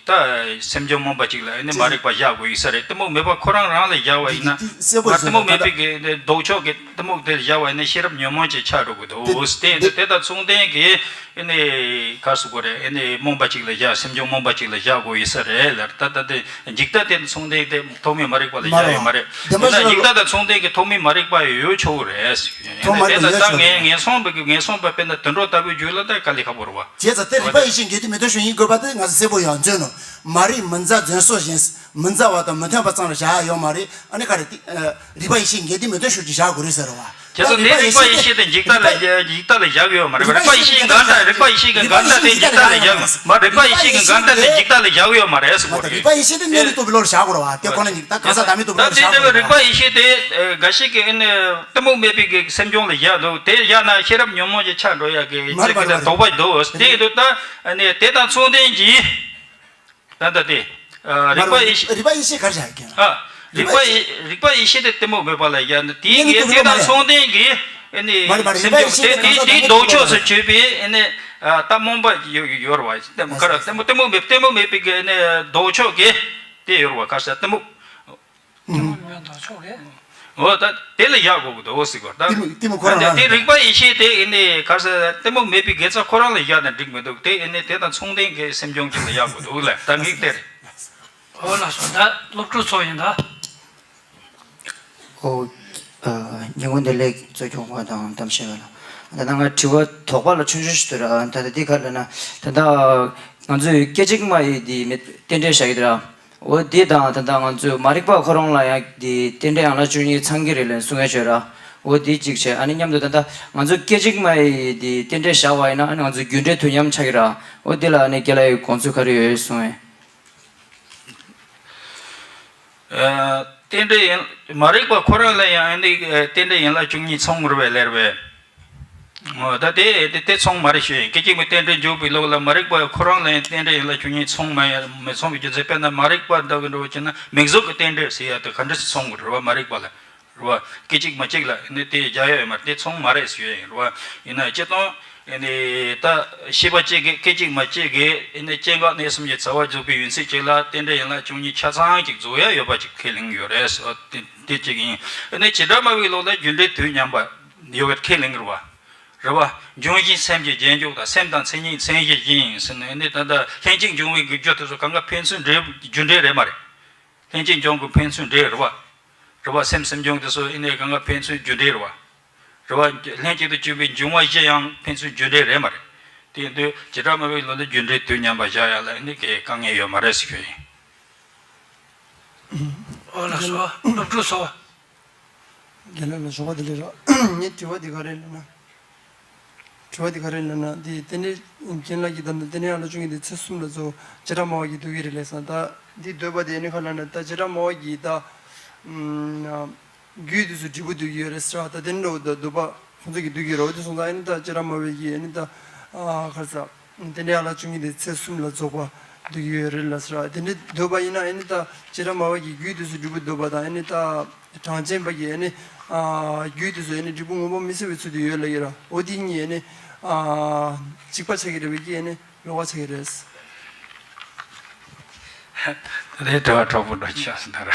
ད་སེམས་བྱུང་རྨོངས་པ་ཅིག་ལ་ཨེ་ནི་མ་རིག་པ་བཞག་དགོས་ཡོད་ས་རེད། གཏི་མུག་མེད་པ་ཁོ་རང་རང་ལ་བཞག་པ་ཡིན་ན། དེ་གསལ་པོ་མ་གཏི་མུག་མེད་པའི་གི་ལྡོག་ཕྱོགས་ཀྱི་གཏི་མུག་དེ་བཞག་པ་ཡིན་ན་ཤེས་རབ་ཉོན་མོངས་ཀྱི་ཆ་འགྲོ་གི་འདུག་དེ་དེ་དེ་དང་མཚུངས་ལྡན་གྱི། ཨེ་ནི་ག་རེ་ཟེར་དགོས་རེད། ཨེ་ནི་རྨོངས་པ་ཅིག་ལ་བཞག་སེམས་བྱུང་རྨོངས་པ་ཅིག་ལ་བཞག་དགོས་ཡོད་ས་རེད་ལ། ད་ལྟ་དེ་འཇིག་ལྟ་དེ་མཚུངས་ལྡན་དེ་ཐོག་མའི་མ་རིག་པ་ལ་བཞག་ཡོད་མ་རེད། བདེན་པ་ཡིན་ན་ཞིག་འཇིག་ལྟ་དང་མཚུངས་ལྡན་གྱི་ཐོག་མའི་མ་རིག་པ་ཡོད་ཆོག་གི་རེད། ཐོག་མ་དེ་རིག་ད་ཡོད་ད་ཆོག་ངས་ངན་སོང་བའི་ངན་སོང་བ་དཔེར་ན་དུད་འགྲོ་ལྟ་བུའི་རྒྱུད་ལ་ད་དཀའ་ལས་ཁག་པོ་རེད་བ། བྱས་ཙང་དེ་རིག་པ་ཡེ་ཤེས་འགལ་འདུ་མི་མཐུན་ཕྱོགས་ཡིན་དགོས་པ་དེ་ང་ཚོ་གསལ་པོ་ཡང་མཚོན་ནོ། མ་རིག་མི་མཛའ་འཛིན་སོགས་གཞན། མི་མཛའ་བ་དང་མི་མཐུན་པ་ཙམ་ལ་བཞག་ཡ་ཡོད་མ་རེད། ཨ་ནི་ག་རེ་དེ། རིག་པ་ཡེ་ཤེས་འགལ་འདུ་མི་མཐུན་ཕྱོགས་ཀྱི་བཞག་དགོས་རེད་ཟེར་བ། དེ་ཚོ་ནི་རིག་པ་ཡེ་ཤེས་དེ་འཇིག་ལྟ་ལ་འཇིག་ལྟ་ལ་བཞག་ཡོད་མ་རེད། རིག་པ་ཡེ་ཤེས་ཀྱི་འགལ་ཟླ། རིག་པ་ཡེ་ཤེས་ཀྱི་འགལ་ཟླ་དེ་འཇིག་ལྟ་ལ་བཞག་མ། རིག་པ་ཡེ་ཤེས་ཀྱི་འགལ་ཟླ་དེ་འཇིག་ལྟ་ལ་བཞག་ཡོད་མ་རེད་ཟེར་གོ་རེད། རིག་པ་ཡེ་ཤེས་དེ་གནས་ལུགས་རྟོགས་པའི་བློ་ལ་བཞག་དགོས་རེད་བ། དེ་ཁོ་ན་ཉིད་ད་གང་ཟག་བདག་མེད་རྟོགས་པའི་བློ་ལ་བཞག་དགོས་རེད་བ། རིག་པ་ཡེ་ཤེས་དེ་འགའ་ཞིག་གིས་ཨ་ནི་གཏི་མུག་མེད་པའི་གི་སེམས་བྱུང་ལ་བཞག་འདུག་དེ་བཞག་ན་ཤེས་རབ་ཉོན་མོངས་ཀྱི་ཆ་འགྲོ་ཡ་གི་མ་རེད་མ་རེད་མ་རེད། དོགས་པ་འདུག་དེ་ཡིན་དུས་ད་ཨ་ནི་དེ་དང་མཚུངས་ལྡན་གྱི། ད་ལྟ་དེ། ཨ། རིག་པ་ཡེ་ཤེས། རིག་པ་ཡེ་ཤེས་ག་རེ་བཞག་གི། ཨ། རིག་པ་ཡེ། རིག་པ་ཡེ་ཤེས་དེ་གཏི་མུག་མེད་པ་ལ་བཞག་ནས་དེའི་གི་དེ་དང་མཚུངས་ལྡན་གྱི་ཨ་ནི་མ་རེད་མ་རེད། སེམས་བྱུང་དེ་དེ་དེའི་ལྡོག་ཕྱོགས་སུ་གྱུར་པའི་ཨ་ནི། ཨ། ད་རྨོངས་པ་ཡོད་ཡོད་རེད་བ། ག་རེ་གཏི་མུག་གཏི་མུག་མེད་གཏི་མུག་མེད་པའི་གི་ཨ་ནི་ལྡོག་ཕྱོགས་ཀྱི་དེ་ཡོད་རེད་བ། ག་རེ་ཟེར་གཏི་མུག་གཏི་མུག་མེད་ལྡོག་ཕྱོགས་ཀྱི། འོ་ད་དེ་ལ་བཞག་དགོས་ཀྱི་འདུག་ཟེར་གོ་ད། གཏི་མུག་གཏི་མུག་ཁོ་རང་ལ་དེ་རིག་པ་ཡེ་ཤེས་དེ་ཨེ་ནི་ག་རེ་ཟེར་གཏི་མུག་མེད་པའི་དགེ་རྩ་ཁོ་རང་ལ་བཞག་ན་འགྲིག་མི་འདུག་དེ་ཨེ་ནི་དེ་དང་མཚུངས་ལྡན་གྱི་སེམས་བྱུང་ཅིག་ལ་བཞག་དགོས་འདུག་ལ་ད་ངས་དེ་རེད། འོ་ལགས་སོ། ད་སློབ་ཕྲུག་ཚོ་ཡིན་ད། ཨོ། ཨ། ཉིན་གུང་བདེ་ལེགས། གཙོ་སྐྱོང་བ་དང་གཏམ་བཤད་པ་ལ། ད་ལྟ་ང་དྲི་བ་དོགས་པ་ལ་ཆུང་ཆུང་ཞིག་འདུག་ར། ད་ལྟ་འདི་ག་རེ་ལབ་ན། ད་ལྟ་ང་ཚོས་སྐད་ཅིག་མ་ཡི་འདི་མི་རྟེན་འབྲེལ་བཞག་གི་འདུག་ར། འོ་འདི་དང་ད་ལྟ་ང་ཚོས་མ་རིག་པ་ཁོ་རང་ལ་ཡང་འདི་རྟེན་འབྲེལ་ཡན་ལག་བཅུ་གཉིས་ཚང་གི་རེད་ལབ་གསུང་ཡ་བྱོས་ར། འོ་འདི་གཅིག་བྱས། ཨ་ནི་མཉམ་དུ་ད་ལྟ་ང་ཚོ་སྐད་ཅིག་མ་ཡི་འདི་རྟེན་འབྲེལ་བཞག་པ་ཡིན་ན་ཨ་ནི་ང་ཚོ་རྒྱུ་འབྲས་དུས་མཉམ་ཆགས་ཀྱི་ར། འོ་འདི་ལ་ཨ་ནི་རྒན་ལགས་ཀྱི་དགོངས་ཚུལ་ག་རེ་ཡོད་གསུང་ཡ། ཨ། རྟེན་འབྲེལ་ཡན། མ་རིག་པ་ཁོ་རང་ལ་ཡང་ཨ་ནི་རྟེན་འབྲེལ་ཡན་ལག་བཅུ་གཉིས་ཚང་དགོས་རེད་པས་ལབ་པས། འོ་ད་དེ་དེ་དེ་ཚང་མ་རེད་ཞུ་ཡིན། སྐད་ཅིག་མའི་རྟེན་འབྲེལ་འཇོག་པའི་ལུགས་ལ་མ་རིག་པ་ཁོ་རང་ལ་ཡང་རྟེན་འབྲེལ་ཡན་ལག་བཅུ་གཉིས་ཚང་མ་ཡང་མི་ཚང་བའི་རྒྱུ་མཚན། དཔེར་ན་མ་རིག་པ་འདྲ་བའི་འགྲོ་བ་བྱས་ན་མིང་གཟུགས་ཀྱི་རྟེན་འབྲེལ་ཟེར་ཡ་དེ་ག་འདྲ་ཞིག་ཚང་དགོས་རེད་བ། མ་རིག་པ་ལ་རེད་བ། སྐད་ཅིག་མ་གཅིག་ལ་ནི་དེ་རྒྱག་ཡ་ཡོད་མ་རེད། དེ་ཚང་མ་རེད་ཞུ་ཡ་ཡིན་རེད་བ། ཡིན་ན་སྤྱིར་བཏང་ནི་ད་ཤེས་པ་གཅིག་གིས་སྐད་ཅིག་མ་གཅིག་གིས་ནི་སྐྱེ་འགག་གནས་གསུམ་གྱི་རྩ་བ་འཇོག་པའི་ཡུན་ཚད་གཅིག་ལ་རྟེན་འབྲེལ་ཡན་ལག་བཅུ་གཉིས་ཆ་ཚང་གཅིག་རྫོགས་ཡ་ཡོད་པ་གཅིག་ཁས་ལེན་ཡོད་རེད་ཟེར་བ་དེ་དེ་གཅིག་ཡིན། ནི་བྱེ་བྲག་སྨྲ་བའི་ལུགས་ལ་རྒྱུ་འབྲས་དུས་མཉམ་པ་ཡོད་པ་ཁས་ལེན་གྱི་རེད་བ། རེད་བ། འབྱུང་བཞི་སེམས་ཀྱི་རྗེས་འཇུག་དང་། སེམས་དང་མཚན་ཉིད་མཚན་གཞི་བཞི་ཡིན་ཟེར་ནས་ནི་ད་ལྟ་ལྷན་ཅིག་འབྱུང་བའི་གི་རྒྱུ་དེ་ཚོ་གང་ག་ཕན་ཚུན་འབྲེལ་རྒྱུ་འབྲས་རེད་མ་རེད། ལྷན་ཅིག་འབྱུང་གི་ཕན་ཚུན་འབྲེལ་རེད་བ། རེད་བ། སེམས་སེམས་བྱུང་དེ་ཚོ་ཨེ་ནས་གང་ག་ཕན་ཚུན་རྒྱུ་འབྲས་རེད་བ། རེད་བ། ལྷན་ཅིག་ཏུ་གྱུར་པའི་འབྱུང་བ་བཞི་ཡང་ཕན་ཚུན་རྒྱུ་འབྲས་རེད་མ་རེད། དེ་ཡིན་དུས་བྱེ་བྲག་སྨྲ་བའི་ལུགས་ལ་རྒྱུ་འབྲས་དུས་མཉམ་པ་བཞག་ཡ་ལ་ཨེ་ནས་གའི་དཀའ་ངལ་ཡོད་མ་རེད་ཟེར་རྒྱུ་ཡིན། ཨོ་ལགས་སོ། སློབ་ཕྲུག་ཚོ། རྒན་ལགས་ལ་ཞོགས་པ་བདེ་ལེགས་རོགས། ངའི་དྲི་བ་འདི་ག་རེ་ལབ་ན། དྲི་བ་འདི་ག་རེ་ལབ་ན་འདི་རྟེན་འབྲེལ་རྒན་ལགས་ཀྱིས་ད་ལྟ་རྟེན་འབྲེལ་ཡན་ལག་བཅུ་གཉིས་འདི་ཚེ་གསུམ་ལ་རྫོགས། བྱེ་བྲག་སྨྲ་བ་གིས་འདུལ་གྱི་རེད་ལབ་སོང་། ད་འདི་འདོད་པ་དེ་ཨེ་ནི་ག་རེ་ལབ་ན། ད་བྱེ་བྲག་སྨྲ་བ་གིས་ད་རྒྱུད་དེ་ཚོ་འབྲས་བུ་འདུལ་གྱི་ཡོད་རེད་ཟེར་བ། ད་དེ་འདྲ་བོ་ད་འདོད་པ་ཁོང་ཚོ་གིས་འདུལ་གྱི་རེད། འོ་དེ་སོང་ཙང་ཨེ་ནི་ད་བྱེ་བྲག་སྨྲ་བ་གིས་ཨེ་ནི་ད་ག་རེ་ཟེར། རྟེན་འབྲེལ་ཡན་ལག་བཅུ་གཉིས་དེ་ཚེ་གསུམ་ལ་རྫོགས་པ་འདུལ་གྱི་ཡོད་རེད་ལབ་ཟེར་བ། དེ་འདྲ་འདོད་པ་ཡིན་ན་ཨེ་ནི་ད་བྱེ་བྲག་སྨྲ་བ་གིས་རྒྱུད་དེ་ཚོ་འབྲས་བུ་འདོད་པ་དང་ཨེ་ནི་ད་གྲངས་ཅན་པ་གིས་ཨེ་ནི་རྒྱུད་དེ་ཚོ་ཨེ་ནི་འབྲས་བུ་ངོ་མ་མི་སྲིད་པའི་ཚུལ་དུ་ཡོད་ལབ་ཀྱི་རེད། འོ་དེ་གཉིས་ཨེ་ནི་གཅིག་པ་ཆགས་ཀྱི་རེད་པས་ཀྱི་ཨེ་ནི་ལོགས་ཀ་ཆགས་ཀྱི་རེད། དེ་དྲི་བ་དྲང་པོ་འགྲོ་ཆགས་སོང་ད་ར།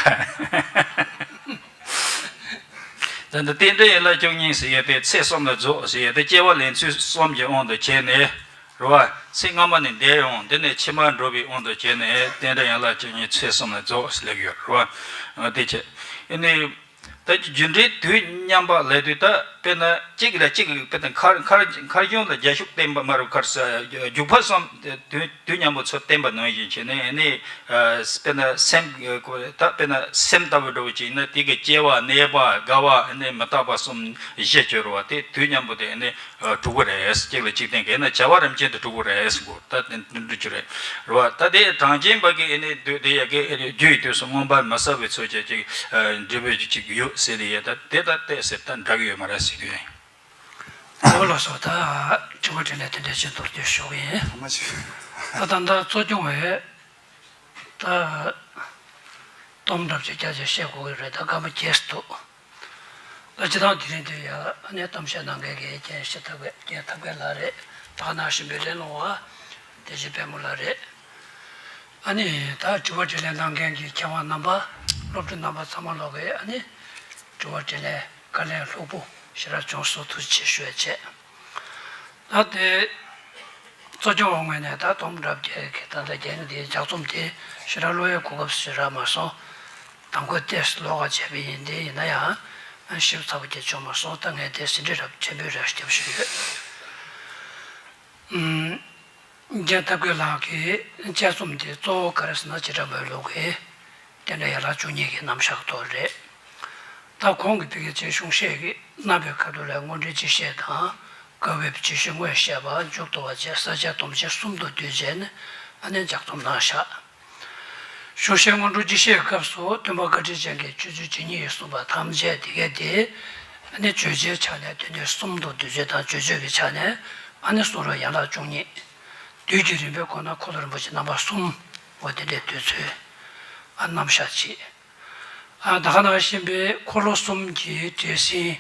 ད་འདི་རྟེན་འབྲེལ་ཡན་ལག་བཅུ་གཉིས་ཟེར་ཡས་དེ་ཚེ་གསུམ་ལ་རྫོགས་ཟེར་ཡས་དེ་སྐྱེ་བ་ལེན་ཚུལ་གསུམ་གྱི་དབང་དུ་བྱས་ནས་རེད་བ། ཚེ་སྔ་མ་ནས་འདས་ཡོང་། འདི་ནས་ཕྱི་མར་འགྲོ་བའི་དབང་དུ་བྱས་ནས་རྟེན་འབྲེལ་ཡན་ལག་བཅུ་གཉིས་ཚེ་གསུམ་ལ་རྫོགས་ཟེར་ལབ་ཡོད་རེད་བ། དེ་བྱས་ཨེ་ནི་ ད་རྒྱུ་འབྲས་དུས་མཉམ་པ་ལབ་དུས་ད་དཔེར་ན་གཅིག་ལ་གཅིག་དཔེར་ན་མཁར་མཁར་མཁར་གཞུང་ལ་རྒྱ་ཤུག་བརྟེན་པ་མ་རུ་མཁར་ས་རྒྱུག་པ་གསུམ་དུས་དུས་མཉམ་པོ་ཚུར་བརྟེན་པ་ནང་བཞིན་བྱས་ནས་ཨ་ནི་དཔེར་ན་སེམས་ད་དཔེར་ན་སེམས་ལྟ་བུ་འདྲ་བོ་ཅིག་ཡིན་ན་དེ་གི་སྐྱེ་བ་གནས་པ་རྒ་བ་ཨ་ནི་མི་རྟག་པ་གསུམ་བཞི་སྐྱེ་རུ་བ་དེ་དུས་མཉམ་པོ་དེ་ཨ་ནི་གྲུབ་ཀྱི་རེད། གཅིག་ལ་གཅིག་བརྟེན་གྱི་ན་བྱ་བ་རིམ་བྱོན་དུ་གྲུབ་ཀྱི་རེད་གོ། ད་དེ་འདྲ་ཅིག་རེད་རེད་བ། ད་དེ་གྲངས་ཅན་པ་གི་ཨ་ནི་དུས་དེ་ཡ་གི་རྒྱུ་ཡི་དུས་སུ་མངོན་པར་མི་གསལ་བའི་ཚུལ་གྱི་ཅིག་འབྲས་བུ་ཅིག་ཡོད་ཟེར་དེ་ཡ་ད་དེ་ད་དེ་ཟེར་ད་འདྲ་གི་ཡོད་མ་རེད་ཟེར་དུས། འོ་ལགས་སོ། ད་དྲི་བ་དྲིས་ལན་དེ་འདྲ་ཅིག་མདོར་བསྡུས་ཞུ་གི་ཡིན། ཐ་མ་ཅིག་ད་ད་ལྟ་གཙོ་སྐྱོང་བས་ད་གཏོརམ་འདྲ་ཅིག་རྒྱ་ཆེ་བཤད་དགོས་ཀྱི་རེད། ད་སྐར་མ་བརྒྱད་འདུག་ད་སྤྱི་བཏང་དེ་རིང་དུ་ཡ་ཨ་ནི་གཏམ་བཤད་གནང་མཁན་གྱི་རྒན་ཤེས་ཐབས་མཁས་རྒན་ཐབས་མཁས་ལགས་རེད། ད་ག་ནང་བཞིན་པའི་ལས་སློང་བ་བདེ་ཆེན་དཔལ་མོ་ལགས་རེད། ཨ་ནི་ད་དྲི་བ་དྲིས་ལན་གནང་མཁན་གྱི་མཁས་དབང་རྣམ་པ་སློབ་ཕྲུག་རྣམ་པ་ཚང་མ་ལོག་གིས་ཨ་ནི་དྲི་བ་དྲིས་ལན་བཀའ་ལན་ལྷུག་པོ་ཞེ་དྲག་བྱུང་སོང་། ཐུགས་རྗེ་ཆེ་ཞུ་ཡ་བྱས། ད་དེ་གཙོ་སྐྱོང་འོག་ངོས་ནས་ད་གཏོརམ་འདྲ་བརྒྱད་ཀྱི་ད་ལྟ་རྒྱན་འདིའི་ལྗགས་རྩོམ་དེ་ཞེ་དྲག་ཀློག་ཡའི་གོ་སྐབས་ཞེ་དྲག་མ་སོང་། དང་པོ་ཏོག་ཙམ་ཀློག་ག་བྱས་པ་ཡིན། དེ་ཡིན་ན་ཡང་ཞིབ་ཚགས་པོ་ཅིག་བྱུང་མ་སོང་། ད་ངས་དེ་ཟིན་བྲིས་རབ་ཆེན་པོའི་རབ་རྒྱབ་ཞུས་ཡོད། རྒན་ཐབས་མཁས་ལགས་ཀྱི་དཔྱད་རྩོམ་དེ་གཙོ་བོ་ག་རེ་ཟེར་ན་བྱེ་བྲག་སྨོན་ལུགས་ཀྱི་རྟེན་འབྲེལ་ཡན་ལག་བཅུ་གཉིས་ཀྱི་རྣམ་གཞག་ཐོག་རེད། ད་གོང་གི་ཕ་གི་ཅིག་གཞུང་བཤད་ཀྱི་རྣམ་པའི་ཁ་ཐུག་ལ་སྔོན་འགྲོའི་སྤྱི་བཤད་དང་། སྐབས་འོས་པའི་རྗེས་ཤུལ་དངོས་བཤད་པ། མཇུག་ཏུ་བ་བཅས་ས་བཅད་སྡོམ་བྱེད་གསུམ་དུ་བསྡུས་བྱས་ནས་ཨ་ནི་ལྗགས་རྩོམ་གནང་བཞག་གཞུང་བཤད་སྔོན་འགྲོའི་སྤྱི་བཤད་སྐབས་སུ་སྟོན་པ་བཀའ་དྲིན་ཅན་གྱིས་སྤྱོད་ཚུལ་ཇི་སྙེད་ཡོད་གསུངས་པ་ཐམས་ཅད་དེ་གས་དེ་ཨ་ནི་བརྗོད་བྱའི་ཆ་ནས་དོན་ཚན་གསུམ་དུ་བསྡུས་བྱས་དང་། བརྗོད་བྱེད་ཀྱི་ཆ་ནས་ཨ་ནི་གསུང་རབ་ཡན་ལག་བཅུ་གཉིས། དུས་ཀྱི་རིམ་པའི་སྒོ་ནས་འཁོར་ལོ་རིན་པོ་ཆེ་རྣམ་པ་གསུམ། འོ་དེ་འདྲའི་འདོད་ཚུལ་ཨ་རྣམ་གཞག་བྱེད། ཨ་ད་ག་ནང་བཞིན་པའི་འཁོར་ལོ་གསུམ་གྱི་འདྲེས་ཟིན་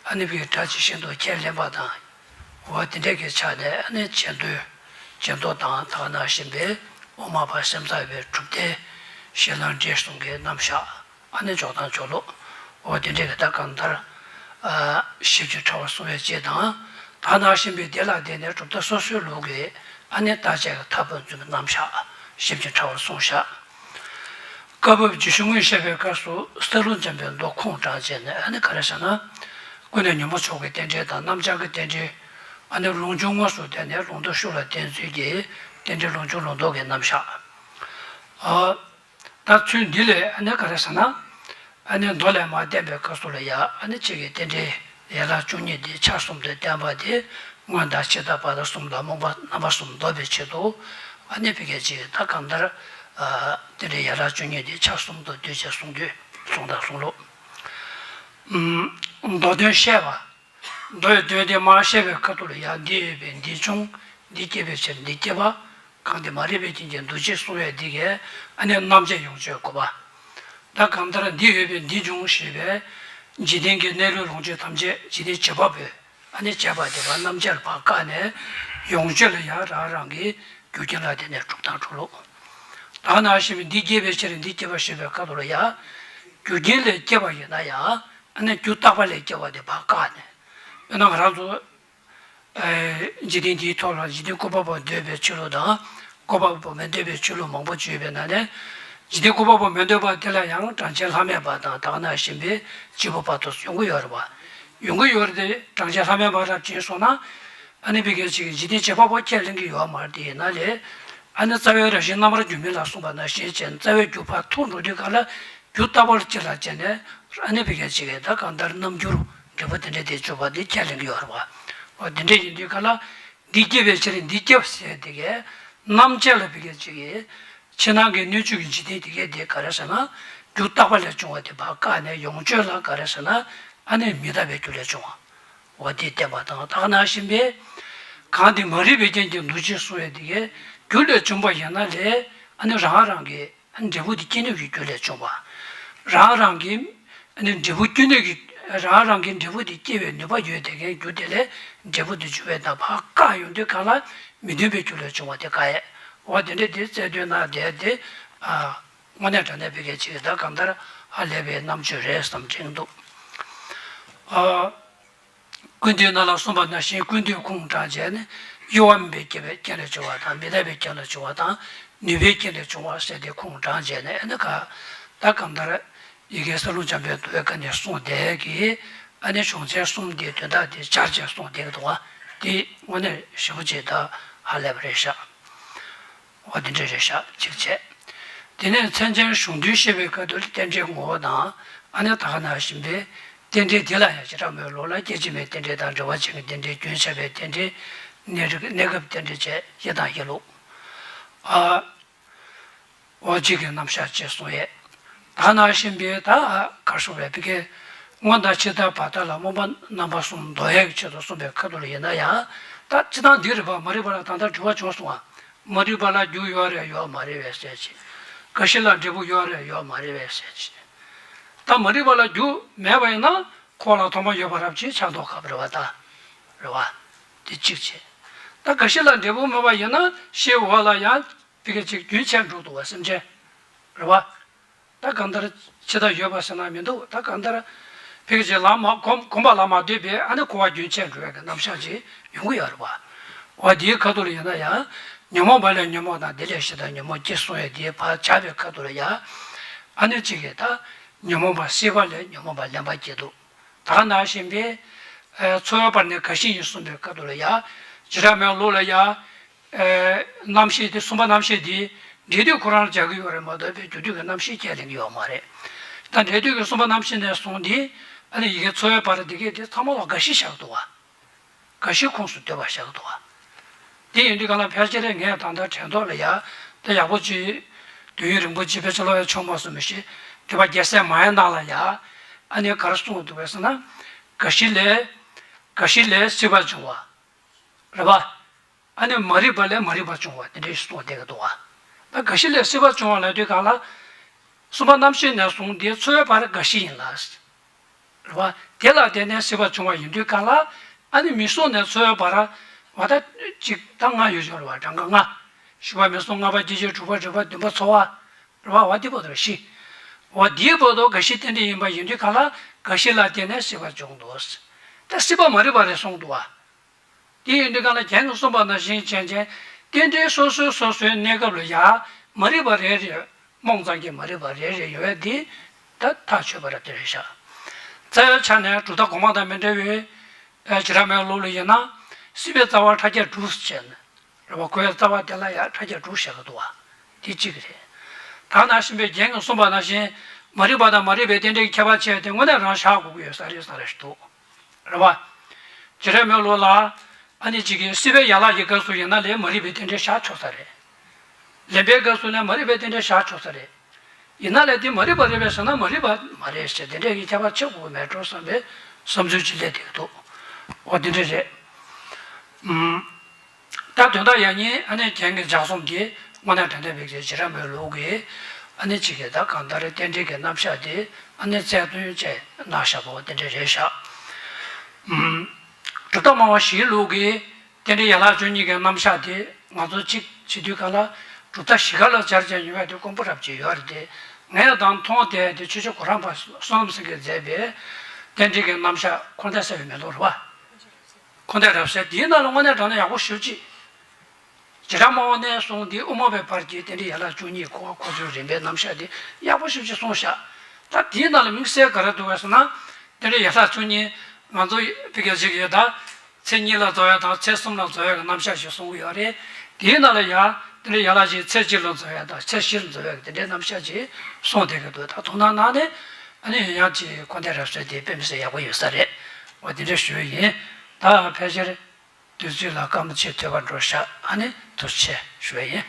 ཨ་ནི་བའི་སྒྲ་ཇི་བཞིན་དུ་ཁས་ལེན་པ་དང་། འོ་དེ་འདྲའི་གི་ཆ་ནས་ཨ་ནི་བྱེ་མདོ་བྱེ་མདོ་དང་། ད་ག་ནང་བཞིན་པའི་དབུ་མ་པ་སེམས་ཙམ་པའི་གྲུབ་བདེ་ཞེ་ལ་འདྲེས་གསུམ་གྱི་རྣམ་གཞག་ཨ་ནི་འཇོག་སྟངས་འཇོག་ལུགས། འོ་དེ་འདྲའི་གི་ད་གང་ལྟར་ཨ་ཞིབ་ཅིང་ཕྲ་བར་གསུང་བའི་ཆེད་དང་། ད་ནང་བཞིན་པའི་དེ་ལ་བརྟེན་ནས་གྲུབ་མཐའ་སོ་སོའི་ལུགས་ཀྱི་ཨ་ནི་བརྟག་དཔྱད་ཀྱི་ཐབས་ཕན་ཚུན་གྱི་རྣམ་གཞག་ཞིབ་ཅིང་ཕྲ་བར་གསུངས་བཞག་བཀའ་བབས་རྗེས་ཤུལ་དངོས་བཤད་པའི་སྐབས་སུ་ས་ལུ་འཇམ་པའི་མདོ་ཁུངས་དྲངས་བྱས་ནས་ཨ་ནི་ག་རེ་ཟེར་ན། ཀུན་ནས་ཉོན་མོངས་ཕྱོགས་ཀྱི་རྟེན་འབྲེལ་དང་། རྣམ་བྱང་གི་རྟེན་འབྲེལ། ཨ་ནི་ལུགས་འབྱུང་དངོས་སུ་བསྟན་ནས་ལུང་དང་ཤུགས་ལ་བརྟེན་ཚུལ་གྱི་རྟེན་འབྲེལ་ལུགས་འབྱུང་ལུང་ལྡོག་གི་རྣམ་གཞག་ཨ། ད་ཚུལ་འདི་ལས་ཨ་ནི་ག་རེ་ཟེར་ན། ཨ་ནི་མདོ་ལས་མར་བསྟན་པའི་སྐབས་སུ་ལ་ཡ་ཨ་ནི་གཅིག་གི་རྟེན་འབྲེལ་ཡན་ལག་བཅུ་གཉིས་འདི་ཆ་གསུམ་དུ་བསྟན་པ་དེ་སྔོན་དང་ཕྱི་དང་བར་དང་གསུམ་དང་རྨོངས་པ་རྣམ་པ་གསུམ་ལྡོག་པའི་ཆེད་དུ་ཨ་ནི་ཕ་གི་ཅིག་ད་གང་ལྟར་རྟེན་འབྲེལ་ཡན་ལག་བཅུ་གཉིས་འདི་ཆ་གསུམ་དུ་བསྡུས་བྱས་གསུང་དུས་གསུང་དང་གསུང་ལུགས། མདོ་དོན་བཤད་པ། མདོའི་དོན་དེ་མར་བཤད་པའི་ཁ་ཐུག་ལ་ཡང་འདི་ཡོད་པས་འདི་འབྱུང་། འདི་སྐྱེས་པའི་ཕྱིར་འདི་སྐྱེ་བ། གང་འདི་མ་རིག་པའི་རྐྱེན་གྱིས་འདུ་བྱེད་གསུང་བས་འདི་གས་ཨ་ནི་རྣམ་བཅད་ཡོངས་གཅོད་དགོས་པ། ད་གང་ལྟར་འདི་ཡོད་པས་འདི་འབྱུང་ཞེས་པས་འཇིག་རྟེན་གྱི་གནས་ལུགས་ལོངས་སྤྱོད་ཐམས་ཅད་འཇིག་རྟེན་བྱེད་པ་པོས་ཨ་ནི་བྱས་པ་དེ་བ་རྣམ་བཅད་ལ་བག་བཀག་ནས་ཡོངས་གཅོད་ལ་ཡང་རང་རང་གི་རྒྱུ་རྐྱེན་ལ་བརྟེན་ནས་གྲུབ་སྟངས་གྲུབ་ལུགས། ད་ནང་བཞིན་འདི་སྐྱེས་པའི་ཕྱིར་འདི་སྐྱེ་བ་ཞེས་པའི་ཁ་ཐུག་ལ་ཡང་རྒྱུ་རྐྱེན་ལས་སྐྱེ་བ་ཡིན་ན་ཡང་ཨ་ནི་རྒྱུ་རྟག་པ་ལས་སྐྱེ་བ་དེ་བག་བཀག་ནས། དཔེར་ན་ང་རང་ཚོ་འཇིག་རྟེན་འདིའི་ཐོག་ལ་འཇིག་རྟེན་ཀུན་འཕགས་པ་འདོད་པའི་ཆོས་ལུགས་དང་། ཀུན་འཕགས་པ་མི་འདོད་པའི་ཆོས་ལུགས་མང་པོ་ཅིག་ཡོད་པའི་ནང་ནས། འཇིག་རྟེན་ཀུན་འཕགས་པ་མི་འདོད་པ་དེ་ལ་ཡང་གྲངས་ཅན་ལྷ་མིན་པ་དང་། ད་ག་ནང་བཞིན་པའི་སྐྱེས་བུ་དཔའ་བརྟུལ་ཡོང་གི་ཡོད་རེད་པ། ཡོང་གི་ཡོད་རེད་དེ། གྲངས་ཅན་ལྷ་མིན་པ་རབ་ཅིག་སོང་ན། ཨ་ནི་ཕ་གི་ཅིག་འཇིག་རྟེན་བྱེད་པ་པོ་ཁས་ལེན་གྱི་ཡོད་མ་རེད། དེ་ཡིན་ན་ལས། ཨ་ནི་རྩ་བའི་རང་བཞིན་རྣམ་པར་སྒྱུ་མ་ལ་གསུངས་པ་ནང་བཞིན་བྱས་ནས་རྩ་བའི་རྒྱུ་ཕར་ཐུག་འགྲོ་དུས་ག་ལ་རྒྱུ་རྟག་པར་ཅི་ལ་བྱས་ནས་ཨ་ནི་ཕ་གི་ཅིག་ད་གང་ལྟར་རྣམ་འགྱུར་འབྲས་བུ་དེ་འདྲ་དེ་བྱུང་བ་དེ་ཁས་ལེན་གྱི་ཡོད་རེད་པ། འོ་དེ་འདྲ་ཡིན་དུས་ག་ལ་འདི་སྐྱེས་པའི་ཕྱིར་འདི་སྐྱེ་བ་ཟེར་དེ་གས་རྣམ་བཅད་ལ་ཕ་གི་ཅིག་ཕྱི་ནང་གི་སྣོད་བཅུད་ཀྱི་འཇིག་རྟེན་དེ་གས་དེ་ག་རེ་ཟེར་ན་རྒྱུ་རྟག་པ་ལས་བྱུང་བ་དེ་བག་བཀག་ནས་ཡོངས་གཅོད་ལ་ག་རེ་ཟེར་ན་ཨ་ནི་མི་རྟག་པའི་རྒྱུ་ལས་བྱུང་བ། འོ་དེ་བསྟན་པ་དང་། ད་ག་ནང་བཞིན་པའི་གང་འདི་མ་རིག་པའི་རྐྱེན་གྱིས་འདུ་བྱེད་གསུང་བས་དེ་གས་རྒྱུ་ལས་བྱུང་བ་ཡིན་ན་ལས་ཨ་ནི་རང་རང་གི་ཨ་ནི་འབྲས་བུ་དེ་སྐྱེ་ནུས་ཀྱི་རྒྱུ་ལས་བྱུང་བ། རང་རང་གི་ཨ་ནི་འབྲས་བུ་སྐྱེ་ནུས་ཀྱི་རང་རང་གི་འབྲས་བུ་དེ་སྐྱེ་བའི་ནུས་པ་ཡོད་དེ་གས་རྒྱུ་དེ་ལས་འབྲས་བུ་དེ་འབྱུང་བས་ན་བག་བཀག་ཡོང་དུས་གང་ལ་མི་མཐུན་པའི་རྒྱུ་ལས་བྱུང་བ་དེ་བཀག་ཡས། འོ་དེ་འདྲ་དེ་རྩལ་འདོན་ན་དེ་དེ་ཨ། དངོས་གནས་དྲང་གནས་ཕ་གི་ཅིག་ད་གང་ལྟར་ཧ་ལས་པའི་རྣམ་དཔྱོད་རེད་བསམ་དྲན་འདུག་ཨ། ཀུན་བཏུས་ནང་ལ་གསུངས་པ་ནང་བཞིན་ཀུན་བཏུས་ཁུངས་དྲངས་བྱས་ནས་གཡོ་བ་མིན་པའི་སྐྱེ་བའི་རྐྱེན་ལས་བྱུང་བ་དང་། མི་རྟག་པའི་རྐྱེན་ལས་བྱུང་བ་དང་། ནུས་པའི་རྐྱེན་ལས་བྱུང་བ་ཟེར་ཏེ་ཁུངས་དྲངས་བྱས་ནས་ཨ་ནི་ག་ད་གང་ལྟར་ ཡི་གེ་གསལ་ལུང་འཇམ་དཔལ་རྡོ་རྗེ་བཀའ་ནས་གསུངས་བསྡད་ཀྱི། ཨ་ནི་གཞུང་ཆེན་གསུམ་འདིའི་དོན་དག་དེ་སྦྱར་བྱས་གསུངས་བསྡད་ཀྱི་འདུག་བ། དེ་དངོས་གནས་ཞེ་པོ་ཅིག་ད་ཧ་ལས་པ་རེད་ཤག་འོ་དེ་འདྲ་རེད་ཤག་གཅིག་བྱས། དེ་ནས་མཚན་ཅན་གཞུང་དོན་བཤད་པའི་སྐབས་དུ་རྟེན་འབྲེལ་ངོ་བོ་དང་། ཨ་ནི་ད་ག་ནང་བཞིན་པའི་རྟེན་འབྲེལ་འདི་ལ་ཡང་བྱེ་བྲག་སྨྲ་བའི་ལུགས་ལ་སྐྱེ་འཆི་མེད་རྟེན་འབྲེལ་དང་། འབྲེལ་བ་ཅན་གྱི་རྟེན་འབྲེལ། རྒྱུན་ཆད་པའི་རྟེན་འབྲེལ། གནས་རིགས་གནས་སྐབས་རྟེན་འབྲེལ་བཅས་ཡི་དང་ཡི་ལུགས། ཨ། འོ་གཅིག་གི་རྣམ་གཞག་ཅེས་གསུངས་ཡས། ད་ནང་བཞིན་པའི་ད་གར་སོང་བའི་བི་ཀའི་སྔོན་དང་ཕྱི་དང་བར་དག་ལ་སྨོན་པ་རྣམ་པ་གསུམ་འདོར་ཡས་ཀྱི་ཆེད་དུ་གསུངས་པའི་ཁ་ཐུག་ལ་ཡིན་ན་ཡང་། ད་སྤྱི་བཏང་འདི་རེད་པ། མ་རིག་པ་ལ་ད་ལྟ་སྒྲུབ་པ་བྱུང་སོང་བ། མ་རིག་པ་ལ་རྒྱུ་ཡོད་རེད་ཡོད་མ་རེད་པས་ཟེར་གྱི། རྒ་ཤི་ལ་འབྲས་བུ་ཡོད་རེད་ཡོད་མ་རེད་པས་ཟེར་གྱི། ད་མ་རིག་པ་ལ་རྒྱུ་མེད་པ་ཡིན་ན་འཁོར་བ་ལ་ཐོག་མ་ཡོད་པ་རབ་ཅིག་ཆགས་མདོག་ཁ་པོ་རེད་པ། ད་རེད་པ། དེ་གཅིག་བྱས། ད་རྒ་ཤི་ལ་འབྲས་བུ་མེད་པ་ཡིན་ན་ཤི་བ་ལ་ཡང་ཕ་གི་ཅིག་རྒྱུན་ཆད་འགྲོ་འདུག་བ། སེམས་ཅན་རེད་པ། ད་གང་ལྟར་འཆི་བདག་ཡོད་པ་ཟེར་ན་མི་འདུག་ད་གང་ལྟར་ཕ་གི་ཅིག་ལམ་མ་གོམས་གོམས་པ་ལ་མ་ལྟོས་པའི་ཨ་ནི་འཁོར་བ་རྒྱུན་ཆད་འགྲོ་བའི་གི་རྣམ་གཞག་ཅིག་ཡོང་གི་ཡོད་རེད་པ། འོ་དེའི་ཁ་ཐུག་ལ་ཡིན་ན་ཡང་ཉོན་མོངས་པ་ལས་ཉོན་མོངས་དང་། དེ་ལས་ཞེ་སྡང་ཉོན་མོངས་སྐྱེ་གསུངས་ཡས་དེའི་བར་སྦྱར་བའི་ཁ་ཐུག་ལ་ཡང་། ཨ་ནི་གཅིག་གིས་ད་ཉོན་མོངས་པ་སྲིད་པ་ལས་ཉོན་མོངས་པ་ལེན་པ་སྐྱེ་འདུག་ད་ག་ནང་བཞིན་པའི་ཨ་འཚོ་བའི་བར་ནས་རྒ་ཤི་ཡིན་གསུངས་པའི་སྐབས་དུ་ལ་ཡ། བྱེ་བྲག་སྨྲ་བའི་ལུགས་ལ་ཡ། ཨ་རྣམ་ཤེས་དེ་གསུམ་པ་རྣམ་ཤེས་དེ་འབྲས་དུས་ཁོ་རང་ལ་སྦྱར་གྱི་ཡོད་རེད་མ་གཏོགས་པའི་རྒྱུ་དུས་ཀྱི་རྣམ་ཤེས་ཁས་ལེན་གྱི་ཡོད་མ་རེད། ད་འབྲས་དུས་ཀྱི་གསུམ་པ་རྣམ་ཤེས་ནས་བཟུང་སྟེ་ཨ་ནི་ཡི་གེ་འཚོ་བའི་བར་དེ་གས་དེ་ཚང་མ་ལ་རྒ་ཤི་བཞག་འདུག་བ། རྒ་ཤིའི་ཁོངས་སུ་འདུས་པ་བཞག་འདུག་བ། དེ་ཡིན་དུས་གང་ལ་ཕལ་ཆེར་ངས་ད་ལྟ་དྲན་ཐོག་ལ་ཡ། དེ་ཡག་པོ་ཅིག་དུས་ཡུན་རིང་པོ་ཅིག་ཕལ་ཆེར་ཀློག་ཡ་བྱུང་མ་སོང་མི་ཤེས། འགྲེལ་པ་རྒྱལ་སྲས་མ་ཡི་ནང་ལ་ཡ། ཨ་ནི་ག་རེ་གསུངས་འདུག་བས་ཟེར་ན། རྒ་ཤི་ལས། རྒ་ཤི་ལས་སྲིད་པ་བྱུང་བ། རེད་པ། ཨ་ནི་མ་རིག་པ་ལས་མ་རིག་པ་བྱུང་བ་དེ་འདྲའི་གསུངས་བསྡད་ཀྱི་འདུག་བ། ད་རྒ་ཤི་ལས་སྲིད་པ་བྱུང་བ་ལབ་དུས་གང་ལ། གསུམ་པ་རྣམ་ཤེས་ནས་བཟུང་སྟེ་འཚོ་བའི་བར་རྒ་ཤི་ཡིན་ལ། རེད་བ། དེ་ལ་བརྟེན་ནས་སྲིད་པ་བྱུང་བ་ཡིན་དུས་གང་ལ། ཨ་ནི་མིག་ཟུང་ནས་འཚོ་བའི་བར་བ་ད་ཅིག་ད་ལྔ་ཡོད་ཆོག་རེད་བ། གྲངས་ཀ་ལྔ། ཞུགས་པ་མིག་ཟུང་ལྔ་པ་སྐྱེ་མཆེད་དྲུག་པ་རེག་པ་བདུན་པ་ཚོར་བ། རེད་བ། བ་འདི་བར་དུ་བཞི། འོ་འདིའི་བར་དུ་རྒ་ཤི་རྟེན་འབྲེལ་ཡིན་པ་ཡིན་དུས་གང་ལ་རྒ་ཤི་ལ་བརྟེན་ནས་སྲིད་པ་བྱུང་འདུག་ད་སྲིད་པ་མ་རིག་པ་རེད་གསུངས་འདུག་བ། དེ་ཡིན་དུས་གང་ལ་རྒྱན་གྱིས་གསུངས་པ་ནང་བཞིན་བྱས་བྱས་རྟེན་འབྲེལ་སོ་སོའི་སོ་སོའི་གནས་སྐབས་ལ་ཡ་མ་རིག་པ་རེ་རེ། རྨོངས་ཙམ་གྱི་མ་རིག་པ་རེ་རེ་ཡོད་པ་འདི་ད་ཐག་ཆོད་པ་རེད། དེ་རེད་ཤག་རྩ་བའི་ཆ་ནས་གྲུབ་མཐའ་གོང་མ་དང་མི་འདྲ་བའི་ཨ་བྱེ་བྲག་སྨྲ་བའི་ལུགས་ལ་ཡིན་ན། སྲིད་པའི་རྩ་བ་ཕྲ་རྒྱས་དྲུག་ཟེར་བྱས་ནས། རེད་བ། ཁོའི་རྩ་བ་དེ་ལ་ཡང་ཕྲ་རྒྱས་དྲུག་བཞག་གི་འདུག་བ། དེ་གཅིག་རེད། ད་ནང་བཞིན་པའི་རྒྱན་གྱིས་གསུངས་པ་ནང་བཞིན་མ་རིག་པ་དང་མ་རིག་པའི་རྟེན་འབྲེལ་གྱི་ཁྱད་པར་ཕྱེ་བ་དེ་དངོས་གནས་རང་བཞག་དགོས་ཀྱི་ཡོད་ས་རེད་ས་རེད་འདུག་རེད་བ། བྱེ་བྲག་སྨྲ་བའི་ལུགས་ལ་ཨ་ནི་གཅིག་གིས་སྲིད་པའི་ཡན་ལག་གི་སྐབས་སུ་ཡིན་ན་ལས་མ་རིག་པའི་རྟེན་འབྲེལ་བཞག་ཆོག་ས་རེད། ལེན་པའི་སྐབས་སུ་ལས་མ་རིག་པའི་རྟེན་འབྲེལ་བཞག་ཆོག་ས་རེད། ཡིན་ན་ལས་དེ་མ་རིག་པ་རེད་པས་ཟེར་ན་མ་རིག་པ་མ་རེད་ཟེར། དེ་འདྲས་ཀྱི་ཁྱད་པར་ཕྱེ་དགོས་མེད་འགྲོ་བསམ་པའི་བསམ་ཚུལ་ཅིག་སླེབས་བསྡད་ཀྱི་འདུག་འོ་དེ་འདྲས་རེད། ཨུམ། ད་དོན་དག་ཡང་སྙིང་ཨ་ནི་རྒྱན་གྱི་ལྗགས་རྩོམ་གྱི་དངོས་གནས་དྲང་བདེན་བེད་སྤྱོད་བྱེད་ར་མོའི་ལུགས་ཀྱི་ཨ་ནི་གཅིག་གི་ད་གང་ལྟར་རྟེན་འབྲེལ་གྱི་རྣམ་གཞག་དེ་ཨ་ནི་རྩལ་འདོན་བྱས་གནང་བཞག་པ་དེ་འདྲས་རེད་ཤག་ཨུམ། གྲུབ་མཐའ་སྨྲ་བ་བཞིའི་ལུགས་ཀྱི་རྟེན་འབྲེལ་ཡན་ལག་བཅུ་གཉིས་ཀྱི་རྣམ་གཞག་དེ་ང་ཚོ་གཅིག་བྱེད་དུས་གང་ལ་གྲུབ་མཐའ་བཞི་ཀ་ལ་སྦྱར་བྱས་ཡོང་ཡ་དེ་དཀོན་པོ་རབ་ཅིག་ཡོད་རེད་དེ། ངས་དང་མཐོང་དེ་དེ་ཆོས་རྗེ་གོ་རམས་པ་བསོད་ནམས་སེང་གེས་མཛད་པའི་རྟེན་འབྲེལ་གྱི་རྣམ་གཞག་འཁོར་འདས་གསལ་བའི་མེ་ལོང་རེད་བ། འཁོར་འདས་རབ་གསལ་དེའི་ནང་ལ་དངོས་གནས་དྲང་གནས་ཡག་པོ་ཞེ་པོ་ཅིག་བྱེ་བྲག་སྨྲ་བ་ནས་བཟུང་སྟེ་དབུ་མ་པའི་བར་གྱི་རྟེན་འབྲེལ་ཡན་ལག་བཅུ་གཉིས་འཁོར་བ་འཁོར་ཚུལ་རིམ་པའི་རྣམ་གཞག་དེ་ཡག་པོ་ཞེ་པོ་ཅིག་གསུངས་བཞག་ད་དེའི་ནང་ལ་དམིགས་བསལ་ག་རེ་འདུག་གས་ཟེར་ན། རྟེན་འབྲེལ་ཡན་ལག་བཅུ་གཉིས་ང་ཚོ་ཕ་གིར་གཟིགས་ཡོད་ད། ཚེ་གཉིས་ལ་རྫོགས་ཡ་དང་ཚེ་གསུམ་ལ་རྫོགས་ཡ་གི་རྣམ་གཞག་ཞིག་གསུང་གི་ཡོད་རེད། དེའི་ནང་ལ་ཡང་རྟེན་འབྲེལ་ཡན་ལག་བཞི་ཚེ་གཅིག་ལ་རྫོགས་ཡ་དང་ཚེ་བཞིར་རྫོགས་ཡ་གི་དེ་འདྲའི་རྣམ་གཞག་ཅིག་གསུངས་བསྡད་ཀྱི་འདུག་ད་དོ་སྣང་གནང་ནས་ཨ་ནི་ཡང་ཅིག་འཁོར་འདས་རབ་གསལ་དེ་དཔེ་མི་སྲིད་ཡག་པོ་ཡོད་ས་རེད། འོ་དེ་འདྲ་ཞུ་ཡི་ཡིན། ད་ཕལ་ཆེར་དུས་ཚོད་ལ་སྐར་མ་གཅིག་ཐོལ་པ་འགྲོ་ཤག་ཨ་ནི་ཐུགས་རྗེ་ཆེ་ཞུ་ཡི་ཡིན།